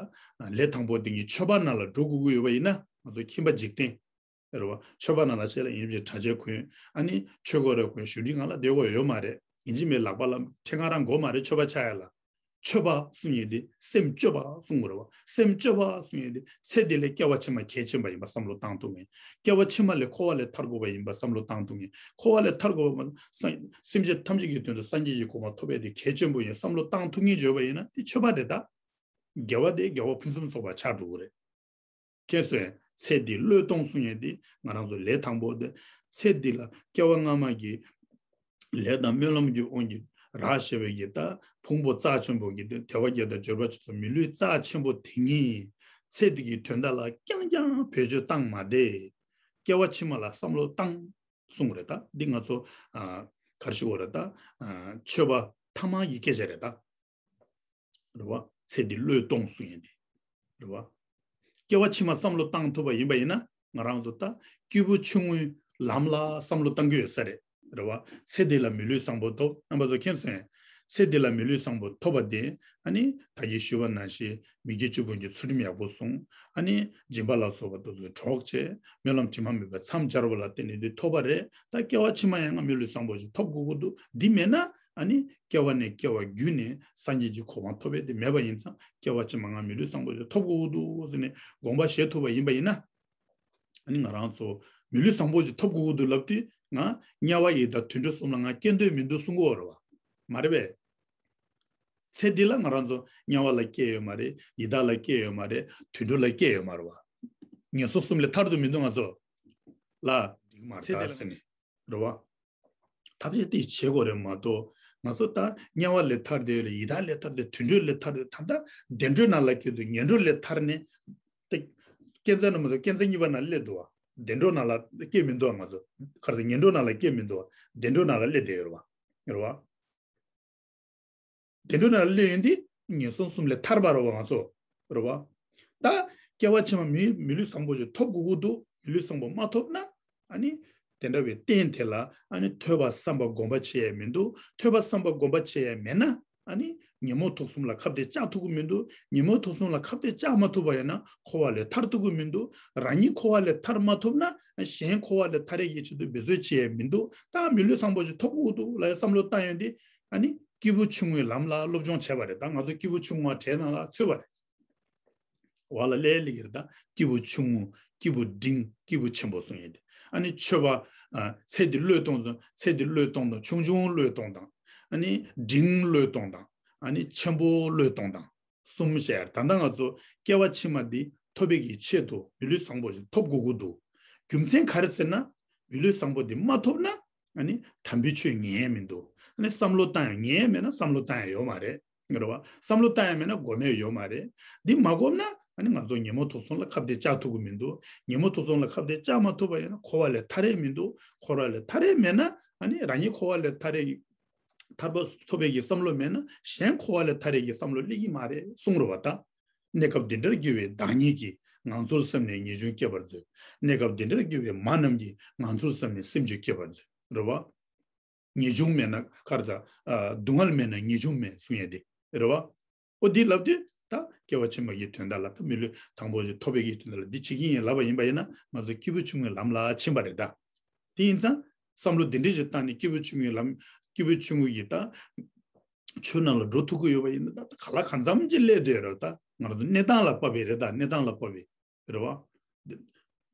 ལས་དང་པོ་དེ་ཉིད་མཆོད་པ་ནང་ལ་འགྲོ་དགོས་ཀྱི་ཡོད་པ་ཡིན་ན། ང་ཚོ་ཁྱིམ་པ་འཇིག་རྟེན་རེད་བ། མཆོད་པ་ནང་ལ་བྱས་ལ་ཡིན་གཅིག་གྲྭ་ཆས་གོན། ཨ་ནི་ཆོས་གོས་རེ་གོན། གཞུག་འདི་ང་ལ་བསྡད་དགོས་ཡོད་མ་རེད། ཡིན་གཅིག་མིན་ལག་པ་ལ་ཕྲེང་ང་རང་དགོས་མ་རེད། མཆོད་པ་ཆགས་ཡ་ལ། མཆོད་པ་གསུང་ཡས་དེ་སེམས་སྐྱོ་བ་གསུང་དགོས་རེད་བ། སེམས་སྐྱོ་བ་གསུང་ཡས་དེ་ཚེ་འདི་ལས་སྐྱེ་བ་ཕྱི་མ་གལ་ཆེན་པ་ཡིན་པ་བསམ་བློ་བཏང་ཐུབ་མཁན། སྐྱེ་བ་ཕྱི་མ་ལས་འཁོར་བ་ལས་ཐར་དགོས་པ་ཡིན་པ་བསམ་བློ་བཏང་ཐུབ་མཁན། འཁོར་བ་ལས་ཐར་དགོས་པ་མ། སེམས་ཅན་ཐམས་ཅད་ཀྱི་དོན་དུ་སངས་རྒྱས་ཀྱི་གོ་འཕང་ཐོབ་པའི་དེ་གལ་ཆེན་པོ་ཡིན་བསམ་བློ་བཏང་ཐུབ་མཁན་བརྗོད་པ་ཡིན་ན། དེ་མཆོད་པ་རེད་ད། དགེ་བ་དེ་དགེ་བ་ཕུན་སུམ་ཚོགས་པ་ཆགས་འགྲོ་གི་རེད། མཁྱེན་སོང་ངས། ཚེ་འདི་བློས་གཏོང་གསུང་ཡས་དེ་ང་རང་ཚོ་ལས་དང་པོ་དེ། ཚེ་འདི་ལ་སྐྱེ་བ་སྔ་མ་གི་ལས་དང་སྨོན་ལམ་གྱི་དབང་གིས་རག་བྱས་པའི་གི་ད་ཕུང་པོ་རྩ་ཆེན་པོ་གི་དེ་དལ་བ་བརྒྱད་དང་འབྱོར་པ་བཅུ་ཚང་མི་ལུས་རྩ་ཆེན་པོ་དེ་ཉིད་ཚེ་འདི་གི་དོན་དག་ལ་རྐྱང་རྐྱང་བེད་སྤྱོད་བཏང་མ་བསྡད། སྐྱེ་བ་ཕྱི་མ་ལ་བསམ་བློ་བཏང་གསུང་གི་རེད། ད་འདི་ང་ཚོ་ཨ་ག་རེ་ཞུ་དགོས་རེད། ད་ཨ་མཆོད་པ་ཐ་མ་གི་སྐད་ཆ་རེད་ད། རེད་བ། ཚེ་འདི་བློས་གཏོང་གསུང་ཡས་དེ། རེད་བ། སྐྱེ་བ་ཕྱི་མ་བསམ་བློ་བཏང་ཐུབ་པ་ཡིན་པ་ཡིན་ན། ང་རང་ཚོ་ད་སྐྱེས་བུ་ཆུང་ངུའི་ལམ་ལ་བསམ་བློ་བཏང་གི་ཡོད་ས་རེད། རེད་བ། ཚེ་འདི་ལ་མི་ལུས་བཟང་པོ་ཐོབ། རྣམ་པ་ཚོ་མཁྱེན་སོང་ངས། ཚེ་འདི་ལ་མི་ལུས་བཟང་པོ་ཐོབ་པ་དེ། ཨ་ནི་ད་གིན་ཞུས་པ་ནང་བཞིན་མི་དགེ་བཅུ་སྤོང་གི་ཚུལ་ཁྲིམས་ཡག་པོ་བསྲུང་། ཨ་ནི་སྦྱིན་པ་ལ་སོགས་པ་དེ་ཚོ་གྲོགས་བྱས། སྨོན་ལམ་དྲི་མ་མེད་པའི་མཚམས་སྦྱར་བ་ལ་བརྟེན་ནས་དེ་ཐོབ་པ་རེད། ད་སྐྱེ་བ་ཕྱི་མ་ཡང་ང་མི་ལུས་བཟང་པོ་ཞིག་ཐོབ་དགོས་ཀྱི་འདུག་འདི་མེད་ན། ཨ་ནི་སྐྱེ་བ་ནས་སྐྱེ་བ་བརྒྱུད་ནས་སངས་རྒྱས་ཀྱི་གོ་འཕང་ཐོབ་པའི་དེ་མེད་པ་ཡིན་ཙང་། སྐྱེ་བ་ཕྱི་མ་ང་མི་ལུས་བཟང་པོ་ཞིག་ཐོབ་དགོས་ཀྱི་འདུག་ཟེར་ནས་དགོངས་པ་བཞེས་ཐུབ་པ་ཡིན་པ་ཡིན་ན། ཨ་ནི་ང་རང་ཚོ་མི་ལུས་བཟང་པོ་ཞིག་ཐོབ་དགོས་ཀྱི་འདུག་ལབ་དུས། ང་དམྱལ་བ་ཡི་དྭགས་དུད་འགྲོ་གསུམ་ལ་ང་སྐྱེ་འདོད་མི་འདུག་གསུང་གི་ཡོད་རེད་བ། མ་རེད་པས། ཚེ་འདི་ལ་ང་རང་ཚོ་དམྱལ་བ་ལ་སྐྱེས་ཡོད་མ་རེད། ཡི་དྭགས་ལ་སྐྱེས་ཡོད་མ་རེད། དུད་འགྲོ་ལ་སྐྱེས་ཡོད་མ་རེད་བ། ངན་སོང་གསུམ་ལས་ཐར་དུ་མི་འདུག་ང་ཚོ་ལ། འགྲིག་མ་རེད་ཚེ་འདི་ད་ལ་ཟེར་ནས། རེད་བ། ཐབས་ཤེས་དེ་བྱེད་དགོས་རེད་མ་གཏོགས། ང་ཚོ་ད་དམྱལ་བ་ལས་ཐར་ཏེ་རེད། ཡི་དྭགས་ལས་ཐར་ཏེ། དུད་འགྲོ་ལས་ཐར་ཏེ། ད་ལྟ་བདེ་འགྲོའི་ནང་ལ་སྐྱེས་དུས་ངན་འགྲོ་ལས་ཐར་ནས། དེ་བསྐྱེད་རྫས་ནང་མ་གཏོགས་བསྐྱེད་རྫས་གཉིས་པ་ནང་སླེབས་འདུག་བ། བདེ་འགྲོ་ནང་ལ་སྐྱེས་མི་འདུག་བ། ང་ཚོ་ག་རེ་ཟེར། ངན་འགྲོ་ནང་ལ་སྐྱེས་མི་འདུག་བ། བདེ་འགྲོ་ནང་ལ་སླེབས་བསྡད་ཡོད་རེད་བ། རེད་བ། བདེ་འགྲོ་ནང་སླེབས་ཡོང་དུས་ངན་སོང་གསུམ་ལས་ཐར་པ་རེད་བ། ང་ཚོ་རེད་བ། ད་སྐྱེ་བ་ཕྱི་མ་མི་མི་ལུས་བཟང་པོ་ཞིག་ཐོབ་དགོས་ཀྱི་འདུག་མི་ལུས་བཟང་པོ་མ་ཐོབ་ན། ཨ་ནི་དེ་འདྲ་བའི་རྟེན་དེ་ལ། ཨ་ནི་ཐོས་པ་བསམ་པ་སྒོམ་པ་བྱེད་ཡས་མི་འདུག་ཐོས་པ་བསམ་པ་སྒོམ་པ་བྱེད་ཡས་མེད་ན། ཨ་ནི་ཉོན་མོངས་དུག་གསུམ་ལ་ཁ་གཏད་བཅག་ཐུབ་ཀྱི་མི་འདུག་ཉོན་མོངས་དུག་གསུམ་ལ་ཁ་གཏད་བཅག་མ་ཐུབ་པ་ཡིན་ན་འཁོར་བ་ལས་ཐར་ཐུབ་ཀྱི་མི་འདུག་རང་ཉིད་འཁོར་བ་ལས་ཐར་མ་ཐུབ་ན་གཞན་འཁོར་བ་ལས་ཐར་ཡས་ཀྱི་ཆེད་དུ་འབད་རྩོལ་བྱེད་ཡས་མི་འདུག་ད་མི་ལུས་བཟང་པོ་ཞིག་ཐོབ་དགོས་འདུག་ལབ་ཡས་བསམ་བློ་བཏང་ཡོང་དུས། ཨ་ནི་སྐྱེས་བུ་ཆུང་ངུའི་ལམ་ལ་སློབ་སྦྱོང་བྱས་པ་རེད། ད་ང་ཚོ་སྐྱེས་བུ་ཆུང་ངུ་གྲས་ནང་ལ་ཚུད་པ་རེད། འོག་ལ་ལས་ལེགས་ཀྱི་རེད། ད་སྐྱེས་བུ་ཆུང་ངུ། སྐྱེས་བུ་འབྲིང་། སྐྱེས་བུ་ཆེན་པོ་གསུང་ཡས་དེ། ཨ་ནི་མཆོད་པ། ཨ་ཚེ་འདི་བློས་གཏོང་ཚུལ། ཚེ་འདི་བློས་གཏོང་དང་། ཆུང་ཆུང་བློས་གཏོང་དང་། ཨ་ནི་འབྲིང་བློས་གཏོང་དང་། ཨ་ནི་ཆེན་པོ་བློས་གཏོང་དང་གསུམ་བཤད་ཡ། ད་ལྟ་ང་ཚོ་སྐྱེ་བ་ཕྱི་མ་འདི་ ཐོབ་པའི་གི་ཆེད་དུ་མི་ལུས་བཟང་པོ་ཞིག་ཐོབ་དགོས་ཀྱི་འདུག་རྒྱུ་མཚན་ག་རེ་ཟེར་ན། མི་ལུས་བཟང་པོ་འདི་མ་ཐོབ་ན། ཨ་ནི་དམ་པའི་ཆོས་ཉན་ཡས་མི་འདུག་ཨ་ནི་བསམ་བློ་བཏང་ཡས་ཉན་ཡས་མེད་ན་བསམ་བློ་བཏང་ཡས་ཡོད་མ་རེད། རེད་བ། བསམ་བློ་བཏང་ཡས་མེད་ན་སྒོམ་ཡས་ཡོད་མ་རེད། འདི་མ་སྒོམ་ན་ཨ་ནི་ང་ཚོ་ཉོན་མོངས་དུག་གསུམ་ལ་ཁ་གཏད་བཅག་ཐུབ་ཀྱི་མི་འདུག་ཉོན་མོངས་དུག་གསུམ་ལ་ཁ་གཏད་བཅག་མ་ཐུབ་པ་ཡིན་ན་འཁོར་བ་ལས་ཐར་ཡས་མི་འདུག་འཁོར་བ་ལས་ཐར་ཡས་མེད་ན་ཨ་ནི་རང་ཉིད་འཁོར་བ་ལས་ཐར་ཡས་ཐར་པ་ཐོབ་པའི་གི་བསམ་བློ་མེད་ན་གཞན་འཁོར་བ་ལས་ཐར་ཡས་ཀྱི་བསམ་བློ་སླེབས་ཀྱི་མ་རེད་གསུངས་རེད་བ་ད། གནས་སྐབས་འདི་འདྲར་གྱུར་པའི་བདག་ཉིད་ཀྱིས་ངང་ཚུལ་བསམ་ནས་ངེས་འབྱུང་སྐྱེད་པར་མཛོད། གནས་སྐབས་འདི་འདྲར་གྱུར་པའི་མ་རྣམས་ཀྱིས་ངང་ཚུལ་བསམ་ནས་སེམས་རྒྱུད་སྐྱེད་པར་མཛོད། རེད་བ། ངེས་འབྱུང་མེད་ན་ཁར་ད། ཨ། སྡུག་བསྔལ་མེད་ན་ངེས་འབྱུང་མེད་གསུང་ཡས་དེ་རེད་བ། ཨོ་འདི་ལབ་དུས་ད་སྐྱེ་བ་ཕྱི་མ་གི་དོན་དག་ལ་ད་མི་ལུས་དང་པོ་ཞིག་ཐོབ་པའི་གི་དོན་དག་ལ་འདི་བྱེད་ཀྱི་ཡིན་ལབ་པ་ཡིན་པ་ཡིན་ན་ང་ཚོ་སྐྱེས་བུ་ཆུང་ངུའི་ལམ་ལ་ཕྱིན་པ་རེད་ད། དེ་ཡིན་ཙང་བསམ་བློ་འདི་འདྲ་ཞིག་བཏང་ནས་སྐྱེས་བུ་ཆུང་ངུའི་ལམ། སྐྱེས་བུ་ཆུང་ངུ་ཡིས་ད་ཆོས་ནང་ལ་འགྲོ་ཐུབ་ཀྱི་ཡོད་པ་ཡིན་ན་ད་ག་ལ་གང་འཚམ་ཅིག་སླེབས་བསྡད་ཡོད་རེད་ད། ང་ཚོ་གནས་སྟངས་ལ་བབས་པའི་རེད་ད། གནས་སྟངས་ལ་བབས་པའི་རེད་བ།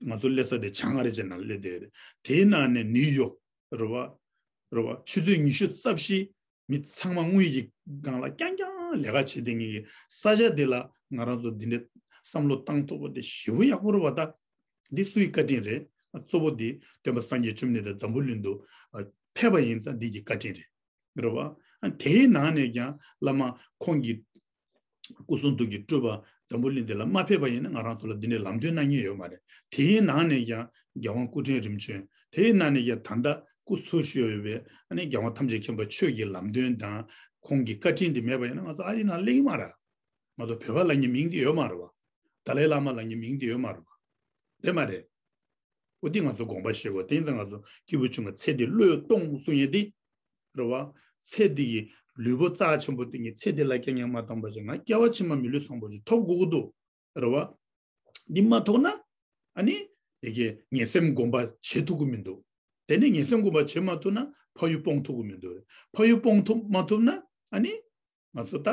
ང་ཚོ་སླེབས་ས་དེ་བྱང་ཨ་རི་ཅན་ནང་སླེབས་བསྡད་ཡོད་རེད། དེའི་ནང་ནས་ནིའུ་ཡོག་རེད་བ། རེད་བ། ཆུ་ཚོད་ཉི་ཤུ་རྩ་བཞི་མི་ཚང་མ་དངུལ་གྱི་སྒང་ལ་རྐྱང་རྐྱང་ལས་ཀ་བྱེད་བསྡད་མཁན་གྱི་ས་ཆ་དེ་ལ་ང་རང་ཚོ་འདི་འདྲའི་བསམ་བློ་བཏང་ཐུབ་པ་དེ་ཞེ་པོ་ཡག་པོ་རེད་བ་ད། འདི་སུའི་བཀའ་དྲིན་རེད། གཙོ་བོ་འདི་སྟོན་པ་སངས་རྒྱས་བཅོམ་ལྡན་འདས་འཛམ་བུ་གླིང་དུ་ཨ་ཕེབས་པ་ཡིན་ཙང་འདི་གི་བཀའ་དྲིན་རེད། རེད་བ། ཨ་དེའི་ནང་ནས་ཀྱང་བླ་མ་ཁོང་གི་སྐུ་གསུང་ཐུགས་ཀྱི་སྤྲུལ་པ་འཛམ་བུ་གླིང་འདི་ལ་མ་ཕེབས་པ་ཡིན་ན་ང་རང་ཚོ་ལ་འདི་ནས་ལམ་སྟོན་གནང་མཁན་ཡོད་མ་རེད། དེའི་ནང་ནས་ཀྱང་རྒྱལ་དབང་སྐུ་ཕྲེང་རིམ་བྱོན། དེའི་ནང་ནས་ཀྱང་ད་ལྟ་སྐུ་འཚོ་བཞུགས་ཡོད་པའི་ཨ་ནི་རྒྱལ་དབང་ཐམས་ཅད་མཁྱེན་པ་ཆོས་ཀྱི་ལམ་སྟོན་དང་ཁོང་གི་བཀའ་དྲིན་འདི་མེད་པ་ཡིན་ན་ང་ཚོ་ཨ་རི་ནང་སླེབས་ཀྱི་མ་རེད། ང་ཚོ་བོད་པ་ལབ་མཁན་མིང་འདི་ཡོད་མ་རེད་བ། ཏཱ་ལའི་བླ་མ་ལབ་མཁན་མིང་འདི་ཡོད་མ་རེད་བ། རེད་མ་རེད། འོ་འདི་ང་ཚོ་དགོངས་པ་བཞེས་དགོས། དེ་ཡིན་ཙང་ང་ཚོ་སྐྱེས་བུ་ཆུང་ངུ་ཚེ་འདི་བློས་གཏོང་གསུང་ཡས་འདི། རེད་བ། ཚེ་འདི་ཡི་ལུས་པོ་རྩ་ཆེན་པོ་འདི་ངས་ཚེ་འདི་ལ་རྐྱང་རྐྱང་མ་བཏང་པ་ཞིག་ང་སྐྱེ་བ་ཕྱི་མ་མི་ལུས་བཟང་པོ་ཞིག་ཐོབ་དགོས་ཀྱི་འདུག་རེད་བ། འདི་མ་ཐོབ་ན། ཨ་ནི། དེ་གའི་ངན་སེམས་སྒོམ་པ་བྱེད་ཐུབ་ཀྱི་མི་འདུག་དེ་ནས་ངན་སེམས་སྒོམ་པ་བྱེད་མ་ཐུབ་ན་ཕ་ཡུལ་སྤོང་ཐུབ་ཀྱི་མི་འདུག་ཕ་ཡུལ་སྤོང་ཐུབ་མ་ཐུབ་ན། ཨ་ནི། ང་ཚོ་ད།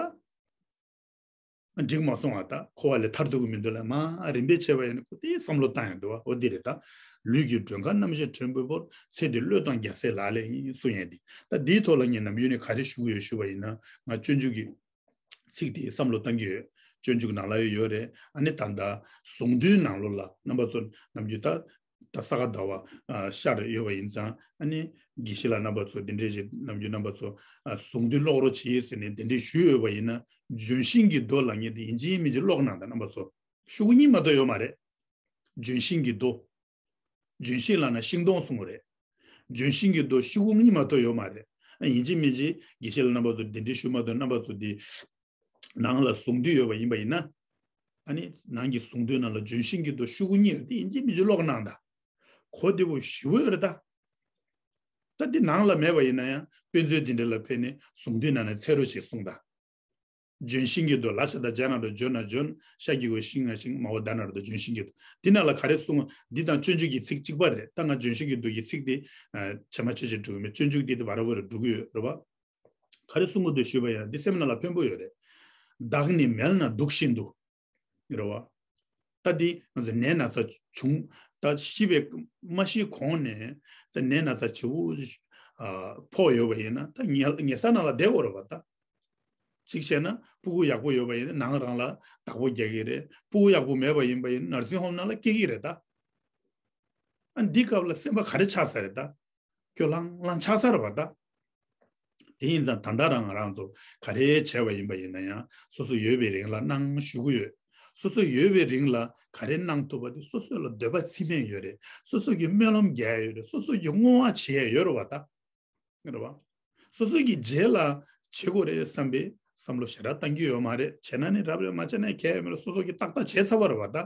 འགྲིག་མ་སོང་བ་ད་འཁོར་བ་ལས་ཐར་ཐུབ་ཀྱི་མི་འདུག་ལ་མ་རིམ་པས་བྱས་པ་ཡིན་ན་ཁོ་དེའི་བསམ་བློ་བཏང་ཡང་འདུག་བ། འོ་འདི་རེད་ད། ལུས་ཀྱི་མགྲོན་ཁང་རྣམ་ཤེས་དྲོན་པོའི་བོར། ཚེ་འདི་བློས་བཏང་རྒྱལ་སྲས་ལག་ལེན་ཡིན་གསུང་ཡས་འདི། ད་འདིའི་ཐོག་ལ་ངས་ནམ་རྒྱུན་ནས་ག་རེ་ཞུ་གི་ཡོད་ཞུ་བ་ཡིན་ན་ང་སྤྱོད་འཇུག་གི་ཚིག་དེའི་བསམ་བློ་བཏང་གི་ཡོད། སྤྱོད་འཇུག་ནང་ལ་ཡོད་ཡོད་རེད། ཨ་ནི་ད་ལྟ་གཟུངས་འདུས་ནང་ལོགས་ལ་རྣམ་པ་ཚོ་ནམ་རྒྱུན་ད། ད་ས་ག་ཟླ་བ་ཨ་ཤར་ཡོད་པ་ཡིན་ཙང་ཨ་ནི་དགེ་བཤེས་ལགས་རྣམ་པ་ཚོ་འདི་འདྲས་ཞིག་ནམ་རྒྱུན་རྣམ་པ་ཚོ་ཨ་གཟུངས་འདུས་ཀློག་རོགས་བྱེད་ཟེར་ནས་འདི་འདྲས་ཞུས་ཡོད་པ་ཡིན་ན་ལྗོན་ཤིང་གི་མདོ་ལབ་མཁན་དེ་ཡིན་གཅིག་མིན་གཅིག་ཀློག་གནང་དང་རྣམ་པ་ཚོ། ཤོག་གུ་གཉིས་མ་གཏོགས་ཡོད་མ་རེད། ལྗོན་ཤིང་གི་མདོ། ལྗོན་ཤིང་ལབ་ན་ཤིང་སྡོང་གསུང་གི་རེད། ལྗོན་ཤིང་གི་མདོ་ཤོག་གུ་གཉིས་མ་གཏོགས་ཡོད་མ་རེད། ཨ་ཡིན་གཅིག་མིན་གཅིག་དགེ་བཤེས་ལགས་རྣམ་པ་ཚོ་འདི་འདྲས་ཞུ་མ་གཏོགས་རྣམ་པ་ཚོ་འདི། ནང་ལ་གཟུངས་འདུས་ཡོད་པ་ཡིན་པ་ཡིན་ན། ཨ་ནི་ནང་གི་གཟུངས་འདུས་ནང་ལ་ལྗོན་ཤིང་གི་མདོ་ཤོག་གུ་གཉིས་ཡོད་དེ་ཡིན་གཅིག་མིན་གཅིག་ཀློག་གནང་དང་། གོ་བདེ་པོ་ཞེ་པོ་ཡོད་རེད་ད། ད་འདི་ནང་ལ་མེད་པ་ཡིན་ན་ཡང་དཔེ་མཛོད་འདི་འདྲ་ལ་ཕེབས་ནས་གཟུངས་འདུས་ནང་ནས་འཚོལ་རོགས་བྱེད་གསུངས་དང་། ལྗོན་ཤིང་གི་མདོ་ལ་ཤ་ད་ཇ་ན་རོ་ཇོ་ན་ཇོན་ཤ་གི་གུ་ཤིང་ང་ཤིང་མ་འོ་ད་ན་རོ་ད་ལྗོན་ཤིང་གི་མདོ། འདི་ནང་ལ་ག་རེ་གསུངས་འདི་དང་སྤྱོད་འཇུག་གི་ཚིག་གཅིག་པ་རེད། ད་ང་ལྗོན་ཤིང་གི་མདོ་ཡི་ཚིག་དེ་ཇེ་མང་ཇེ་ཆེར་འགྲོ་གི་མེད། སྤྱོད་འཇུག་འདི་དེ་བར་བར་འགྲོ་གི་ཡོད་རེད་བ། ག་རེ་གསུང་གི་འདུག་ཞུས་པ་ཡིན་ན་འདི་སེམས་ནང་ལ་ཕན་པོ་ཡོད་རེད། བདག་ནི་མལ་ན་འདུག་བཞིན་དུ། རེད་བ། ད་འདི་ང་ཚོ་ནད་ན་ཚ་བྱུང་ད་ཤི་བའི་མ་ཤི་གོང་ནས་ད་ནད་ན་ཚ་བྱེད་པོ་ཕོག་ཡོད་པ་ཡིན་ན་ད་ཉལ་ཉལ་ས་ནང་ལ་བསྡད་དགོས་རེད་བ་ད། གཅིག་བྱས་ན་སྤུ་གུ་ཡག་པོ་ཡོད་པ་ཡིན་ན་ནང་རང་ལ་བདག་པོ་རྒྱག་གི་རེད། སྤུ་གུ་ཡག་པོ་མེད་པ་ཡིན་པ་ཡིན་ན་ནར་སིང་ཧོམ་ནང་ལ་སྐྱེལ་གི་རེད་ད། ཨ་འདི་སྐབས་ལ་སེམས་པ་ག་རེ་ཆགས་ས་རེད་ད། སྐྱོ་ལང་ལང་ཆགས་ས་རེད་བ་ད། དེ་ཡིན་ཙང་ད་ལྟ་རང་ང་རང་ཚོ་ག་རེ་བྱས་པ་ཡིན་པ་ཡིན་ན་ཡང་སོ་སོ་ཡོད་པའི་རིང་ལ་གནང་ཞུ་གི་ཡོད། སོ་སོ་ཡོད་པའི་རིང་ལ་ག་རེ་གནང་ཐུབ་པ་དེ་སོ་སོ་ལ་འདོད་པ་ཚིམ་ཡས་ཡོད་རེད། སོ་སོ་གི་སྨོན་ལམ་རྒྱག་ཡས་ཡོད་རེད། སོ་སོ་གི་བསྔོ་བ་བྱེད་ཡས་ཡོད་རེད་བ་ད། རེད་བ། སོ་སོ་གི་རྗེས་ལ་བྱེད་དགོས་རེད་བསམ་པའི་བསམ་བློ་ཞེ་དྲག་བཏང་གི་ཡོད་མ་རེད། བྱས་ན་ནི་རབ་རེད། མ་བྱས་ན་ནི་གལ་ཡོད་མ་རེད། སོ་སོ་གི་ཏག་ཏག་བྱས་ཚར་བ་རེད་བ་ད།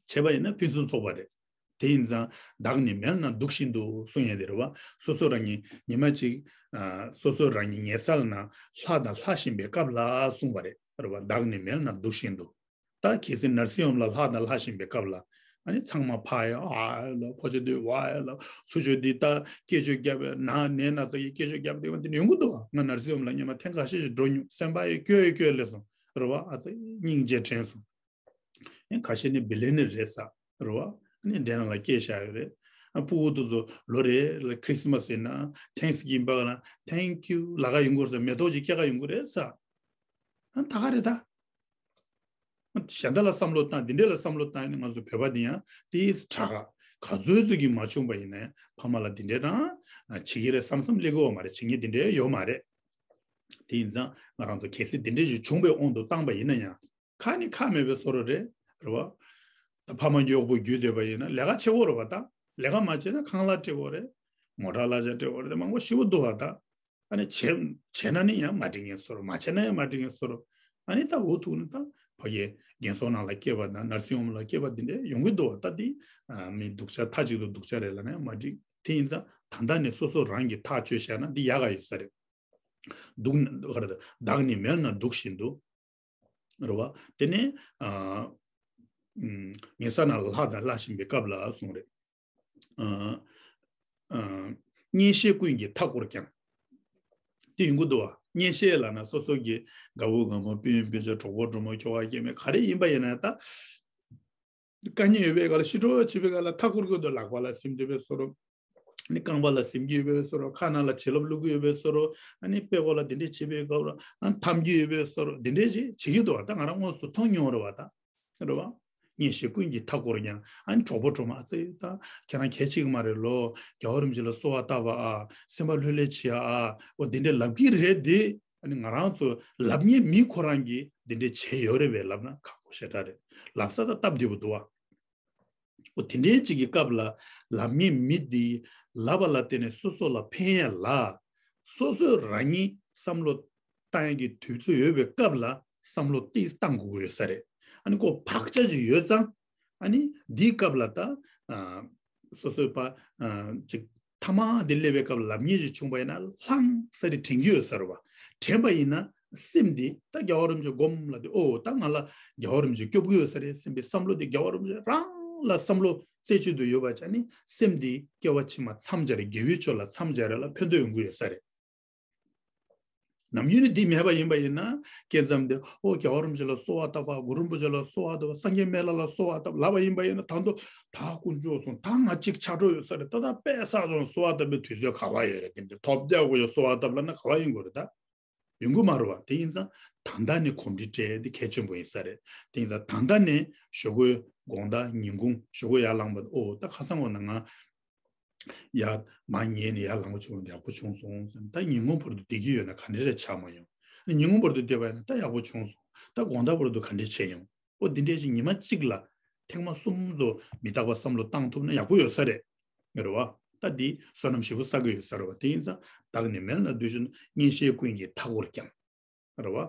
བྱས་པ་ཡིན་ན་ཕུན་སུམ་ཚོགས་པ་རེད། དེ་ཡིན་ཙང་བདག་ནི་མལ་ན་འདུག་བཞིན་དུ་གསུང་ཡས་དེ་རེད་བ། སོ་སོ་རང་ཉིད་ཉི་མ་གཅིག་ཨ་སོ་སོ་རང་ཉིད་ཉལ་ས་ལ་ན་ལྷ་དང་ལྷ་བཞིན་པའི་སྐབས་ལ་གསུངས་པ་རེད། རེད་བ། བདག་ནི་མལ་ན་འདུག་བཞིན་དུ། ད་གལ་སྲིད་ནར་སིང་ཧོམ་ལ་ལྷ་དང་ལྷ་བཞིན་པའི་སྐབས་ལ་ཨ་ནི་ཚང་མ་ཕ་ཡ་ཨ་ཡ་ལ་ཕོ་ཆེ་དུས་ཝ་ཡ་ལ་ཚུར་ཆོས་འདི་ལྟ་སྐད་ཆ་རྒྱབ་པའི་ན་ནད་ན་ཚ་ཡི་སྐད་ཆ་རྒྱབ་པའི་དེ་འདྲ་ཡོང་གི་འདུག་ང་ནར་སིང་ཧོམ་ལ་སྔོན་མ་ཐེངས་ཁ་ཤས་ཤིག་འགྲོ་མྱོང་། སེམས་པ་ཡི་སྐྱོ་ཡི་སྐྱོ་ལས་སོང་། རེད་བ། ཨ་ཙི་སྙིང་རྗེ་དྲན་སོང་། ཨེ་ཁ་ཤས་ནི་བི་ལི་ནི་རེད་ས། རེད་བ། ཨ་ནི་འདྲེ་ནང་ལ་སྐྱེས་བཞག་ཡོད་རེད། ཨ་ཕྲུ་གུ་དེ་ཚོ་ལོ་རེ་ལ་ཁྲི་སི་མ་སི་ཡིན་ན་ཐེངས་སི་གིན་པ་ལ་thank you་ལབ་ག་ཡོང་གི་རེད་ས། མེ་ཏོག་ཅིག་སྐྱེལ་ག་ཡོང་གི་རེད་ས། ཨ་ད་ག་རེད་ད། གཞན་དག་ལ་བསམ་བློ་བཏང་། འདི་འདྲས་ལ་བསམ་བློ་བཏང་ནས་ང་ཚོ་བོད་པ་འདི་ཡང་དེ་དྲག་ག་ག་ཚོད་ཚོད་ཀྱིས་མ་བྱུང་པ་ཡིན་ན་ཕ་མ་ལ་འདི་འདྲས་རང་བྱེད་ཀྱི་རེད་བསམ་བསམ་སླེབས་ཀྱི་ཡོད་མ་རེད། བྱེད་མཁན་འདི་འདྲས་ཡོད་མ་རེད། དེ་ཡིན་ཙང་ང་རང་ཚོ་གལ་སྲིད་འདི་འདྲས་ཞིག་བྱུང་བའི་དབང་དུ་བཏང་པ་ཡིན་ན་ཡང་། ཁ་ནི་ཁ་མེད་པའི་བཟོ་འདྲ་རེད། རེད་བ། ད་ཕ་མ་གཡོག་པོ་བརྒྱུད་བསྡད་པ་ཡིན་ན་ལས་ཀ་བྱེད་དགོས་རེད་བ། ད་ལས་ཀ་མ་བྱས་ན་ཁང་གླ་སྤྲད་དགོས་རེད། མོ་ཊ་གླ་ཆ་སྤྲད་དགོས་རེད། དེ་མང་པོ་ཞེ་པོ་འདུག་བ། ད་ཨ་ནི་བྱས་བྱས་ན་ནི་ཡང་མ་འགྲིག་མཁན་བཟོ་འདྲ། མ་བྱས་ན་ཡང་མ་འགྲིག་མཁན་བཟོ་འདྲ། ཨ་ནི་ད་འུ་ཐུག་ནས་ད་ཕ་གིའི་རྒན་གསོ་ནང་ལ་སྐྱེས་པ་དང་ནར་སིང་ཧོམ་ལ་སྐྱེས་པ་འདི་འདྲས་ཡོང་གི་འདུག་བ། ད་འདི་ཨ་མི་སྡུག་ཅག་མཐའ་གཅིག་ཏུ་སྡུག་ཅག་རེད་ལབ་ན་ཡང་མ་འགྲིག་དེ་ཡིན་ཙང་ད་ལྟ་ནས་སོ་སོ་རང་གིས་ཐག་གཅོད་བྱས་ན་འདི་ཡག་ག་ཡོད་ས་རེད། སྡུག་ནི་ག་རེ་ད་བདག་ནི་མལ་ན་སྡུག་བཞིན་དུ། རེད་བ། དེ་ནས་ཨ་ཨུམ་ངན་ས་ན་ལྷ་དང་ལྷ་བཞིན་པའི་སྐབས་ལ་གསུངས་རེད། ཨ་ཨ་གཉེན་བཤེས་ཀུན་གྱིས་མཐའ་བསྐོར་ཀྱང་། དེ་ཡོང་གི་འདུག་བ། གཉེན་བཤེས་ལབ་ན་སོ་སོ་གི་དགའ་བོ་དགའ་མོ་སྤུན་སྤུན་ཆ་གྲོགས་པོ་གྲོགས་མོ་ཁྱོ་ག་སྐྱེ་དམན་ག་རེ་ཡིན་པ་ཡིན་ན་ད། དཀའ་ངལ་ཡོད་པའི་སྐབས་ལ་ཕྱི་དྲོ་བྱེད་པའི་སྐབས་ལ་མཐའ་བསྐོར་གྱི་འདུག་ལག་པ་ལ་ཟིན་འདོད་པའི་བཟོ་འདྲ། ཨ་ནི་རྐང་པ་ལ་ཟིན་གྱི་ཡོད་པའི་བཟོ་འདྲ། ཁ་ནང་ལ་བྱིན་རླབས་བླུག་གི་ཡོད་པའི་བཟོ་འདྲ། ཨ་ནི་དཔྲལ་མགོ་ལ་དེ་འདྲས་བྱེད་པའི་སྐབས་ལ་ཨ་ནི་འཐམ་གྱི་ཡོད་པའི་བཟོ་འདྲ། དེ་འདྲས་ཅིག་བྱེད་ཀྱི་འདུག་བ། ད་ང་རང་དངོས་སུ་མཐོང་མྱོང་རེད་བ། ད་རེད་བ། གཉེན་བཤེས་ཀུན་གྱིས་མཐའ་བསྐོར་ཀྱང་། ཨ་ནི་གྲོགས་པོ་གྲོགས་མོ་ཨ་ཙི་ད་ཁྱེད་རང་གལ་ཆེ་གི་མ་རེད་ལོ། རྒྱལ་བ་རིན་པོ་ཆེ་ལ་གསོལ་བ་བཏབ་པ་ཨ། སེམས་པ་ལྷོད་ལྷོད་བྱེད་ཨ། འོ་དེ་འདྲས་ལབ་ཀྱི་རེད་དེ། ཨ་ནི་ང་རང་ཚོ་ལབ་མཁན་མི་ཁོ་རང་གིས་འདི་འདྲས་བྱས་ཡོད་རེད་པས་ལབ་ན་ཁག་པོ་ཞེ་དྲག་རེད། ལབ་ས་ད་སྟབས་བདེ་པོ་འདུག་བ། འོ་དེ་འདྲའི་ཅིག་གི་སྐབས་ལ་ལབ་མཁན་མི་འདིས་ལབ་པ་ལ་བརྟེན་ནས་སོ་སོ་ལ་ཕན་ཡ་ལ། སོ་སོས་རང་ཉིད་བསམ་བློ་བཏང་ཡ་གི་དུས་ཚོད་ཡོད་པའི་སྐབས་ལ་བསམ་བློ་ཏོག་ཙམ་བཏང་དགོས་ཀྱི་ཡོད་ས་རེད། ཨ་ནི་ཁོ་བག་ཆགས་ཅིག་ཡོད་ཙང་། ཨ་ནི་འདིའི་སྐབས་ལ་ད་ཨ་སོ་སོའི་པ་ཨ་ཅིག་ཐ་མག་དེ་སླེབས་པའི་སྐབས་ལ་ལབ་མཁན་ཞིག་བྱུང་པ་ཡིན་ན་ལྷང་ས་རེ་དྲན་གྱི་ཡོད་ས་རེད་བ། དྲན་པ་ཡིན་ན་སེམས་འདི་ད་རྒྱལ་བ་རིན་པོ་ཆེ་སྒོམ་ལ་དེ་ཨོ་ད་ང་ལ་རྒྱལ་བ་རིན་པོ་ཆེ་སྐྱོབ་ཀྱི་ཡོད་ས་རེད་བསམ་པའི་བསམ་བློ་དེ་རྒྱལ་བ་རིན་པོ་ཆེ་རང་ལ་བསམ་བློ་རྩེ་གཅིག་ཏུ་ཡོད་པ་ཅག་ནི་སེམས་འདི་སྐྱེ་བ་ཕྱི་མ་མཚམས་སྦྱར་དགེ་བའི་ཕྱོགས་ལ་མཚམས་སྦྱར་ལ་ཕན་ཐོགས་ཡོང་གི་ཡོད་ས་རེད། ནམ་རྒྱུན་ནི་འདི་མེད་པ་ཡིན་པ་ཡིན་ན་སྐབས་མཚམས་འདི་ཨོ་རྒྱལ་བ་རིན་པོ་ཆེ་ལ་གསོལ་བ་བཏབ་པ། གུ་རུ་རིན་པོ་ཆེ་ལ་གསོལ་བ་བཏབ་པ། སངས་རྒྱས་སྨན་བླ་ལ་གསོལ་བ་བཏབ་ལབ་པ་ཡིན་པ་ཡིན་ན་ད་དུང་ད་དཀོན་མཆོག་གསུམ་ད་ང་གཅིག་ཆགས་འགྲོ་ཡོད་ས་རེད། ད་ད་དཔེ་བསགས་སོང་གསོལ་བ་བཏབ་པའི་དུས་ཚོད་ག་བ་ཡོད་རེད། དེ་འདྲ་ཐོབ་རྒྱག་དགོས་ཡོད་གསོལ་བ་བཏབ་ལབ་ན་ག་བ་ཡོང་དགོས་རེད་ད། ཡོང་གི་མ་རེད་བ། དེ་ཡིན་ཙང་ད་ལྟ་ནས་གོམས་འདྲིས་སྤྲད་དེ་གལ་ཆེན་པོ་ཡིན་ས་རེད། དེ་ཡིན་ཙང་ད་ལྟ་ནས་ཞོགས་ཀའི་དགོང་དག་ཉིན་གུང་ཞོགས་ཀའི་ཡར་ལངས་པ་ཨོ་ད་ཁ་སང་འོ་ན་ང་ཡར་མར་ཉལ་ནས་ཡར་ལངས་པ་བྱུང་ཡག་པོ་བྱུང་སོང་ཟེར། ད་ཉིན་གུང་བར་དུ་བསྡད་ཀྱི་ཡོད་ན་ག་འདྲ་རེ་ཆགས་མ་ཡོང་། ཉིན་གུང་བར་དུ་བསྡད་པ་ཡིན་ན་ད་ཡག་པོ་བྱུང་སོང་། ད་དགོང་དག་བར་དུ་ག་འདྲ་བྱས་ཡོང་། ཨོ་འདི་འདྲས་ཞིག་ཉི་མ་གཅིག་ལ་ཐེངས་མ་གསུམ་ཚོ་མི་རྟག་པ་བསམ་བློ་བཏང་ཐུབ་ན་ཡག་པོ་ཡོད་ས་རེད། རེད་བ། ད་འདི་བསོད་ནམས་ཞེ་པོ་བསགས་ཀྱི་ཡོད་ས་རེད་བ། དེ་ཡིན་ཙང་བདག་ནི་མལ་ན་སྡུག་བཞིན་དུ། གཉེན་བཤེས་ཀུན་གྱིས་མཐའ་བསྐོར་ཀྱང་། རེད་བ།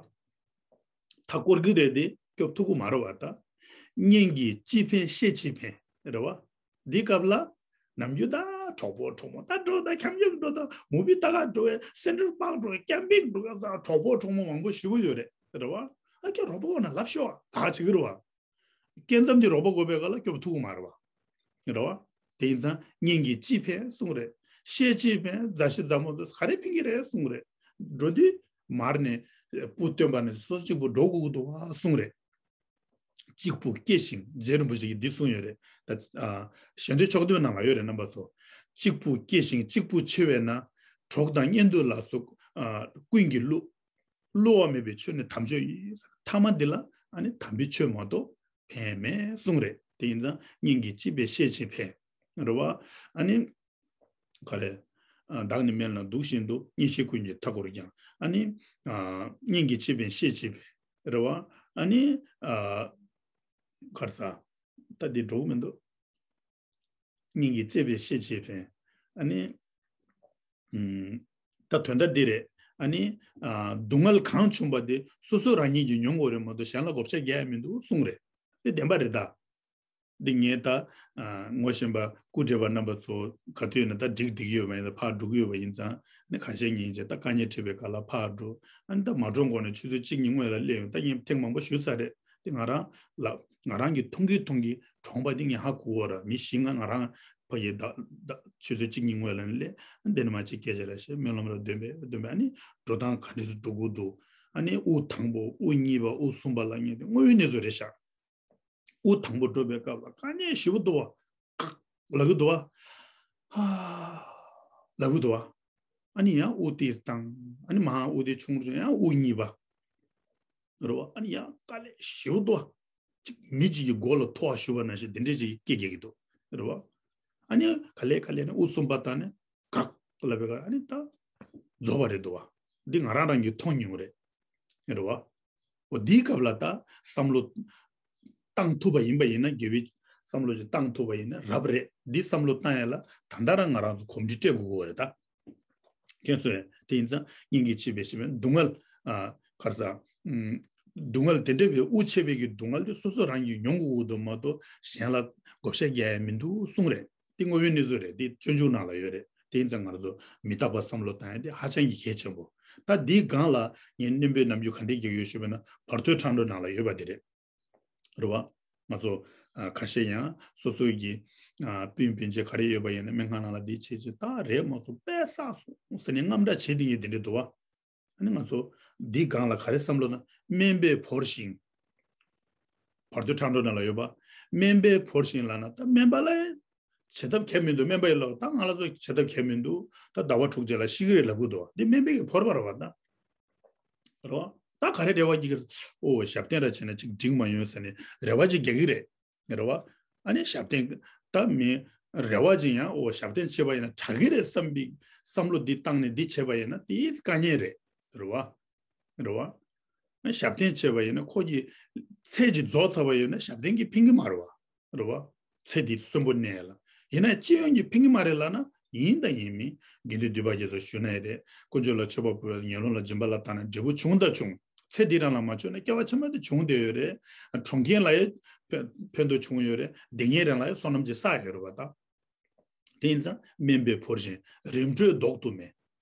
མཐའ་བསྐོར་གྱི་རེད་དེ་སྐྱོབ་ཐུབ་ཀྱི་མ་རེད་བ་ད། གཉེན་གྱིས་ཅི་ཕན་བཤེས་ཅི་ཕན། རེད་བ། འདི་སྐབས་ལ་ནམ་རྒྱུན་ད་གྲོགས་པོ་གྲོགས་མོ་ད་འགྲོ་ད་འཁྱམ་འཁྱམ་འགྲོ་ད་མུ་བི་ད་ག་འགྲོ་བས་སེན་ཊར་པཱག་འགྲོ་བས་ཀེམ་པིང་འགྲོ་ག་ས་གྲོགས་པོ་གྲོགས་མོ་མང་པོ་ཞེ་པོ་ཡོད་རེད། རེད་བ། ཨ་ཁྱེད་རོགས་པ་འོ་ན་ལབ་ཤོག་ཨ་ད་ག་བྱེད་ཀྱི་རེད་བ། སྐབས་མཚམས་འདི་རོགས་པ་དགོས་པའི་སྐབས་ལ་སྐྱོབ་ཐུབ་ཀྱི་མ་རེད་བ། རེད་བ། དེ་ཡིན་ཙང་གཉེན་གྱིས་ཅི་ཕན་གསུངས་རེད། བཤེས་ཅི་ཕན། མཛའ་བཤེས་མཛའ་མོ་ཚོས་ག་རེ་ཕན་གྱི་རེད་གསུངས་རེད། འགྲོ་དུས་མར་ནས་སྤུ་སྟོན་པ་ནས་སོ་སོ་གཅིག་པུ་འགྲོ་དགོས་ཀྱི་འདུག་བ་གསུངས་རེད། གཅིག་པུ་སྐྱེ་ཞིང་། རྗེ་རིན་པོ་ཆེ་གིས་འདི་གསུངས་ཡོད་རེད་ད། ཨ་ཞལ་འདོན་ཕྱོགས་བསྡུས་ནང་ལ་ཡོད་རེད་རྣམ་པ་ཚོ། གཅིག་པུ་སྐྱེ་ཞིང་གཅིག་པུ་འཆི་བས་ན། གྲོགས་དང་གཉེན་དུ་ལ་སོགས་ཨ་ཀུན་གྱིས་བསླུ། བསླུ་བ་མེད་པའི་ཆོས་ནི་དམ་ཆོས་ཡིན། ཐ་མ་འདི་ལ་ཨ་ནི་དམ་པའི་ཆོས་མ་གཏོགས་ཕན་མེད་གསུངས་རེད། དེ་ཡིན་ཙང་གཉེན་གྱིས་ཅི་ཕན་བཤེས་ཅི་ཕན། རེད་བ། ཨ་ནི་ག་རེ། ཨ་བདག་ནི་མལ་ན་སྡུག་བཞིན་དུ། གཉེན་བཤེས་ཀུན་གྱིས་མཐའ་བསྐོར་ཀྱང་། ཨ་ནི་ཨ་གཉེན་གྱིས་ཅི་ཕན་བཤེས་ཅི་ཕན། རེད་བ། ཨ་ནི་ཨ་ག་རེ་ཟ། ད་འདི་འགྲོ་གི་མི་འདུག་གཉེན་གྱིས་ཅི་ཕན་བཤེས་ཅི་ཕན། ཨ་ནི། ཨུམ། ད་དོན་དག་འདི་རེད། ཨ་ནི། ཨ་སྡུག་བསྔལ་གང་བྱུང་བ་དེ་སོ་སོ་རང་ཉིད་ཀྱིས་མྱོང་དགོས་རེད་མ་གཏོགས་གཞན་ལ་བགོ་བཤའ་རྒྱག་ཡ་མི་འདུག་གསུངས་རེད། དེ་བདེན་པ་རེད་ད། འདི་ངས་ད། ཨ་ངོ་ཤེས་པ་སྐུ་བགྲེས་པ་རྣམ་པ་ཚོ་ག་དུས་ཡིན་ན་ད་འགྲིག་འགྲིག་ཡོད་པ་ཡིན་ད་ཕར་འགྲོ་གི་ཡོད་པ་ཡིན་ཙང་ནི་ཁ་ཤས་ཉིན་བྱས་ད་དཀའ་ངལ་འཕྲད་པའི་སྐབས་ལ་ཕར་འགྲོ། ཨ་ནི་ད་མ་འགྲོ་གོང་ནས་ཆུ་ཚོད་གཅིག་གཉིས་སྔོན་ལ་སླེབས་ཡོང་ད་ངས་ཐེངས་མང་པོ་ཞུས་ཚར་རེད། དེ་ང་རང་ལ་ང་རང་གི་མཐོང་གི་མཐོང་གི་གྲོང་པ་འདི་ངས་ཧ་གོ་བ་ར། མི་བཞི་ལྔ་ང་རང་ཕ་གི་ད་ད་ཆུ་ཚོད་གཅིག་གཉིས་སྔོན་ལ་ནི་སླེབས། འདི་ནི་མ་གཅིག་སྐད་ཆ་ར་བཤད། སྨོན་ལམ་ར་འདོན་པས་འདོན་པས། ཨ་ནི་འགྲོ་སྟངས་ག་འདྲས་སུ་འགྲོ་དགོས་འདུག་ཨ་ནི་དབུགས་དང་པོ་དབུགས་གཉིས་པ་དབུགས་གསུམ་པ་ལ་ངས་དེ་དངོས་ཡོད་གནས་ཚུལ་རེད་ཤག་དབུགས་དང་པོ་འགྲོ་བའི་སྐབས་ལ་དཀའ་ངལ་ཞེ་པོ་འདུག་བ། ཀག་ལབ་ཀྱི་འདུག་བ། ཧ། ལབ་ཀྱི་འདུག་བ། ཨ་ནི་ཡང་དབུགས་ཏིས་བཏང་། ཨ་ནི་མར་དབུགས་དེ་ཆུང་རུ་ཡང་དབུགས་གཉིས་པ། རེད་བ། ཨ་ནི་ཡང་དཀའ་ལས་ཞེ་པོ་འདུག་བ། ཅིག་མི་གཅིག་གི་མགོ་ལ་ཐོ་བ་ཞུ་བ་ནང་བཞིན་དེ་འདྲས་ཅིག་སྐད་རྒྱག་གི་འདུག། རེད་བ། ཨ་ནི་ག་ལེ་ག་ལེ་ནས་དབུ་གསུམ་པ་བཏང་ནས་གག་ལབ་པའི་ཁར་ཨ་ནི་ད་རྫོགས་པ་རེད་འདུག་བ། འདི་ང་རང་རང་གིས་མཐོང་མྱོང་རེད། རེད་བ། འོ་འདིའི་སྐབས་ལ་ད་བསམ་བློ་བཏང་ཐུབ་པ་ཡིན་པ་ཡིན་ན། དགེ་བའི་བསམ་བློ་ཞིག་བཏང་ཐུབ་པ་ཡིན་ན་རབ་རེད། འདི་བསམ་བློ་བཏང་ཡ་ལ་ད་ལྟ་རང་ང་རང་ཚོ་གོམས་འདྲིས་སྤྲད་དགོས་ཀྱི་རེད་ད། མཁྱེན་སོང་ངས། དེ་ཡིན་ཙང་སྙིང་གི་ཕྱིར་འབད་ཞེས་པའི་སྡུག་བསྔལ། ཨ། ག་རེ་ཟ། ཨུམ། སྡུག་བསྔལ་དེ་འདྲ་བའི་དབུགས་ཆད་པའི་གི་སྡུག་བསྔལ་དེ་སོ་སོ་རང་གིས་མྱོང་དགོས་ཀྱི་འདུག་མ་གཏོགས་གཞན་ལ་བགོ་བཤའ་རྒྱག་ཡ་མི་འདུག་གསུངས་རེད། དེ་དངོས་ཡོད་གནས་ཚུལ་རེད། དེ་སྤྱོད་འཇུག་ནང་ལ་ཡོད་རེད། དེ་ཡིན་ཙང་ང་རང་ཚོ་མི་རྟག་པ་བསམ་བློ་བཏང་ཡ་དེ་ཧ་ཅང་གི་གལ་ཆེན་པོ། ད་འདིའི་སྒང་ལ་ངས་སྣོན་པའི་རྣམ་འགྱུར་ག་འདྲས་རྒྱག་ཡོད་ཞུས་པ་ན། བར་དོའི་འཕྲང་སྒྲོལ་ནང་ལ་ཡོད་པ་དེ་རེད། རེད་བ། ང་ཚོ་ཨ་ཁ་ཤས་ཡང་སོ་སོའི་གི་ཨ་སྤུན་སྤུན་མཆེད་ག་རེ་ཡོད་པ་ཡིན་ན་སྨན་ཁང་ནང་ལ་འདི་བྱེད་ཅིག་ད་རེད་མ་སོང་པས་བསགས་སོང་ཟེར་ནས་དངངས་སྐྲག་བྱེད་དེ་ངས་འདི་འདྲ་འདུག་བ། ཨ་ནི་ང་ཚོ་འདི་སྒང་ལ་ག་རེ་བསམ་བློ་ན། དམན་པས་བོར་ཞིང་། བར་དོའི་འཕྲང་སྒྲོལ་ནང་ལ་ཡོད་པ། དམན་པས་བོར་ཞིང་ལབ་ན་ད་དམན་པ་ལ་བྱེད་ཐབས་གལ་མི་འདུག། དམན་པ་ཡིན་ལབ་ད་ང་ལ་ཚོ་བྱེད་ཐབས་གལ་མི་འདུག། ད་ཟླ་བ་དྲུག་རྗེས་ལ་ཤི་གི་རེད་ལབ་གི་འདུག། འདི་དམན་པས་ཀྱིས་བོར་བ་རེད་བ་ད། རེད་བ། ད་ག་རེ་རེ་བ་རྒྱག་གི་རེད། ཨོ་ཞབས་བརྟན་ར་བྱས་ན་ཅིག་འགྲིག་མ་ཡོང་ཟེར་ནས་རེ་བ་ཅིག་རྒྱག་གི་རེད། རེད་བ། ཨ་ནི་ཞབས་བརྟན་ད་མི་རེ་བ་ཅིག་ཡང་ཨོ་ཞབས་བརྟན་བྱས་པ་ཡིན་ན་དྲག་གི་རེད་བསམ་པའི་བསམ་བློ་འདི་བཏང་ནས་འདི་བྱས་པ་ཡིན་ན་དེ་དཀའ་ངལ་རེད། རེད་བ། རེད་བ། ཨ་ཞབས་བརྟན་བྱས་པ་ཡིན་ན་ཁོ་གི་ཚད་ཅིག་རྫོགས་ཚར་བ་ཡིན་ན་ཞབས་བརྟན་གྱིས་ཕན་གི་མ་རེད་བ། རེད་བ། ཚེ་འདི་གསོན་པོ་གནས་ལ། ཡིན་ན་སྤྱི་ཡོངས་ཀྱི་ཕན་གྱི་མ་རེད་ལབ་ན་ཡིན་དང་ཡིན་མིན་དགེ་འདུན་འདུས་པ་རྒྱ་མཚོ་ཞུ་ན་ཡི་རེད། དཀོན་མཆོག་ལ་མཆོད་པ་ཕུལ་བ་དང་ངན་སློང་ལ་སྦྱིན་པ་ལ་བཏང་ན་འབྲས་བུ་བྱུང་དང་བྱུང་། ཚེ་འདི་རང་ལ་མ་བྱུང་ན་སྐྱེ་བ་ཕྱི་མ་དུ་བྱུང་བསྡད་ཡོད་རེད། གྲོངས་མཁན་ལ་ཡང་ཕན་ཕན་ཐོགས་བྱུང་ཡོད་རེད། བསྡད་མཁན་རང་ལ་ཡང་བསོད་ནམས་ཀྱི་བསགས་ཡོད་རེད་བ་ད། དེ་ཡིན་ཙང་དམན་པས་བོར་ཞིང་རིམ་གྲོས་ལྡོག་ཏུ་མེད།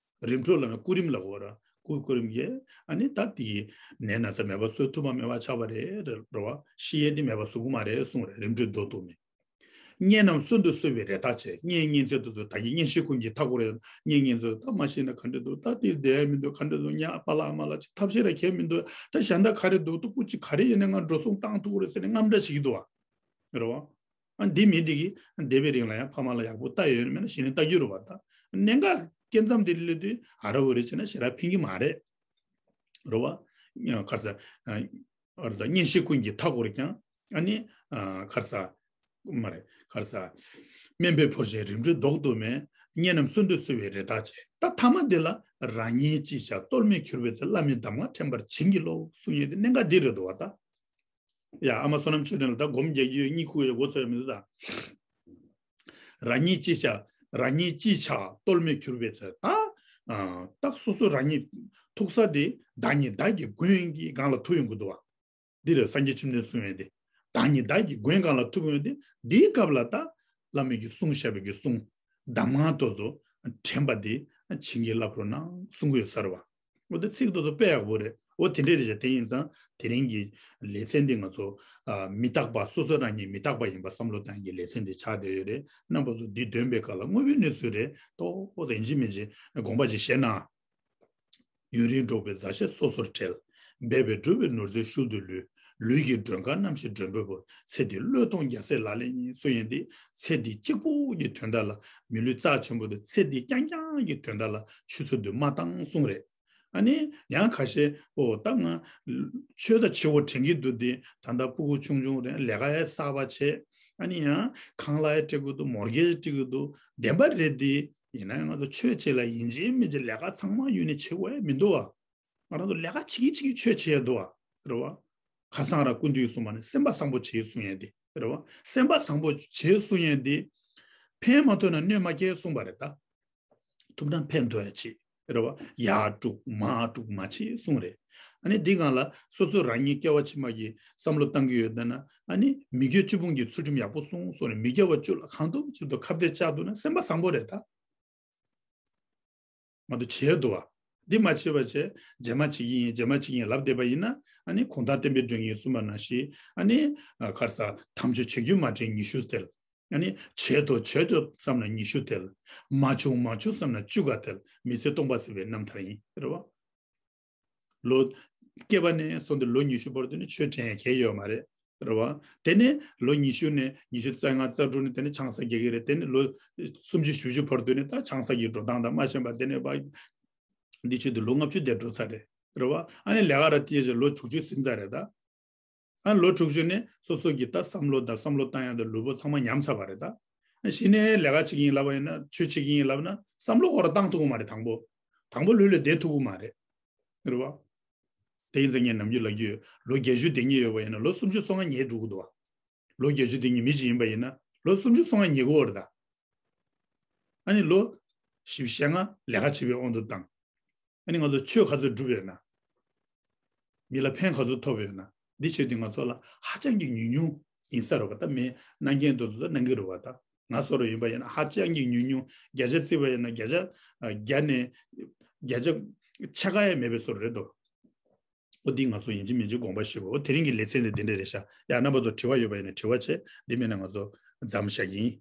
རིམ་གྲོ་ལབ་ན་སྐུ་རིམ་ལབ་དགོས་ར། སྐུ་སྐུ་རིམ་གྱིས་ཨ་ནི་ད་དེ་གི་ནད་ན་ཚ་མེད་པ་བཟོ་ཐུབ་པ་མེད་པ་ཆགས་པ་རེད་རེད་བ། ཤི་ཡས་དེ་མེད་པ་བཟོ་གི་མ་རེད་གསུངས་རེད། རིམ་གྲོ་ལྡོག་ཏུ་མེད། གཉེན་རྣམས་གསོན་དུ་གསོལ་བའི་རེ་ཐག་ཆད། གཉེན་གཉེན་ཚན་དུ་ཚོ་ད་གི་གཉེན་བཤེས་ཀུན་གྱི་མཐའ་སྐོར་རེད། གཉེན་གཉེན་ཚོ་ད་མ་ཤི་ན་ག་འདྲ་འདུག། ད་དེ་བསྡད་ཡ་མི་འདུག། ག་འདྲ་འདུག། ཉ་པ་ལགས་ཨ་མ་ལགས་ཅིག་ཐབས་ཤེས་ར་གལ་མི་འདུག། ད་གཞན་དག་ག་རེ་འདུག། ད་སྐུ་ཅིག་ག་རེ་ཡིན་ན་ང་འགྲོ་སོང་བཏང་ཐུབ་རེད་ཟེར་ནས་དངངས་སྐྲག་བྱེད་ཀྱི་འདུག་བ། རེད་བ། ཨ་འདི་མི་འདི་གིས་འདས་པའི་རིང་ལ་ཡང་ཕ་མ་ལ་ཡག་པོ་ལྟ་ཡོད་མེད་ན་གཞི་ནས་ལྟ་རྒྱུ་རེད་བ་ད། གནད་འགག་སྐབས་མཚམས་དེ་སླེབས་དུས་ཨ་ར་འོ་རེ་བྱས་ན་ཞེ་དྲག་ཕན་གྱི་མ་རེད། རེད་བ། ག་རེ་ཟ། ག་རེ་ཟ། གཉེན་བཤེས་ཀུན་གྱི་མཐའ་བསྐོར་ཀྱང་། ཨ་ནི། ག་རེ་ཟ། མ་རེད། ག་རེ་ཟ། དམན་པས་བོར་ཞིང་རིམ་གྲོ་ལྡོག་ཏུ་མེད། གཉེན་རྣམས་གསོན་དུ་གསོལ་བའི་རེ་ཐག་ཆད། ད་ཐ་མ་དེ་ལ་རང་ཉིད་ཅི་བྱ་གཏོལ་མེད་གྱུར་པའི་ཚེ། བླ་མའི་གདམས་ངག་དྲན་པར་བྱིན་གྱིས་རློབས་གསུངས་ཡོད་དེ་གནད་འགག་འདི་རེད་འདུག་བ་ད། ཡ་ཨ་མ་བསོད་ནམས་ཆོས་སྒྲོན་ལ་ད་སྒོམ་རྒྱག་རྒྱུ་ཡོད། གཉིད་ཁུག་ཡོད། མགོ་ཚོས་ཡོད་མི་འདུག་ད། རང་ཉིད་ཅི་བྱ། རང་ཉིད་ཅི་བྱ་གཏོལ་མེད་གྱུར་པའི་ཚེ། ད། ད་སོ་སོ་རང་ཉིད་ཐུག་ས་དེ་བདག་ཉིད་བདག་གི་མགོན་གྱི་སྒང་ལ་ཐུག་ཡོང་གི་འདུག་བ། འདི་རེད་སངས་རྒྱས་བཅོམ་ལྡན་གསུངས་ཡོད་དེ། བདག་ཉིད་བདག་གི་མགོན་སྒང་ལ་ཐུག་ཡོང་དེ། འདིའི་སྐབས་ལ་ད་བླ་མ་གིས་གསུངས་བཞག་པའི་གི་གསུང་གདམས་ངག་དེ་ཚོ་དྲན་པ་དེ་བྱིན་གྱིས་བརླབ་རོགས་གནང་གསུང་གི་ཡོད་ས་རེད་བ། འོ་དེ་ཚིག་དེ་ཚོ་དཔེ་ཡག་པོ་རེད། འོ་དེ་འདྲས་རེད་བྱ། དེ་ཡིན་ཙང་དེ་རིང་གི་ལེ་ཚན་འདི་ང་ཚོ་ཨ་མི་རྟག་པ། སོ་སོ་རང་ཉིད་མི་རྟག་པ་ཡིན་པ་བསམ་བློ་བཏང་གི་ལེ་ཚན་འདི་ཆགས་བསྡད་ཡོད་རེད། རྣམ་པ་ཚོ་འདི་འདོན་པའི་སྐབས་ལ་དངོས་པོའི་གནས་ཚུལ་རེད། ཏོག་ཙམ་ཡིན་གཅིག་མིན་གཅིག་དགོངས་པ་ཅིག་བཞེས་ན། ཡུན་རིང་འགྲོགས་པའི་མཛའ་བཤེས་སོ་སོར་བྲལ། འབད་པས་བསྒྲུབས་པའི་ནོར་རྫས་ཤུལ་དུ་ལུས། ལུས་ཀྱི་མགྲོན་ཁང་རྣམ་ཤེས་མགྲོན་པོས་བོར། ཚེ་འདིའི་བློས་གཏོང་རྒྱལ་སྲས་ལག་ལེན་ཡིན་གསུངས་ཡོད་དེ། ཚེ་འདི་གཅིག་པུ་གི་དོན་དག་ལ་མི་ལུས་རྩ་ཆེན་པོ་དེ། ཚེ་འདི་རྐྱང་རྐྱང་གི་དོན་དག་ལ་ཆུད་ཟོས་དུ་མ་བཏང་གསུངས་རེད། ཨ་ནི་ཡང་ཁ་ཤས་ཨོ་ད་ང་ཆོས་དང་བྱེད་པོ་དྲན་གྱི་འདུག་དེ། ད་ལྟ་ཕྲུ་གུ་ཆུང་ཆུང་རེད། ལས་ཀ་ཡང་གསར་པ་བྱས། ཨ་ནི་ཡང་ཁང་གླ་ཡང་སྤྲད་དགོས་འདུག། མོར་གེ་ཇི་སྤྲད་དགོས་འདུག། བདེན་པ་རེད་དེ། ཡིན་ན་ཡང་ང་ཚོ་ཆོས་བྱེད་ལ་ཡིན་གཅིག་མིན་གཅིག་ལས་ཀ་ཚང་མ་ཡུན་ནས་བྱེད་དགོས་ཡ་མི་འདུག་བ། ང་རང་ཚོ་ལས་ཀ་བྱེད་ཀྱི་བྱེད་ཀྱི་ཆོས་བྱེད་ཡ་འདུག་བ། རེད་བ། ཁ་སང་ར་ཀུན་འདུས་གསུངས་པ་ནི་སེམས་པ་བཟང་པོ་བྱེད་གསུང་ཡ་དེ་རེད་བ། སེམས་པ་བཟང་པོ་བྱེད་གསུང་ཡ་དེ། ཕན་མ་ཐོགས་ན་གནོད་མ་སྐྱེལ་གསུངས་པ་རེད་ད། ཐུབ་ན་ཕན་ཐོགས་ཡ་བྱེད། རེད་བ། ཡར་དཀྲུག་མར་དཀྲུག་མ་བྱེད་གསུངས་རེད། ཨ་ནི་འདི་སྒང་ལ་སོ་སོ་རང་ཉིད་སྐྱེ་བ་ཕྱི་མ་གི་བསམ་བློ་བཏང་གི་ཡོད་ན། ཨ་ནི་མི་དགེ་བཅུ་སྤོང་གི་ཚུལ་ཁྲིམས་ཡག་པོ་སྲུང་གསུངས་ནས། མི་དགེ་བ་བཅུ་ལ་གང་ཐུབ་ཅི་ཐུབ་ཁ་གཏད་བཅག་ཐུབ་ན་སེམས་པ་བཟང་པོ་རེད་ད། མ་གཏོགས་བྱས་འདུག་བ། འདི་མ་བྱས་པ་བྱས། རྗེས་མ་བྱེད་ཀྱི་ཡིན། རྗེས་མ་བྱེད་ཀྱི་ཡིན་ལབ་བསྡད་པ་ཡིན་ན། ཨ་ནི་གུང་ཐང་བསྟན་པའི་སྒྲོན་གྱིས་གསུངས་པ་ནང་བཞིན། ཨ་ནི་ཨ་ག་རེ་ཟ། དམ་ཆོས་བྱེད་རྒྱུ་མ་དྲན་ཉི་ཤུ་སྟེར། ཨ་ནི་བྱེད་དོ་བྱེད་དོ་བསམ་ན་ཉི་ཤུ་སྟེར། མ་བྱུང་མ་བྱུང་བསམ་ན་བཅུ་ག་སྟེར། མི་ཚེ་སྟོང་པ་ཟད་པའི་རྣམ་ཐར་ཡིན། རེད་བ། ལོ་སྐྱེས་པ་ནས་བཟུང་སྟེ་ལོ་ཉི་ཤུ་བར་དུ་ནི་ཆོས་དྲན་ཡ་གལ་ཡོད་མ་རེད། རེད་བ། དེ་ནས་ལོ་ཉི་ཤུ་ནས་ཉི་ཤུ་རྩ་ལྔ་རྩ་དྲུག་ནས་དེ་ནས་ཆང་ས་རྒྱག་གི་རེད། དེ་ནས་ལོ་སུམ་ཅུ་བཞི་བཅུ་བར་དུ་ནས་ད་ཆང་ས་གི་འགྲོ་སྟངས་དང་མ་ཤེས་པ། དེ་ནས་བ་འདི་ཆེད་དུ་ལོ་ལྔ་བཅུ་དེ་འགྲོ་ཚར་རེད། རེད་བ། ཨ་ནི་ལས་ཀ་ར་དེ་བཞིན་ལོ་དྲུག་ཅུ་ཟིན་ཚར་རེད་ད། ཨ་ལོ་དྲུག་ཅུ་ནས་སོ་སོ་གི་ད་བསམ་བློ་དང་བསམ་བློ་བཏང་ཡག་དང་ལུས་པོ་ཚང་མ་ཉམས་ཚར་བ་རེད་ད། གཞི་ནས་ལས་ཀ་བྱེད་ཀྱི་ཡིན་ལབ་པ་ཡིན་ན། ཆོས་བྱེད་ཀྱི་ཡིན་ལབ་ན་བསམ་བློ་ཁོ་རང་བཏང་ཐུབ་ཀྱི་མ་རེད། དང་པོ་དང་པོ་ལུས་ལ་བསྡད་ཐུབ་ཀྱི་མ་རེད། རེད་བ། དེ་ཡིན་ཙང་ངས་ནམ་རྒྱུན་ལབ་ཀྱི་ཡོད། ལོ་བརྒྱད་ཅུ་བསྡད་མཁན་ཡོད་པ་ཡིན་ན་ལོ་སུམ་ཅུ་སོ་ལྔ་ཉལ་འགྲོ་གི་འདུག་བ། ལོ་བརྒྱད་ཅུ་བསྡད་མཁན་མི་ཞིག་ཡིན་པ་ཡིན་ན་ལོ་སུམ་ཅུ་སོ་ལྔ་ཉལ་གི་ཡོད་རེད་ད། ཨ་ནི་ལོ་བཞི་བཅུ་ཞེ་ལྔ་ལས་ཀ་བྱེད་པའི་དབང་དུ་བཏང་། ཨ་ནི་ང་ཚོ་ཆོས་ག་ཚོད་སྒྲུབ་ཡོད་ན། མི་ལ་ཕན་ག་ཚོད་ཐོབ་ཡོད་ན། འདི་ཆོས་འདི་ང་ཚོ་ལ་ཧ་ཅང་གི་ཉུང་ཉུང་ཡིན་ས་རེད་བ། ད་མི་གནང་མཁན་དེ་ཚོ་གནང་གི་རེད་བ། ད་ང་སོ་རུ་ཡིན་པ་ཡིན་ན་ཧ་ཅང་གི་ཉུང་ཉུང་། བརྒྱ་ཆ་བརྩིས་པ་ཡིན་ན་བརྒྱ་ཆ་ཨ་བརྒྱ་ནས་བརྒྱ་ཆ་ཕྱེད་ཀ་ཡང་མེད་པའི་བཟོ་འདྲ་རེད་དོ། ཨོ་འདི་ང་ཚོ་ཡིན་གཅིག་མིན་གཅིག་དགོངས་པ་བཞེས་དགོས། ཨོ་དེ་རིང་གི་ལེ་ཚན་འདི་འདི་འདྲ་རེད་ཤག། ཡ་རྣམ་པ་ཚོ་དྲི་བ་ཡོད་པ་ཡིན་ན་དྲི་བ་བྱེད། འདི་མེད་ན་ང་ཚོ་མཚམས་བཞག་གི་ཡིན།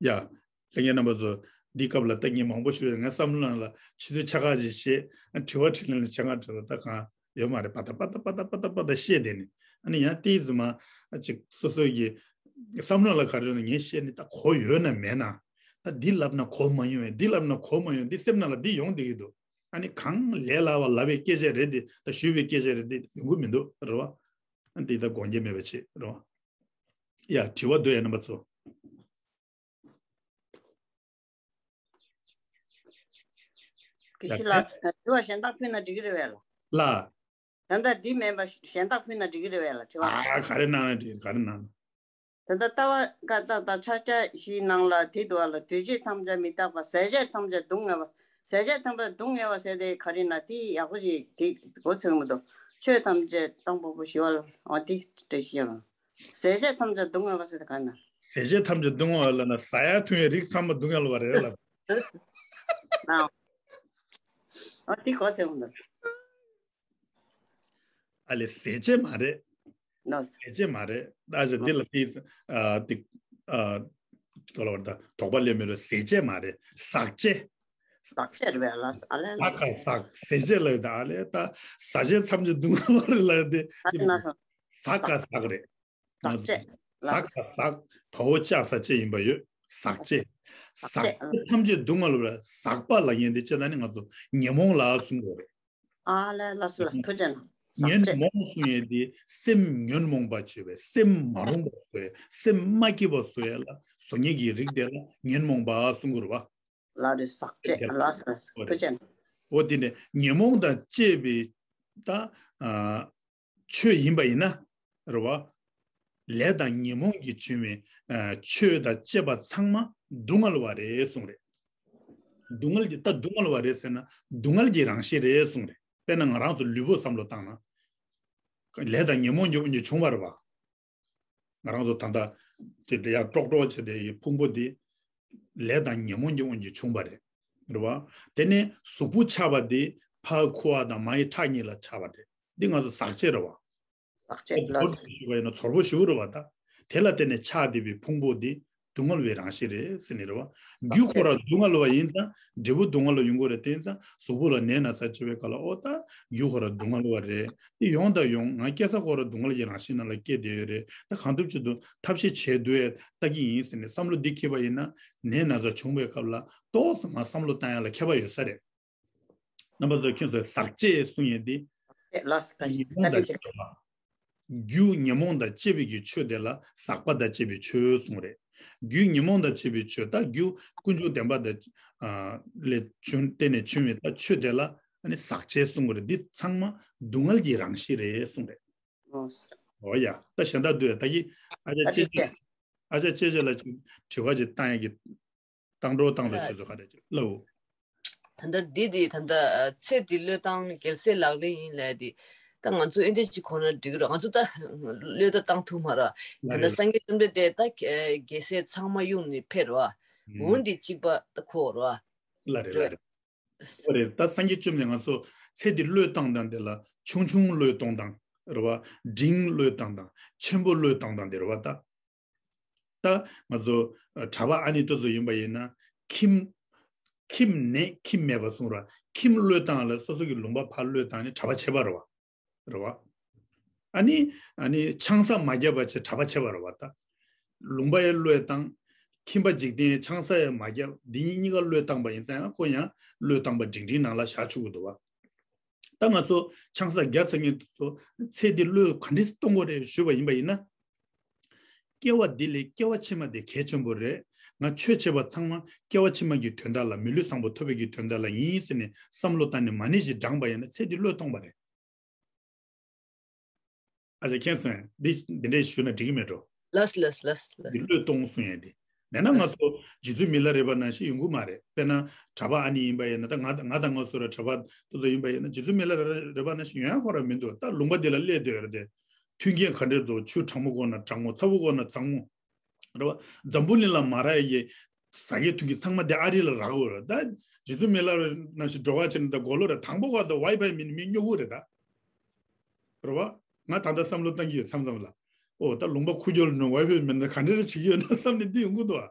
ཡ། ལྷན་རྒྱས་རྣམ་པ་ཚོ། འདི་སྐབས་ལ་ལྟ་མཁན་མང་པོ་ཞིག་ཡོད། ང་བསམ་བློ་ནང་ལ་ཆུ་ཚོད་ཕྱེད་ཀ་ཅིག་བཤད། དྲི་བ་དྲིས་ལན་ལ་ཕྱེད་ཀ་དྲི་བ་ད་གང་ཡོད་མ་རེད། པ་ཏ་པ་ཏ་པ་ཏ་པ་ཏ་པ་ཏ་བཤད་བསྡད་ནས། ཨ་ནི་ཡང་ཏོག་ཙམ་མ་ཅིག་སོ་སོ་གི་བསམ་བློ་ལ་ག་རེ་ཡོད་ན་ངས་བཤད་ནས་ད་གོ་ཡོད་ན་མེད་ན། ད་འདི་ལབ་ན་གོ་མ་ཡོང་བས། འདི་ལབ་ན་གོ་མ་ཡོང་། འདི་སེམས་ནང་ལ་འདི་ཡོང་བསྡད་ཀྱི་འདུག། ཨ་ནི་གང་ལས་སླ་བ་ལབ་པའི་སྐད་ཆ་རེད་དེ། ད་ཞུས་པའི་སྐད་ཆ་རེད་དེ། ཡོང་གི་མི་འདུག་རེད་བ། ཨ་འདི་ད་དགོངས་འགལ་མེད་པ་བྱེད་རེད་བ། ཡ་དྲི་བ་འདུག་ཡ་རྣམ་པ་ཚོ། དགེ་བཤེས་ལགས། དྲི་བ་གཞན་དག་ཕུལ་ན་འགྲིག་གི་རེད་པས་ལགས། ལགས། ད་ལྟ་འདི་མིན་པ་གཞན་དག་ཕུལ་ན་འགྲིག་གི་རེད་པས་ལགས། དྲི་བ། ཨ་ག་རེ་གནང་ན་འགྲིག། ག་རེ་གནང་ན། ད་ལྟ་ལྟ་བ་བཀའ་རྟགས་དང་ཕྱག་རྒྱ་བཞིའི་ནང་ལ་དེ་འདུག་པ་ལགས། འདུས་བྱས་ཐམས་ཅད་མི་རྟག་པ། ཟད་བྱེད་ཐམས་ཅད་སྡུག་བསྔལ་བ། ཟད་བྱེད་ཐམས་ཅད་སྡུག་བསྔལ་བ་ཟེར་དེ་ག་རེ་ན། དེ་ཡག་པོ་ཞིག་དེ་གོ་ཚོད་མི་འདུག། ཆོས་ཐམས་ཅད་གཏང་ཕོད་པོ་ཞི་བ་ལ། འོ་དེ་འདྲ་ཞིག་ཡོད་ལགས། ཟད་བྱེད་ཐམས་ཅད་སྡུག་བསྔལ་བ་ཟེར་དེ་ག་ན། ཟད་བྱེད་ཐམས་ཅད་སྡུག་བསྔལ་བ་ལབ་ན་ཟ་ཡ་འཐུང་ཡའི་རིགས་ཚང་མ་སྡུག་བསྔལ་བ་རེད་ལབ། ཨ། ཨ་དེ་གོ་ཚོད་མི་འདུག། ཨ་ལས་ཟད་བྱེད་མ་རེད། ནོ། ཟད་བྱེད་མ་རེད། ད་ཅི་འདི་ལ་དེ་ཨ་དེ་ཨ་ག་ལ་བར་ད་དོགས་པ་ལས་མི་རུ་ཟད་བྱེད་མ་རེད། ཟག་བྱེད། ཟག་བྱེད་རེད་པས་ལགས། ཨ་ལས་ཟག་ག་ཟག། ཟད་བྱེད་ལ་ད་ཨ་ལས་ད་ཟ་བྱེད་ཐམས་ཅད་སྡུག་བསྔལ་བ་རེད་ལ་དེ། ཨ་དེ་ན་སོང་། ཟག་ག་ཟག་རེད། ཟག་བྱེད་ལགས། ཟག་ག་ཟག། བ་འོ་ཅག་ཟ་བྱེད་ཡིན་པ་ཡོད། ཟག་བྱེད། ཟག་ཟག་བྱེད་ཐམས་ཅད་སྡུག་བསྔལ་བ་རེད། ཟག་པ་ལབ་མཁན་དེ་ཅི་ལབ་ན་ང་ཚོ་ཉོན་མོངས་ལ་གསུང་དགོས་རེད། ཨ་ལས་ལགས་སོ་ལགས། ཐུགས་རྗེ་གནང་། ཟག་བྱེད། ཉོན་མོངས་གསུང་ཡས་དེ་སེམས་ཉོན་མོངས་པ་བྱེད་པའི། སེམས་མ་རུངས་པ་བཟོ་ཡས། སེམས་མ་སྐྱིད་པ་བཟོ་ཡས་ལ་བཟོ་མཁན་གྱི་རིགས་དེ་ལ་ཉོན་མོངས་པ་གསུང་གི་རེད་པ། ལགས་རེད། ཟག་བྱེད་ལགས་སོ་ལགས་སོ། ཐུགས་རྗེ་གནང་། འོ་དེ་ནས་ཉོན་མོངས་དང་བཅས་པའི་ད་ཨ་ཆོས་ཡིན་པ་ཡིན་ན་རེད་པ། ལས་དང་ཉོན་མོངས་ཀྱིས་བྱུང་བའི་ཨ་ཆོས་དང་བཅས་པ་ཚང་མ་སྡུག་བསྔལ་བ་རེད་གསུངས་རེད། སྡུག་བསྔལ་གྱི་ད་སྡུག་བསྔལ་བ་རེད་ཟེར་ན་སྡུག་བསྔལ་གྱི་རང་བཞིན་རེད་གསུངས་རེད། དཔེར་ན་ང་རང་ཚོ་ལུས་པོ་བསམ་བློ་བཏང་ན། ལས་དང་ཉོན་མོངས་ཀྱི་དབང་གིས་བྱུང་བ་རེད་པ། ང་རང་ཚོ་ད་ལྟ་དེ་འདྲ་ཡར་ཀྲོག་ཀྲོག་བྱས་ཏེ་ཡི་ཕུང་པོ་འདི་ལས་དང་ཉོན་མོངས་ཀྱི་དབང་གིས་བྱུང་བ་རེད། རེད་པ། དེ་ནས་གཟུགས་པོ་ཆགས་པ་འདི་ཕར་ཁུ་བ་དང་མ་ཡི་ཁྲག་གཉིས་ལ་ཆགས་པ་རེད། འདི་ང་ཚོ་ཟག་བྱེད་རེད་པ། ཟག་བྱེད་ལ། ཚོར་བ་ཞུ་བ་ཡིན་ན་ཚོར་བ་ཞུ་རེད་པ་ད། དེ་ལ་བརྟེན་ནས་ཆགས་བསྡད་པའི་ཕུང་པོ་འདི་སྡུག་བསྔལ་བའི་རང་བཞིན་རེད་ཟེར་ནི་རེད་པ། རྒྱུ་ཁོ་རང་སྡུག་བསྔལ་བ་ཡིན་ཙང་འབྲས་བུ་སྡུག་བསྔལ་བ་ཡོང་གི་རེད། དེ་ཡིན་ཙང་གཟུགས་པོ་ལ་ནད་ན་ཚ་བྱེད་པའི་སྐབས་ལ་ཨོ་ད་རྒྱུ་ཁོ་རང་སྡུག་བསྔལ་བ་རེད། དེ་ཡོང་དང་ཡོང་། ང་སྐྱེ་ས་ཁོ་རང་སྡུག་བསྔལ་གྱི་རང་བཞིན་ནང་ལ་སྐྱེས་བསྡད་ཡོད་རེད། ད་གང་ཐུབ་ཅི་ཐུབ་ཐབས་ཤེས་བྱས་འདུག་ཨེ་ལྟ་གི་ཡིན་ཟེར་ནས་བསམ་བློ་འདི་འཁྱེར་པ་ཡིན་ན་ནད་ན་ཚ་བྱུང་བའི་སྐབས་ལ་ཏོག་ཙམ་མར་བསམ་བློ་བཏང་ཡ་ལ་ཁྱད་པར་ཡོད་ས་རེད། རྣམ་པ་ཚོ་ཁྱེད་ཚོས་ཟག་བཅས་གསུང་ཡས་འདི། ལགས་སོ། ཉོན་མོངས་དང་བཅས་པ། རྒྱུ་ཉོན་མོངས་དང་བཅས་པའི་གི་ཆོས་དེ་ལ་ཟག་པ་དང་བཅས་པའི་ཆོས་གསུངས་རེད། རྒྱུ་ཉོན་མོངས་དང་བཅས་པའི་ཆོས་ད་རྒྱུ་ཀུན་འབྱུང་བདེན་པ་དང་ཨ་ལས་བྱུང་བརྟེན་ནས་བྱུང་བའི་ད་ཆོས་དེ་ལ་ཨ་ནི་ཟག་བཅས་གསུང་གི་རེད། འདི་ཚང་མ་སྡུག་བསྔལ་གྱི་རང་བཞིན་རེད་གསུངས་རེད། ཨོ། ཨོ་ཡ། ད་གཞན་དག་འདུག་ཡ། ད་གི་ཨ་ཅག་ཨ་ཅེ་ཅེ། ཨ་ཅག་ཅེ་ཅེ་ལ་ཅིག་དྲི་བ་ཅིག་བཏང་ཡ་གི། བཏང་འགྲོ་བཏང་འགྲོ་བྱེད་ཚོ་ག་རེ་ཅིག་ལབ། ད་ལྟ་འདི་འདི་ད་ལྟ་ཚེ་འདི་བློས་བཏང་རྒྱལ་སྲས་ལག་ལེན་ཡིན་ལབ་འདི། ད་ང་ཚོ་ཨེ་འདྲ་ཅིག་གོ་ན་འགྲིག་གི་རེད། ང་ཚོ་ད་བློས་ད་བཏང་ཐུབ་མ་རེད། ད་ལྟ་སངས་རྒྱས་བཅོམ་ལྡན་འདས་ད་རྒྱལ་སྲས་ཚང་མ་གཡུགས་ནས་ཕེབས་རེད་པ། འོ་འདི་གཅིག་པ་ད་གོ་རེད་པ། ལ་རེད་ལ་རེད། ཨོ་རེད། ད་སངས་རྒྱས་བཅོམ་ནས་ང་ཚོ་ཚེ་འདི་བློས་བཏང་དང་དེ་ལ་ཆུང་ཆུང་བློས་གཏོང་དང་རེད་པ། འབྲིང་བློས་བཏང་དང་ཆེན་པོ་བློས་བཏང་དང་དེ་རེད་པ་ད། ད་ང་ཚོ་གྲྭ་པ་ཨ་ནི་ཏོ་ཚོ་ཡིན་པ་ཡིན་ན་ཁྱིམ། ཁྱིམ་ནས་ཁྱིམ་མེད་པ་གསུངས་ར། ཁྱིམ་བློས་བཏང་ལ་སོ་སོ་གི་ལུང་པ་ཕར་བློས་བཏང་ནས་གྲྭ་པ་བྱེད་པ་རེད་པ། རེད་པ། ཨ་ནི་ཨ་ནི་ཆང་ས་མ་བརྒྱབ་པ་བྱས་གྲྭ་པ་བྱེད་པ་རེད་པ་ད། ལུང་པ་ཡང་བློས་བཏང་། ཁྱིམ་པ་འཇིག་རྟེན་ཆང་ས་ཡང་མ་བརྒྱབ། འདི་གཉིས་གཉིས་ཀ་བློས་བཏང་པ་ཡིན་ཙང་ཡང་ཁོ་ཡང་བློས་བཏང་པ་འབྲིང་འབྲིང་ནང་ལ་བཞག་ཆོག་གི་འདུག་པ། ད་ ད་ང་ཚོ་ཆང་ས་བརྒྱབ་ཚར་མཁན་དེ་ཚོ་ཚེ་འདི་བློས་ག་འདྲས་གཏོང་དགོས་རེད་ཞུས་པ་ཡིན་པ་ཡིན་ན། སྐྱེ་བ་འདི་ལས་སྐྱེ་བ་ཕྱི་མ་དེ་གལ་ཆེན་པོ་རེད། ང་ཆོས་བྱེད་པ་ཚང་མ་སྐྱེ་བ་ཕྱི་མ་གི་དོན་དག་ལ། མི་ལུས་བཟང་པོ་ཐོབ་པའི་གི་དོན་དག་ལ་ཡིན་ཟེར་ནས་བསམ་བློ་བཏང་ནས་མ་ཎི་ཞིག་བགྲངས་པ་ཡིན་ན་ཚེ་འདི་བློས་གཏོང་བ་རེད། ཨ་ཅག་མཁྱེན་སོང་། འདི་འདི་འདྲས་ཞུས་ན་འགྲིག་གི་མེད་འགྲོ། ལགས་ལགས་ལགས་ལགས། འདི་བློས་གཏོང་གསུང་ཡས་འདི། མེད་ན་ང་ལགས། ཚོ་རྗེ་བཙུན་མི་ལ་རས་པ་ནང་བཞིན་ཡོང་གི་མ་རེད། དཔེར་ན་གྲྭ་པ་ཨ་ནི་ཡིན་པ་ཡིན་ན། ད་ང་ང་དང་ང་སོ་ར་གྲྭ་པ་དེ་ཚོ་ཡིན་པ་ཡིན་ན། རྗེ་བཙུན་མི་ལ་རས་པ་ནང་བཞིན་ཡོང་ཡ་ཁོ་ར་མི་འདུག། ད་ལུང་པ་འདི་ལ་སླེབས་བསྡད་ཡོད་རེད་དེ། མཐུན་རྐྱེན་ག་འདྲས་འདུག། ཆུ་གྲང་མོ་དགོས་ན་གྲང་མོ། ཚ་པོ་དགོས་ན་གཙང་མོ། རེད་བ། འཛམ་བུ་གླིང་ལ་མ་རག་ཡས་ཟ་རྒྱུ་འཐུང་རྒྱུ་ཚང་མ་དེ་ཨ་རི་ལ་རག་གི་ཡོད་རེད། ད་རྗེ་བཙུན་མི་ལ་རས་ནང་བཞིན་འགྲོ་ག་བྱས་ན། ད་གོ་ལོ་རེད། དང་པོ་ག་ད་ཝའི་ཕའི་མེད་ན་མི་སྨྱོ་གི་རེད་ད། རེད་བ། ང་ད་ལྟ་བསམ་བློ་བཏང་གི་ཡོད། མཚམས་མཚམས་ལ། ཨོ་ད་ལུང་པ་ཁུག་ཀྱོག་ལ་ནི་ཝའི་ཕའི་མེད་ན་ག་འདྲ་རེ་བྱེད་ཀྱི་ཡོད་ན་བསམ་ནས་འདི་ཡོང་གི་འདུག་བ།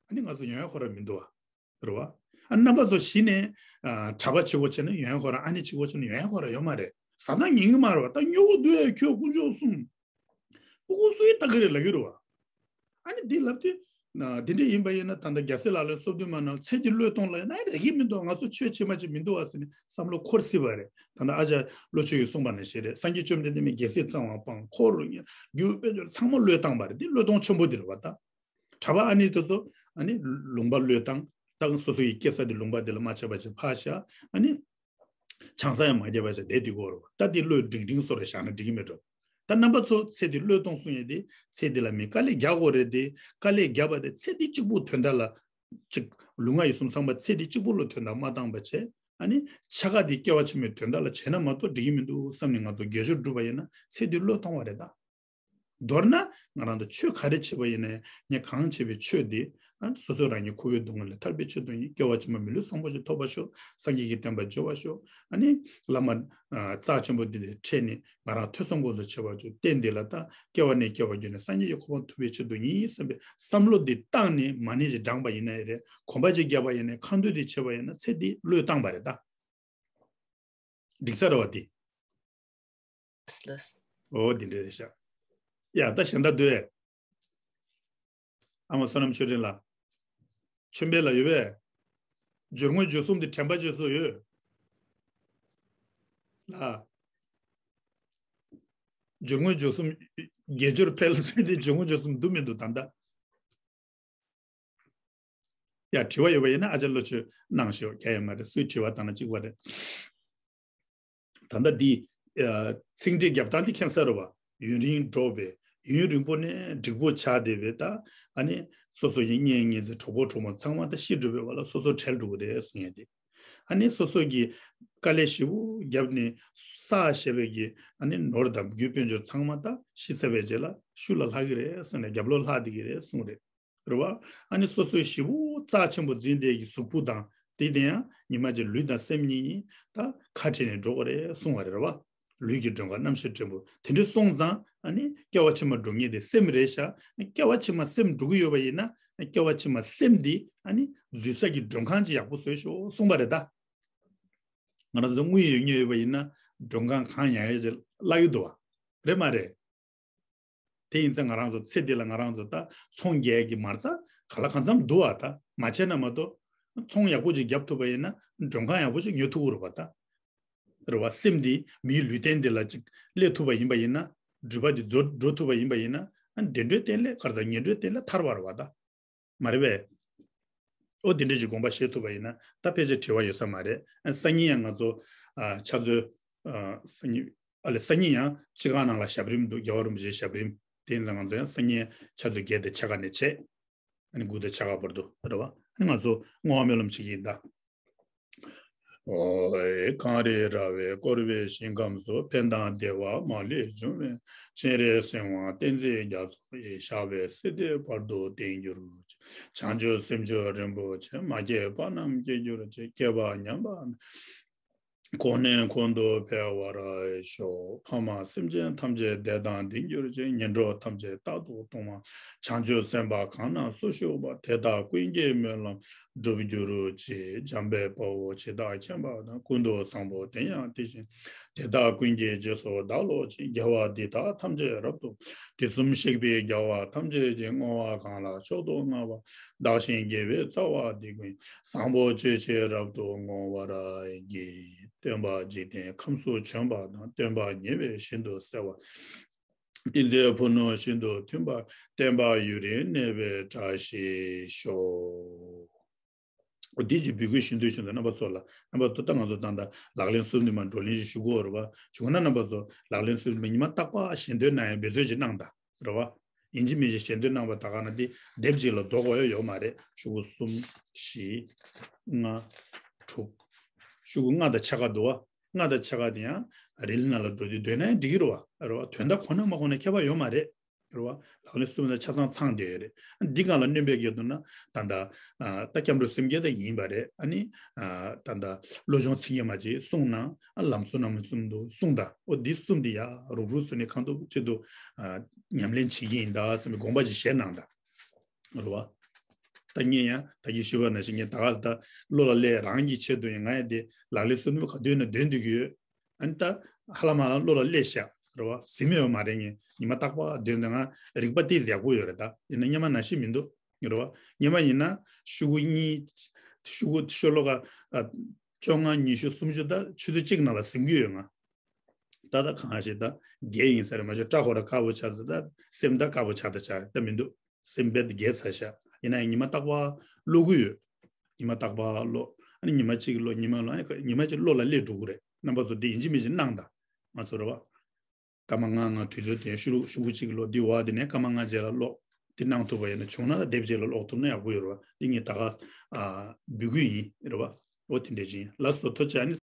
ཨ་ནི་ང་ཚོ་ཡོང་ཡ་ཁོ་ར་མི་འདུག་བ། རེད་བ། ཨ་རྣམ་པ་ཚོ་གཞི་ནས་ཨ་གྲྭ་པ་བྱེད་དགོས་བྱས་ན་ཡོང་ཡ་ཁོ་ར། ཨ་ནི་བྱེད་དགོས་བྱས་ན་ཡོང་ཡ་ཁོ་ར་ཡོད་མ་རེད། བཟའ་ཚང་ཉན་གི་མ་རེད་བ། ད་སྨྱོ་གི་འདུག་ཨེ། ཁྱོད་དཀོན་མཆོག་གསུམ། སྤུ་གུ་སུ་ཡིས་ལྟ་གི་རེད་ལབ་ཀྱི་རེད་བ། ཨ་ནི་འདི་ལབ་དུས། ན་འདི་འདྲ་ཡིན་པ་ཡིན་ན། ད་ལྟ་རྒྱལ་སྲས་ལག་ལེན་སོ་བདུན་མ་ནང་ཚེ་འདི་བློས་གཏོང་ལབ་ཡ་ན་རེག་གི་མི་འདུག། ང་ཚོ་ཆོས་བྱེད་མ་བྱེད་མི་འདུག་བ་ཟེར་ནས་བསམ་བློ་འཁོར་སྲིད་པ་རེད། ད་ལྟ་ཨ་ཅག་བློ་ཆོས་ཀྱིས་གསུངས་པ་ནང་བཞིན་རེད། སངས་རྒྱས་བཅོམ་ལྡན་འདས་མི་རྒྱལ་སྲས་གཙང་བ་སྤངས། འཁོར་རྒྱུ་དཔལ་འབྱོར་ཚང་མ་བློས་བཏང་བ་རེད། འདི་བློས་གཏོང་ཆེན་པོ་འདི་རེད་བ། ད་གྲྭ་པ་ཨ་ནི་དེ་ཚོ་ཨ་ནི་ལུང་པ་བློས་བཏང་། ད་སོ་སོ་ཡི་སྐྱེ་ས་འདི་ལུང་པ་འདི་ལ་མ་ཆགས་པ་བྱས་ཕར་བཞག། ཨ་ནི། ཆང་ས་ཡང་མ་བརྒྱབ་པ་བྱས་བསྡད་དེ་གོ་རོ། ད་དེ་བློས་འབྲིང་འབྲིང་བཟོ་རེ་བཞག་ན་འགྲིག་གི་མེད་འགྲོ། ད་རྣམ་པ་ཚོ་ཚེ་འདི་བློས་གཏོང་གསུང་ཡས་དེ། ཚེ་འདི་ལ་མི་དཀའ་ལས་རྒྱག་དགོས་རེད་དེ། དཀའ་ལས་བརྒྱབ་པ་དེ་ཚེ་འདི་གཅིག་པུ་དོན་དག་ལ་གཅིག། ལུས་ངག་ཡིད་གསུམ་ཚང་མ་ཚེ་འདི་གཅིག་པུ་ལ་དོན་དག་མ་བཏང་བ་བྱས། ཨ་ནི་ཕྱེད་ཀ་དེ་སྐྱེ་བ་ཕྱི་མའི་དོན་དག་ལ་བྱས་ན་མ་གཏོགས་འགྲིག་གི་མི་འདུག་བསམ་ནས་ང་ཚོ་དགེ་སྦྱོར་བསྒྲུབས་པ་ཡིན་ན་ཚེ་འདི་བློས་གཏོང་བ་རེད་ད། མདོར་ན་ང་རང་ཚོ་ཆོས་ག་རེ་བྱེད་པ་ཡིན་ནའི་ངས་གང་བྱས་པའི་ཆོས་འདི། ཨ་ནི་སོ་སོ་རང་ཉིད་འཁོར་བའི་སྡུག་བསྔལ་ལས་ཐར་པའི་ཆེད་དུ་ཡིན། སྐྱེ་བ་ཕྱི་མ་མི་ལུས་བཟང་པོ་ཞིག་ཐོབ་པར་ཤོག། སངས་རྒྱས་ཀྱི་བསྟན་པ་འབྱོར་བར་ཤོག། ཨ་ནི་བླ་མ་ཨ་རྩ་ཆེན་པོ་འདི་ནས་འཕྲད་ནས་ང་རང་ཐོས་བསམ་སྒོམ་གསུམ་བྱེད་པར་བྱོས། རྟེན་འདི་ལ་ད་སྐྱེ་བ་ནས་སྐྱེ་བར་བརྒྱུད་ནས་སངས་རྒྱས་ཀྱི་གོ་འཕང་ཐོབ་པའི་ཆེད་དུ་ཡིན་བསམ་པའི་བསམ་བློ་འདི་བཏང་ནས་མ་ཎི་ཞིག་བགྲངས་པ་ཡིན་ན་ཡང་རེད། གོམ་པ་གཅིག་བརྒྱབ་པ་ཡིན་ནའི། ཁ་འདོན་འདི་བྱས་པ་ཡིན་ན་ཚེ་འདི་བློས་བཏང་བ་རེད་ད། འགྲིག་ས་རེད་བ་འདི། ལགས། ཨོ་འདི་འདྲ་རེད་ཤག། ཡ་ད་གཞན་དག་འདུག་ཨེ། ཨ་མ་བསོད་ནམས་ཆོས་སྒྲོན་ལགས། ཆོས་འཕེལ་ལགས་ཡོད་པས། སྦྱོར་དངོས་སྦྱོར་གསུམ་འདི་དྲན་པ་བརྗེད་སོ་ཡོད། ལགས། སྦྱོར་དངོས་སྦྱོར་གསུམ། དགེ་སྦྱོར་འཕེལ་ཚུལ་འདི་སྦྱོར་དངོས་སྦྱོར་གསུམ་འདུག་མི་འདུག་ད་ལྟ། ཡ་དྲི་བ་ཡོད་པ་ཡིན་ན་ཨ་ཅག་བློ་ཆོས་གནང་ཤོག། རྒྱ་ཡོད་མ་རེད། སུའི་དྲི་བ་བཏང་ན་གཅིག་པ་རེད། ད་ལྟ་འདི་ཨ་ཚིག་འགྲེལ་རྒྱབ་སྟངས་འདི་མཁྱེན་གསལ་རེད་བ། ཡུན་རིང་འགྲོགས་པས། ཡུན་རིང་པོ་ནས་འགྲིག་པོ་ཆགས་བསྡད་པས། ད་ཨ་ནི་སོ་སོ་ཡི་གཉེན་ཉེ་ཚན་གྲོགས་པོ་གྲོགས་མོ་ཚང་མ་ད་ཤི་འགྲོ་བའི་བར་ལ་སོ་སོ་བྲལ་འགྲོ་གི་རེད་གསུང་ཡས་དེ། ཨ་ནི་སོ་སོ་གི་དཀའ་ལས་ཞེ་པོ་བརྒྱབ་ནས་བསགས་བཞག་པའི་གི་ཨ་ནི་ནོར་དང་རྒྱུ་དཔལ་འབྱོར་ཚང་མ་ད་ཤི་ཚར་བའི་རྗེས་ལ་ཤུལ་ལ་ལྷག་གི་རེད་གསུངས་ནས། རྒྱབ་ལོགས་ལྷག་བསྡད་ཀྱི་རེད་གསུངས་རེད། རེད་བ། ཨ་ནི་སོ་སོའི་ཞེ་པོ་རྩ་ཆེན་པོ་འཛིན་བསྡད་ཀྱི་གཟུགས་པོ་དང་དེ་དེ་ཡང་ཉི་མ་གཅིག་ལུས་དང་སེམས་གཉིས་ད་ཁ་བྲལ་ནས་འགྲོ་གི་རེད་གསུངས་པ་རེད། རེད་བ། ལུས་ཀྱི་མགྲོན་ཁང་རྣམ་ཤེས་བྲན་པོ་དེ་འདྲ་སོང་ཙང་། ཨ་ནི་སྐྱེ་བ་ཕྱི་མ་འགྲོ་མཁན་དེ་སེམས་རེད་ཤག། སྐྱེ་བ་ཕྱི་མ་སེམས་འགྲོ་གི་ཡོད་པ་ཡིན་ན། སྐྱེ་བ་ཕྱི་མ་སེམས་འདི་ཨ་ནི་འཛུལ་ས་ཀྱི་མགྲོན་ཁང་ཅིག་ཡག་པོ་བཟོས་ཤོག་གསུངས་པ་རེད་ད། ང་རང་ཚོ་དངུལ་ཡོད་མཁན་ཡོད་པ་ཡིན་ན་མགྲོན་ཁང་གང་ཡག་ཡག་ཅིག་གླ་གི་འདུག་བ། རེད་མ་རེད། དེ་ཡིན་ཙང་ང་རང་ཚོ་ཚེ་འདི་ལ་ང་རང་ཚོ་ད་ཚོང་རྒྱག་གི་མ་རྩ་ག་ལ་གང་འཚམ་འདུག་བ། ད་མ་བྱས་ན་མ་གཏོགས། ཚོང་ཡག་པོ་ཅིག་རྒྱབ་ཐུབ་པ་ཡིན་ན་མགྲོན་ཁང་ཡག་པོ་ཅིག་ཉོ་ཐུབ་ཀྱི་རེད་བ་ད། རེད་བ། སེམས་འདི་མིའི་ལུས་རྟེན་འདི་ལ་ཅིག་སླེབས་ཐུབ་པ་ཡིན་པ་ཡིན་ན། སྒྲིབ་པ་འདི་རྫོགས་འགྲོ་ཐུབ་པ་ཡིན་པ་ཡིན་ན། ཨ་བདེ་འགྲོའི་རྟེན་ལས་ག་རེ་ཟ། ངན་འགྲོའི་རྟེན་ལས་ཐར་བ་རེད་བ་ད། མ་རེད་པས། ཨོ་དེ་འདྲ་ཞིག་དགོངས་པ་བཞེས་ཐུབ་པ་ཡིན་ན་ད་ཕལ་ཆེར་དྲི་བ་ཡོད་ས་མ་རེད། ཨ་སང་ཉིན་ཡང་ང་ཚོ་ཨ་ཕྱག་མཛོད། ཨ་སང་ཉིན། ཨ་ལེ་སང་ཉིན་ཡང་སྤྱི་ཁང་ནང་ལ་ཞབས་རིམ་འདུག། རྒྱལ་བ་རིན་པོ་ཆེའི་ཞབས་རིམ། དེ་ཡིན་ཙང་ང་ཚོ་ཡང་སང་ཉིན་ཕྱག་མཛོད་བརྒྱད་དེ་ཕྱེད་ཀ་ནས་བྱས། ཨ་ནི་དགུ་དང་ཕྱེད་ཀ་བར་དུ་རེད་བ། ཨ་ནི་ང་ཚོ་བསྔོ་བ་སྨོན་ལམ་བྱེད་ཀྱི་ཡིན་ད། ཨོ་ཨེ། གངས་རི་ར་བས་བསྐོར་བའི་ཞིང་ཁམས་སུ། ཕན་དང་བདེ་བ་མ་ལུས་འབྱུང་བའི། སྤྱན་རས་གཟིགས་དབང་བསྟན་འཛིན་རྒྱ་མཚོ་ཡི། ཞབས་པད་སྲིད་མཐའི་བར་དུ་བརྟན་གྱུར་ཅིག། བྱང་ཆུབ་སེམས་མཆོག་རིན་པོ་ཆེ། མ་སྐྱེས་པ་རྣམས་སྐྱེ་གྱུར་ཅིག། སྐྱེས་པ་ཉམས་པ་གོང་ནས་གོང་དུ་འཕེལ་བར་ཤོག། ཕ་མ་སེམས་ཅན་ཐམས་ཅད་བདེ་དང་ལྡན་གྱུར་ཅིག། ངན་འགྲོ་ཐམས་ཅད་རྟག་ཏུ་སྟོངས་པ། བྱང་ཆུབ་སེམས་དཔའ་གང་རྣམས་སུ་ཞུགས་པ། དེ་དག་ཀུན་གྱི་སྨོན་ལམ་འགྲུབ་གྱུར་ཅིག། འཇམ་དཔལ་དཔའ་བོས་ཇི་ལྟར་མཁྱེན་པ་དང་། ཀུན་ཏུ་བཟང་པོ་དེ་ཡང་དེ་བཞིན་ཏེ། དེ་དག་ཀུན་གྱི་རྗེས་སུ་བདག་སློབ་ཅིང་། དགེ་བ་འདི་དག་ཐམས་ཅད་རབ་ཏུ། དུས་གསུམ་གཤེགས་པའི་རྒྱལ་བ་ཐམས་ཅད་ཀྱིས། བསྔོ་བ་གང་ལ་མཆོག་ཏུ་བསྔགས་པ། བདག་གཞན་དགེ་བའི་རྩ་བ་འདི་ཀུན། བཟང་པོ་སྤྱོད་ཕྱིར་རབ་ཏུ་བསྔོ་བར་བགྱི། སྟོན་པ་འཇིག་རྟེན་ཁམས་སུ་བྱོན་པ་དང་། སྟོན་པ་ཉེ་བའི་ཞིང་དུ་གསལ་བ། ཏིང་འཛིན་ཕུ་ནུ་ཤིན་ཏུ་མཐུན་པར། བསྟན་པ་ཡུན་རིང་གནས་པའི་བཀྲ་ཤིས་ཤོག་འོ་འདི་ཅིག་འབོད་སྐུལ་ཞུ་འདོད་བྱུང་ཚེ་རྣམ་པ་ཚོ་ལ། རྣམ་པ་ཚོ་ད་ང་ཚོ་ད་ལྟ་ལག་ལེན་གསུམ་འདི་མར་བགྲོ་གླེང་ཞིག་ཞུ་དགོས་རེད་པ། བྱུང་ན་རྣམ་པ་ཚོ་ལག་ལེན་གསུམ་འདི་མར་ཉི་མ་རྟག་པར་ཞལ་འདོན་གནང་ཡག་འབད་རྩོལ་ཅིག་གནང་དང་། རེད་པ། ཡིན་གཅིག་མིན་གཅིག་ཞལ་འདོན་གནང་བ་ད་ག་ན་འདི་དེབ་ཅིག་ལ་རྫོགས་དགོས་ཡ་ཡོད་མ་རེད། ཤོག་གུ་གསུམ། བཞི། ལྔ། དྲུག་ཤོག་གུ་ལྔ་དང་ཕྱེད་ཀ་འདུག་པ། ལྔ་དང་ཕྱེད་ཀ་དེ་ཡང་རི་ལི་ནང་ལ་འགྲོ་དུས་འདོན་ན་ཡང་འགྲིག་གི་རེད་པ། རེད་པ། དོན་དག་གོ་ན་མ་གོ་ན་ཁྱད་པར་ཡོད་མ་རེད། རེད་པ། ལག་ལེན་གསུམ་དང་ཆ་ཚང་ཚང་བསྡད་ཡོད་རེད། འདི་སྒང་ལ་སྣོན་པ་བརྒྱབ་འདུག་ན་ད་ལྟ་ཨ་ད་སྐྱབས་འགྲོ་སེམས་བསྐྱེད་ད་ཡིན་པ་རེད། ཨ་ནི་ཨ་ད་ལྟ་བློ་སྦྱོང་ཚིག་བརྒྱད་མ་ཅིག་གསུངས་ན། ཨ་ལམ་གཙོ་རྣམ་གསུམ་དུ་གསུངས་དང་། འོ་འདི་གསུམ་འདི་ཡ་རུག་རུག་བཟོས་ནས་གང་ཐུབ་ཆེད་དུ་ཨ་ཉམས་ལེན་བྱེད་ཀྱི་ཡིན་ད་ཟེར་བའི་དགོངས་པ་ཅིག་བཞེས་གནང་དང་། རེད་པ། ད་ངས་ཡང་ད་གིན་ཞུས་པ་ནང་བཞིན་ངས་ད་ག་ད་བློ་ལ་སླེབས་རང་གི་ཆེད་དུ་ཡང་ང་ཡང་དེ་ལག་ལེན་གསུམ་པོ་ག་དུས་ན་འདོན་སྡོད་ཀྱི་ཡོད། ཨ་ནི་ད་ཧ་ལམ་ཧ་ལམ་བློ་ལ་སླེབས་ཤག་རེད་པ། ཟིན་མེད་པ་མ་རེད། ངས་ཉི་མ་རྟག་པར་འདོན་དང་། ང་རིག་པ་ཏོག་ཙམ་ཡག་པོ་ཡོད་རེད། ད་ཡིན་ན་སྔོན་མ་ནང་བཞིན་མི་འདུག་རེད་པ། སྔོན་མ་ཡིན་ན་ཤོག་གུ་གཉིས། ཤོག་གུ་ཤོ་ལོ་ཀ་ཨ་བཅོ་ལྔ་ཉི་ཤུ་སུམ་ཅུ་ད་ཆུ་ཚོད་གཅིག་ནང་ལ་ཟིན་གྱི་ཡོད་ང་། ད་ལྟ་གང་ཞིག་ད་བརྒྱད་ཡིན་ས་རེད། མ་གཞི་སྐྲ་ཧོ་ར་དཀར་པོ་ཆགས་ཚར། ད་སེམས་ད་དཀར་པོ་ཆགས་ད་ཆགས་རེད། ད་མི་འདུག་སེམས་རྦད་དེ་རྒྱས་ཚར་ཤག་ཡིན་ན་ཡང་ཉི་མ་རྟག་པར་ཀློག་གི་ཡོད། ཉི་མ་རྟག་པར་ཀློག་ཨ་ནི་ཉི་མ་གཅིག་ཀློག་ཉི་མ་ཀློག་ཨ་ནི་ཉི་མ་གཅིག་བློ་ལ་སླེབས་འགྲོ་གི་རེད། རྣམ་པ་ཚོ་འདི་ཡིན་གཅིག་མིན་གཅིག་གནང་དང་། ང་ཚོ་རེད་པ། སྐར་མ་ལྔ་ལྔ་དུས་ཚོད་དེ་ཤོག་ཤོག་གུ་གཅིག་ཀློག་འདི་བ་དེ་ནས་སྐར་མ་ལྔ་རྗེས་ལ་ཀློག་འདི་གནང་ཐུབ་པ་ཡིན་ན། བྱུང་ན་ད་དེབ་རྗེས་ལ་ཀློག་ཐུབ་ན་ཡག་པོ་ཡོད་རེད་པ། འདི་ངས་ད་ག་ཨ་འབོད་སྐུལ་ཡིན། རེད་པ། འོ་དེ་འདྲ་ཅིག་ཡིན། ལགས་སོ། ཐུགས་རྗེ་ཆེ། ཨ་ནི།